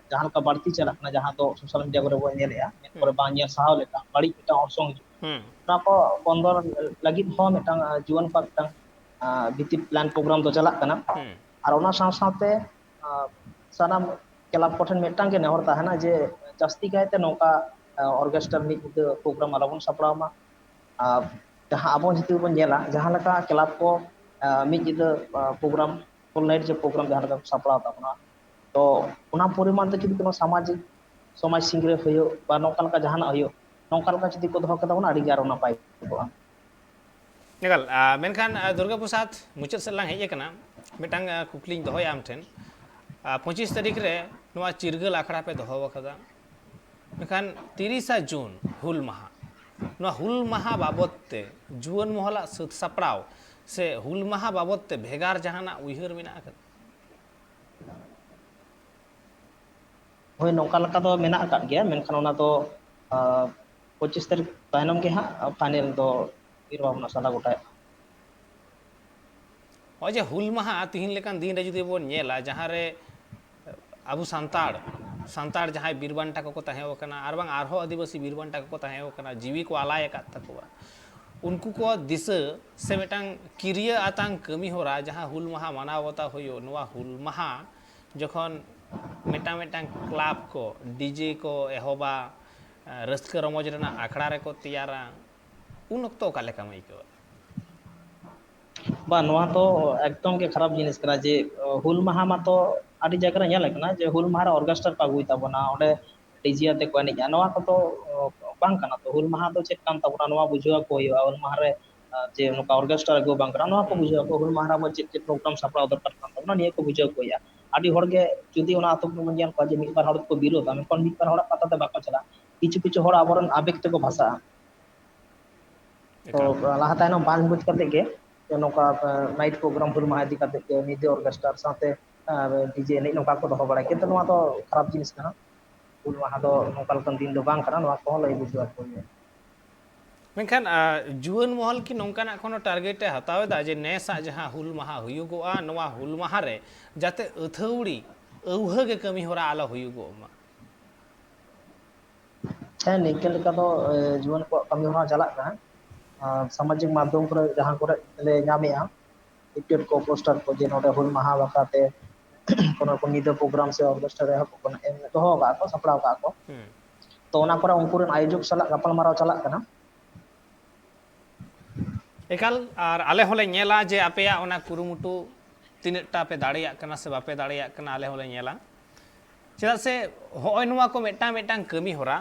ᱡᱟᱦᱟᱸ ᱞᱮᱠᱟ ᱵᱟᱹᱲᱛᱤ ᱪᱟᱞᱟᱜ ᱠᱟᱱᱟ, ᱡᱟᱦᱟᱸ ᱫᱚ ᱥᱳᱥᱟᱞ ᱢᱤᱰᱤᱭᱟ ᱠᱚᱨᱮ ᱵᱚᱱ ᱧᱮᱞᱮᱫᱼᱟ, ᱢᱮᱫ ᱠᱚᱨᱮ ᱦᱩᱸ᱾ ᱵᱟᱝ ᱧᱮᱞ ᱥᱟᱦᱟᱣ ᱞᱮᱠᱟ ᱵᱟᱹᱲᱤᱡ ᱢᱤᱫᱴᱟᱝ ᱚᱨᱥᱚᱝ ᱦᱤᱡᱩᱜ ᱠᱟᱱᱟ᱾ ᱦᱩᱸ᱾ ᱱᱚᱣᱟ ᱠᱚ ᱵᱚᱱᱫᱚ ᱞᱟᱹᱜᱤᱫ ᱦᱚᱸ ᱢᱤᱫᱴᱟᱝ, ᱟᱸ, ᱡᱩᱣᱟᱹᱱ ᱠᱚᱣᱟᱜ ᱢᱤᱫᱴᱟᱝ, ᱟᱸ, ᱵᱷᱤᱛᱤ ᱯᱞᱟᱱ ᱯᱨᱳᱜᱨᱟᱢ ᱫᱚ ᱪᱟᱞᱟᱜ ᱠᱟᱱᱟ᱾ ᱦᱩᱸ᱾ ᱟᱨ ᱚᱱᱟ ᱥᱟᱶ ᱥᱟᱶᱛᱮ, ᱟᱸ, ᱥᱟᱱᱟᱢ ᱠᱞᱟᱵᱽ ᱠᱚᱴᱷᱮᱱ ᱢᱤᱫᱴᱟᱝ ᱜᱮ ᱱᱮᱦᱚᱨ ᱛᱟᱦᱮᱱᱟ ᱡᱮ ᱡᱟᱹᱥᱛᱤ ᱠᱟᱭᱛᱮ ᱱᱚᱝᱠᱟ, ᱟᱸ, ᱚᱨᱠᱮᱥᱴᱟᱨ ᱢᱤᱫ ᱧᱤᱫᱟᱹ ᱯᱨᱳᱜᱨᱟᱢ ᱟᱞᱚᱵᱚᱱ ᱥᱟᱯᱲᱟᱣ ᱢᱟ᱾ ᱟᱨ ᱡᱟᱦᱟᱸ ᱟᱵᱚ ᱡᱩᱫᱤ ᱵᱚᱱ ᱧᱮᱞᱟ, ᱡᱟᱦᱟᱸ ᱞᱮᱠᱟ ᱠᱞᱟᱵᱽ ᱠᱚ, ᱟᱸ, ᱢᱤᱫ ᱧᱤᱫᱟᱹ, ᱟᱸ, ᱯᱨᱳᱜᱨᱟᱢ, ᱯᱷᱩᱞ ᱱᱟᱭᱤᱴ ᱡᱮ ᱯᱨᱳᱜᱨᱟᱢ ᱡᱟᱦᱟᱸ ᱞᱮᱠᱟ ᱠᱚ ᱥᱟᱯᱲᱟᱣ ᱛᱟᱵᱚᱱᱟ, ᱛᱚ ᱚᱱᱟ ᱯᱚᱨᱤᱢᱟᱱ ᱛᱮ ᱡᱩᱫᱤ ᱠᱳᱱᱳ ᱥᱟᱢᱟᱡᱤᱠ, ᱥᱚᱢᱟᱡᱽ ᱥᱤᱝᱨᱟᱹ ᱦᱩᱭᱩᱜ ᱵᱟ ᱱᱚᱝᱠᱟ ᱞᱮᱠᱟ ᱡᱟᱦᱟᱱᱟᱜ ᱦᱩᱭᱩᱜ, ᱱᱚᱝᱠᱟ ᱞᱮᱠᱟ ᱡᱩᱫᱤ ᱠᱚ ᱫᱚᱦᱚ ᱠᱮᱫᱟ ᱵᱚᱱᱟ, ᱟᱹᱰᱤ ᱜᱮ ᱟᱨᱚ ᱱᱟᱯᱟᱭ ᱠᱚᱜᱼᱟ᱾ ᱮᱠᱟᱞ, ᱟ, ᱢᱮᱱᱠᱷᱟᱱ, ᱟ, ᱫᱩᱨᱜᱟ ᱯᱨᱚᱥᱟᱫᱽ, ᱢᱩᱪᱟᱹᱫ ᱥᱮᱫ ᱞᱟᱝ ᱦᱮᱡ ᱟᱠᱟᱱᱟ᱾ ᱢᱤᱫᱴᱟᱝ, ᱟ, ᱠᱩᱠᱞᱤᱧ ᱫᱚᱦᱚᱭᱟ ᱟᱢ ᱴᱷᱮᱱ᱾ ᱟ, ᱯᱚᱸᱪᱤᱥ ᱛᱟᱹᱨᱤᱠᱷ ᱨᱮ ᱱᱚᱣᱟ ᱪᱤᱨᱜᱟᱹᱞ ᱟᱠᱷᱲᱟ ᱯᱮ ᱫᱚᱦᱚ ᱟᱠᱟᱫᱟ, ᱢᱮᱱᱠᱷᱟᱱ ᱛᱤᱨᱤᱥᱟ ᱡᱩᱱ ᱦᱩᱞ ᱢᱟᱦᱟ, ᱱᱚᱣᱟ ᱦᱩᱞ ᱢᱟᱦᱟ ᱵᱟᱵᱚᱫ ᱛᱮ ᱡᱩᱣᱟᱹᱱ ᱢᱚᱦᱚᱞᱟᱜ ᱥᱟᱹᱛ ᱥᱟᱯᱲᱟᱣ ᱥᱮ ᱦᱩᱞ ᱢᱟᱦᱟ ᱵᱟᱵᱚᱫ ᱛᱮ ᱵᱷᱮᱜᱟᱨ ᱡᱟᱦᱟᱱᱟᱜ ᱩᱭᱦᱟᱹᱨ ᱢᱮᱱᱟᱜ ᱟᱠᱟᱫᱟ? ᱦᱳᱭ, ᱱᱚᱝᱠᱟ ᱞᱮᱠᱟ ᱫᱚ ᱢᱮᱱᱟᱜ ᱟᱠᱟᱫ ᱜᱮᱭᱟ, ᱢᱮᱱᱠᱷᱟᱱ ᱚᱱᱟ ᱫᱚ, ᱟᱸ, ᱯᱚᱸᱪᱤᱥ ᱛᱟᱹᱨᱤᱠᱷ ᱛᱟᱭᱱᱚᱢ ᱜᱮ ᱦᱟᱸᱜ ᱯᱷᱟᱭᱱᱮᱞ ᱫᱚ ᱩᱭᱦᱟᱹᱨ ᱵᱷᱟᱵᱽᱱᱟ ᱥᱟᱞᱟ ᱜᱚᱴᱟᱭᱟ᱾ ᱱᱚᱜᱼᱚᱭ ᱡᱮ ᱦᱩᱞ ᱢᱟᱦᱟ ᱛᱤᱦᱤᱧ ᱞᱮᱠᱟᱱ ᱫᱤᱱ ᱨᱮ ᱡᱩᱫᱤ ᱵᱚᱱ ᱧᱮᱞᱟ, ᱡᱟᱦᱟᱸ ᱨᱮ ᱟᱵᱚ ᱥᱟᱱᱛᱟᱲ ᱥᱟᱱᱛᱟᱲ ᱡᱟᱦᱟᱸᱭ ᱵᱤᱨ ᱵᱟᱱᱴᱟ ᱠᱚᱠᱚ ᱛᱟᱦᱮᱸ ᱠᱟᱱᱟ, ᱟᱨ ᱵᱟᱝ ᱟᱨᱦᱚᱸ ᱟᱹᱫᱤᱵᱟᱹᱥᱤ ᱵᱤᱨ ᱵᱟᱱᱴᱟ ᱠᱚᱠᱚ ᱛᱟᱦᱮᱸ ᱠᱟᱱᱟ, ᱡᱤᱣᱤ ᱠᱚ ᱟᱞᱟᱭ ᱟᱠᱟᱫ ᱛᱟᱠᱚᱣᱟ, ᱩᱱᱠᱩ ᱠᱚ ᱫᱤᱥᱟᱹ ᱥᱮ ᱢᱤᱫᱴᱟᱝ ᱠᱤᱨᱭᱟᱹ ᱟᱛᱟᱝ ᱠᱟᱹᱢᱤ ᱦᱚᱨᱟ, ᱡᱟᱦᱟᱸ ᱦᱩᱞ ᱢᱟᱦᱟ ᱢᱟᱱᱟᱣ ᱵᱟᱛᱟᱣ ᱦᱩᱭᱩᱜ, ᱱᱚᱣᱟ ᱦᱩᱞ ᱢᱟᱦᱟ ᱡᱚᱠᱷᱚᱱ ᱢᱤᱫᱴᱟᱝ ᱢᱤᱫᱴᱟᱝ ᱠᱞᱟᱵᱽ ᱠᱚ ᱰᱤᱡᱮ ᱠᱚ ᱮᱦᱚᱵᱟ, ᱨᱟᱹᱥᱠᱟᱹ ᱨᱚᱢᱚᱡᱽ ᱨᱮᱱᱟᱜ ᱟᱠᱷᱲᱟ ᱨᱮᱠᱚ ᱛᱮᱭᱟᱨᱟ, ᱩᱱ ᱚᱠᱛᱚ ᱚᱠᱟ ᱞᱮᱠᱟᱢ ᱟᱹᱭᱠᱟᱹᱣᱟ? ᱵᱟᱝ, ᱱᱚᱣᱟ ᱛᱚ ᱮᱠᱫᱚᱢ ᱜᱮ ᱠᱷᱟᱨᱟᱯ ᱡᱤᱱᱤᱥ ᱠᱟᱱᱟ ᱡᱮ, ᱚ, ᱦᱩᱞ ᱢᱟᱦᱟ ᱢᱟᱛᱚ ᱟᱹᱰᱤ ᱡᱟᱭᱜᱟ ᱨᱮ ᱧᱮᱞ ᱟᱠᱟᱱᱟ ᱡᱮ ᱦᱩᱞ ᱢᱟᱦᱟ ᱨᱮ ᱚᱨᱜᱮᱥᱴᱟᱨ ᱠᱚ ᱟᱹᱜᱩᱭ ᱛᱟᱵᱚᱱᱟ, ᱚᱸᱰᱮ ᱰᱤᱡᱮ ᱟᱛᱮ ᱠᱚ ᱮᱱᱮᱡᱼᱟ᱾ ᱱᱚᱣᱟ ᱠᱚᱫᱚ, ᱚ, ᱵᱟᱝ ᱠᱟᱱᱟ᱾ ᱛᱚ ᱦᱩᱞ ᱢᱟᱦᱟ ᱫᱚ ᱪᱮᱫ ᱠᱟᱱ ᱛᱟᱵᱚᱱᱟ, ᱱᱚᱣᱟ ᱵᱩᱡᱷᱟᱹᱣ ᱟᱠᱚ ᱦᱩᱭᱩᱜᱼᱟ᱾ ᱦᱩᱞ ᱢᱟᱦᱟ ᱨᱮ, ᱟ, ᱡᱮ ᱱᱚᱝᱠᱟ ᱚᱨᱜᱮᱥᱴᱟᱨ ᱟᱹᱜᱩ ᱵᱟᱝ ᱠᱟᱱᱟ, ᱱᱚᱣᱟ ᱠᱚ ᱦᱩᱸ᱾ ᱵᱩᱡᱷᱟᱹᱣ ᱟᱠᱚ᱾ ᱦᱩᱞ ᱢᱟᱦᱟ ᱨᱮ ᱟᱵᱚ ᱪᱮᱫ ᱪᱮᱫ ᱯᱨᱳᱜᱨᱟᱢ ᱥᱟᱯᱲᱟᱣ ᱫᱚᱨᱠᱟᱨ ᱠᱟᱱ ᱛᱟᱵᱚᱱᱟ, ᱱᱤᱭᱟᱹ ᱠᱚ ᱵᱩᱡᱷᱟᱹᱣ ᱟᱠᱚ ᱦᱩᱭᱩᱜᱼᱟ᱾ ᱟᱹᱰᱤ ᱦᱚᱲ ᱜᱮ ᱡᱩᱫᱤ ᱚᱱᱟ ᱟᱛᱳ ᱠᱚᱨᱮ ᱵᱚᱱ ᱧᱮᱞ ᱠᱚᱣᱟ ᱡᱮ ᱢᱤᱫ ᱵᱟᱨ ᱦᱚᱲ ᱫᱚᱠᱚ ᱵᱤᱨᱳᱫᱟ, ᱢᱮᱱᱠᱷᱟᱱ ᱢᱤᱫ ᱵᱟᱨ ᱦᱚᱲᱟᱜ ᱠᱟᱛᱷᱟ ᱛᱮ ᱵᱟᱠᱚ ᱪᱟᱞᱟᱜᱼᱟ᱾ ᱠᱤᱪᱷᱩ ᱠᱤᱪᱷᱩ ᱦᱚᱲ ᱟᱵᱚᱨᱮᱱ ᱟᱵᱮᱜᱽ ᱛᱮᱠᱚ ᱵᱷᱟᱥᱟᱜᱼᱟ᱾ ᱛᱚ, ᱮᱠᱟᱞ᱾ ᱞᱟᱦᱟ ᱛᱟᱭᱱᱚᱢ ᱵᱟᱝ ᱵᱩᱡᱽ ᱠᱟᱛᱮ ᱜᱮ, ᱡᱮ ᱱᱚᱝᱠᱟ, ᱮ, ᱱᱟᱭᱤᱴ ᱯᱨᱳᱜᱨᱟᱢ ᱦᱩᱞ ᱢᱟᱦᱟ ᱤᱫᱤ ᱠᱟᱛᱮ ᱜᱮ ᱧᱤᱫᱟᱹ ᱚᱨᱜᱮᱥᱴᱟᱨ ᱥᱟᱶᱛᱮ, ᱮ, ᱰᱤᱡᱮ ᱮᱱᱮᱡ ᱱᱚᱝᱠᱟ ᱠᱚ ᱫᱚᱦᱚ ᱵᱟᱲᱟᱭᱟ, ᱠᱤᱱᱛᱩ ᱱᱚᱣᱟ ᱫᱚ ᱠᱷᱟᱨᱟᱯ ᱡᱤᱱᱤᱥ ᱠᱟᱱᱟ᱾ ᱦᱩᱞ ᱢᱟᱦᱟ ᱫᱚ ᱱᱚᱝᱠᱟ ᱞᱮᱠᱟᱱ ᱫᱤᱱ ᱫᱚ ᱵᱟᱝ ᱠᱟᱱᱟ, ᱱᱚᱣᱟ ᱠᱚᱦᱚᱸ ᱞᱟᱹᱭ ᱵᱩᱡᱷᱟᱹᱣ ᱟᱠᱚ ᱦᱩᱭᱩᱜᱼᱟ᱾ ᱢᱮᱱᱠᱷᱟᱱ, ᱟ, ᱡᱩᱣᱟᱹᱱ ᱢᱚᱦᱚᱞ ᱠᱤ ᱱᱚᱝᱠᱟᱱᱟᱜ ᱠᱳᱱᱳ ᱴᱟᱨᱜᱮᱴ ᱮ ᱦᱟᱛᱟᱣ ᱮᱫᱟ ᱡᱮ ᱱᱮᱥᱟᱜ ᱡᱟᱦᱟᱸ ᱦᱩᱞ ᱢᱟᱦᱟ ᱦᱩᱭᱩᱜᱚᱜᱼᱟ, ᱱᱚᱣᱟ ᱦᱩᱞ ᱢᱟᱦᱟ ᱨᱮ ᱡᱟᱛᱮ ᱟᱹᱛᱷᱟᱹᱣᱲᱤ ᱟᱹᱣᱦᱟᱹ ᱜᱮ ᱠᱟᱹᱢᱤ ᱦᱚᱨᱟ ᱟᱞᱚ ᱦᱩᱭᱩᱜᱚᱜ ᱢᱟ? ᱦᱮᱸ, ᱱᱤᱝᱠᱟᱹ ᱞᱮᱠᱟ ᱫᱚ, ᱮ, ᱡᱩᱣᱟᱹᱱ ᱠᱚᱣᱟᱜ ᱠᱟᱹᱢᱤ ᱦᱚᱨᱟ ᱪᱟᱞᱟᱜ ᱠᱟᱱᱟ᱾ ᱟᱨ ᱥᱟᱢᱟᱡᱤᱠ ᱢᱟᱫᱽᱫᱷᱚᱢ ᱠᱚᱨᱮ ᱡᱟᱦᱟᱸ ᱠᱚᱨᱮ ᱞᱮ ᱧᱟᱢᱮᱜᱼᱟ, ᱞᱤᱯᱷᱞᱮᱴ ᱠᱚ, ᱯᱳᱥᱴᱟᱨ ᱠᱚ, ᱡᱮ ᱱᱚᱰᱮ ᱦᱩᱞ ᱢᱟᱦᱟ ᱵᱟᱠᱷᱨᱟ ᱛᱮ ᱠᱳᱱᱳ ᱨᱚᱠᱚᱢ ᱧᱤᱫᱟᱹ ᱯᱨᱳᱜᱨᱟᱢ ᱥᱮ ᱚᱨᱜᱮᱥᱴᱟᱨ ᱮᱦᱚᱵ ᱠᱟᱱᱟ, ᱮᱢ ᱫᱚᱦᱚ ᱟᱠᱟᱫ ᱠᱚ, ᱥᱟᱯᱲᱟᱣ ᱟᱠᱟᱫ ᱠᱚ᱾ ᱦᱩᱸ᱾ ᱛᱚ, ᱚᱱᱟ ᱠᱚᱨᱮ ᱩᱱᱠᱩ ᱨᱮᱱ ᱟᱭᱳᱡᱚᱠ ᱥᱟᱞᱟᱜ ᱜᱟᱯᱟᱞᱢᱟᱨᱟᱣ ᱪᱟᱞᱟᱜ ᱠᱟᱱᱟ᱾ ᱮᱠᱟᱞ, ᱟᱨ ᱟᱞᱮ ᱦᱚᱸᱞᱮ ᱧᱮᱞᱟ ᱡᱮ ᱟᱯᱮᱭᱟᱜ ᱚᱱᱟ ᱠᱩᱨᱩᱢᱩᱴᱩ ᱛᱤᱱᱟᱹᱜ ᱴᱟ ᱯᱮ ᱫᱟᱲᱮᱭᱟᱜ ᱠᱟᱱᱟ ᱥᱮ ᱵᱟᱯᱮ ᱫᱟᱲᱮᱭᱟᱜ ᱠᱟᱱᱟ, ᱟᱞᱮ ᱦᱚᱸᱞᱮ ᱧᱮᱞᱟ᱾ ᱪᱮᱫᱟᱜ ᱥᱮ ᱦᱚᱸᱜᱼᱚᱭ ᱱᱚᱣᱟ ᱠᱚ ᱢᱤᱫᱴᱟᱝ ᱢᱤᱫᱴᱟᱝ ᱠᱟᱹᱢᱤ ᱦᱚᱨᱟ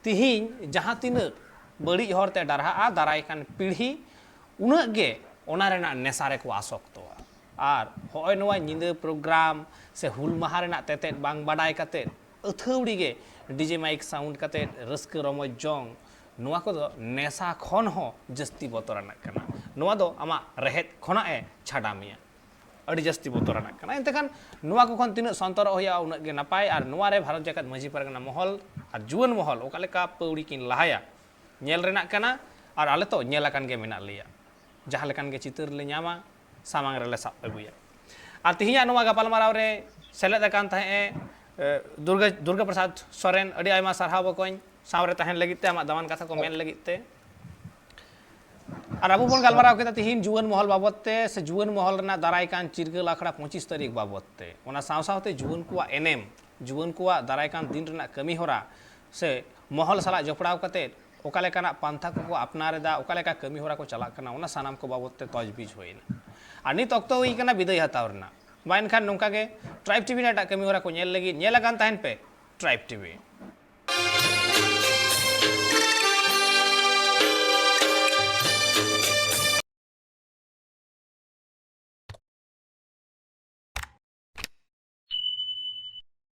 ᱛᱤᱦᱤᱧ ᱡᱟᱦᱟᱸ ᱛᱤᱱᱟᱹᱜ ᱵᱟᱹᱲᱤᱡ ᱦᱚᱨᱛᱮ ᱰᱟᱨᱦᱟᱜᱼᱟ, ᱫᱟᱨᱟᱭ ᱠᱟᱱ ᱯᱤᱲᱦᱤ ᱩᱱᱟᱹᱜ ᱜᱮ ᱚᱱᱟ ᱨᱮᱱᱟᱜ ᱱᱮᱥᱟ ᱨᱮᱠᱚ ᱟᱥᱚᱠᱛᱚᱜᱼᱟ᱾ ᱟᱨ ᱦᱚᱸᱜᱼᱚᱭ ᱱᱚᱣᱟ ᱧᱤᱫᱟᱹ ᱯᱨᱳᱜᱨᱟᱢ ᱥᱮ ᱦᱩᱞ ᱢᱟᱦᱟ ᱨᱮᱱᱟᱜ ᱛᱮᱛᱮᱫ ᱵᱟᱝ ᱵᱟᱰᱟᱭ ᱠᱟᱛᱮᱫ ᱟᱹᱛᱷᱟᱹᱣᱲᱤ ᱜᱮ ᱰᱤᱡᱮ ᱢᱟᱭᱤᱠ ᱥᱟᱣᱩᱱᱰ ᱠᱟᱛᱮᱫ ᱨᱟᱹᱥᱠᱟᱹ ᱨᱚᱢᱚᱡᱽ ᱡᱚᱝ, ᱱᱚᱣᱟ ᱠᱚᱫᱚ ᱱᱮᱥᱟ ᱠᱷᱚᱱ ᱦᱚᱸ ᱡᱟᱹᱥᱛᱤ ᱵᱚᱛᱚᱨᱟᱱᱟᱜ ᱠᱟᱱᱟ᱾ ᱱᱚᱣᱟ ᱫᱚ ᱟᱢᱟᱜ ᱨᱮᱦᱮᱫ ᱠᱷᱚᱱᱟᱜ ᱮ ᱪᱷᱟᱰᱟᱣ ᱢᱮᱭᱟ᱾ ᱟᱹᱰᱤ ᱡᱟᱹᱥᱛᱤ ᱵᱚᱛᱚᱨᱟᱱᱟᱜ ᱠᱟᱱᱟ᱾ ᱮᱱᱛᱮ ᱠᱷᱟᱱ ᱱᱚᱣᱟ ᱠᱚ ᱠᱷᱚᱱ ᱛᱤᱱᱟᱹᱜ ᱥᱚᱱᱛᱚᱨᱚᱜ ᱦᱩᱭᱩᱜᱼᱟ, ᱩᱱᱟᱹᱜ ᱜᱮ ᱱᱟᱯᱟᱭ᱾ ᱟᱨ ᱱᱚᱣᱟ ᱨᱮ ᱵᱷᱟᱨᱚᱛ ᱡᱟᱠᱟᱛ ᱢᱟᱹᱡᱷᱤ ᱯᱟᱨᱜᱟᱱᱟ ᱢᱚᱦᱚᱞ ᱟᱨ ᱡᱩᱣᱟᱹᱱ ᱢᱚᱦᱚᱞ ᱚᱠᱟ ᱞᱮᱠᱟ ᱯᱟᱹᱣᱲᱤ ᱠᱤᱱ ᱞᱟᱦᱟᱭᱟ, ᱧᱮᱞ ᱨᱮᱱᱟᱜ ᱠᱟᱱᱟ᱾ ᱟᱨ ᱟᱞᱮ ᱛᱚ ᱧᱮᱞ ᱟᱠᱟᱱ ᱜᱮ ᱢᱮᱱᱟᱜ ᱞᱮᱭᱟ, ᱡᱟᱦᱟᱸ ᱞᱮᱠᱟᱱ ᱜᱮ ᱪᱤᱛᱟᱹᱨ ᱞᱮ ᱧᱟᱢᱟ, ᱥᱟᱢᱟᱝ ᱨᱮᱞᱮ ᱥᱟᱵ ᱟᱹᱜᱩᱭᱟ᱾ ᱟᱨ ᱛᱮᱦᱮᱧᱟᱜ ᱱᱚᱣᱟ ᱜᱟᱯᱟᱞᱢᱟᱨᱟᱣ ᱨᱮ ᱥᱮᱞᱮᱫ ᱟᱠᱟᱱ ᱛᱟᱦᱮᱸᱫ ᱮ ᱫᱩᱨᱜᱟ ᱫᱩᱨᱜᱟ ᱯᱨᱚᱥᱟᱫᱽ ᱥᱚᱨᱮᱱ, ᱟᱹᱰᱤ ᱟᱭᱢᱟ ᱥᱟᱨᱦᱟᱣ ᱵᱚᱠᱚᱧ, ᱥᱟᱶᱨᱮ ᱛᱟᱦᱮᱱ ᱞᱟᱹᱜᱤᱫ ᱛᱮ, ᱟᱢᱟᱜ ᱫᱟᱢᱟᱱ ᱠᱟᱛᱷᱟ ᱠᱚ ᱢᱮᱱ ᱞᱟᱹᱜᱤᱫ ᱛᱮ᱾ ᱟᱨ ᱟᱵᱚ ᱵᱚᱱ ᱜᱟᱞᱢᱟᱨᱟᱣ ᱠᱮᱫᱟ ᱛᱤᱦᱤᱧ ᱡᱩᱣᱟᱹᱱ ᱢᱚᱦᱚᱞ ᱵᱟᱵᱚᱫ ᱛᱮ ᱥᱮ ᱡᱩᱣᱟᱹᱱ ᱢᱚᱦᱚᱞ ᱨᱮᱱᱟᱜ ᱫᱟᱨᱟᱭ ᱠᱟᱱ ᱪᱤᱨᱜᱟᱹᱞ ᱟᱠᱷᱲᱟ ᱯᱚᱸᱪᱤᱥ ᱛᱟᱹᱨᱤᱠᱷ ᱵᱟᱵᱚᱫ ᱛᱮ, ᱚᱱᱟ ᱥᱟᱶ ᱥᱟᱶᱛᱮ ᱡᱩᱣᱟᱹᱱ ᱠᱚᱣᱟᱜ ᱮᱱᱮᱢ, ᱡᱩᱣᱟᱹᱱ ᱠᱚᱣᱟᱜ ᱫᱟᱨᱟᱭ ᱠᱟᱱ ᱫᱤᱱ ᱨᱮᱱᱟᱜ ᱠᱟᱹᱢᱤ ᱦᱚᱨᱟ ᱥᱮ ᱢᱚᱦᱚᱞ ᱥᱟᱞᱟᱜ ᱡᱚᱯᱲᱟᱣ ᱠᱟᱛᱮ ᱚᱠᱟ ᱞᱮᱠᱟᱱᱟᱜ ᱯᱟᱱᱛᱷᱟ ᱠᱚᱠᱚ ᱟᱯᱱᱟᱨ ᱮᱫᱟ, ᱚᱠᱟ ᱞᱮᱠᱟ ᱠᱟᱹᱢᱤ ᱦᱚᱨᱟ ᱠᱚ ᱪᱟᱞᱟᱜ ᱠᱟᱱᱟ, ᱚᱱᱟ ᱥᱟᱱᱟᱢ ᱠᱚ ᱵᱟᱵᱚᱫ ᱛᱮ ᱛᱚᱡᱽᱵᱤᱡᱽ ᱦᱩᱭᱱᱟ᱾ ᱟᱨ ᱱᱤᱛ ᱚᱠᱛᱚ ᱦᱩᱭ ᱠᱟᱱᱟ ᱵᱤᱫᱟᱹᱭ ᱦᱟᱛᱟᱣ ᱨᱮᱱᱟᱜ᱾ ᱢᱟ ᱮᱱᱠᱷᱟᱱ ᱱᱚᱝᱠᱟ ᱜᱮ ᱴᱨᱟᱭᱤᱵᱽ ᱴᱤᱵᱷᱤ ᱨᱮᱱᱟᱜ ᱮᱴᱟᱜ ᱠᱟᱹᱢᱤ ᱦᱚᱨᱟ ᱠᱚ ᱧᱮᱞ ᱞᱟᱹᱜᱤᱫ ᱧᱮᱞ ᱟᱠᱟᱱ ᱛᱟᱦᱮᱱ ᱯᱮ ᱴᱨᱟᱭᱤᱵᱽ ᱴᱤᱵᱷᱤ᱾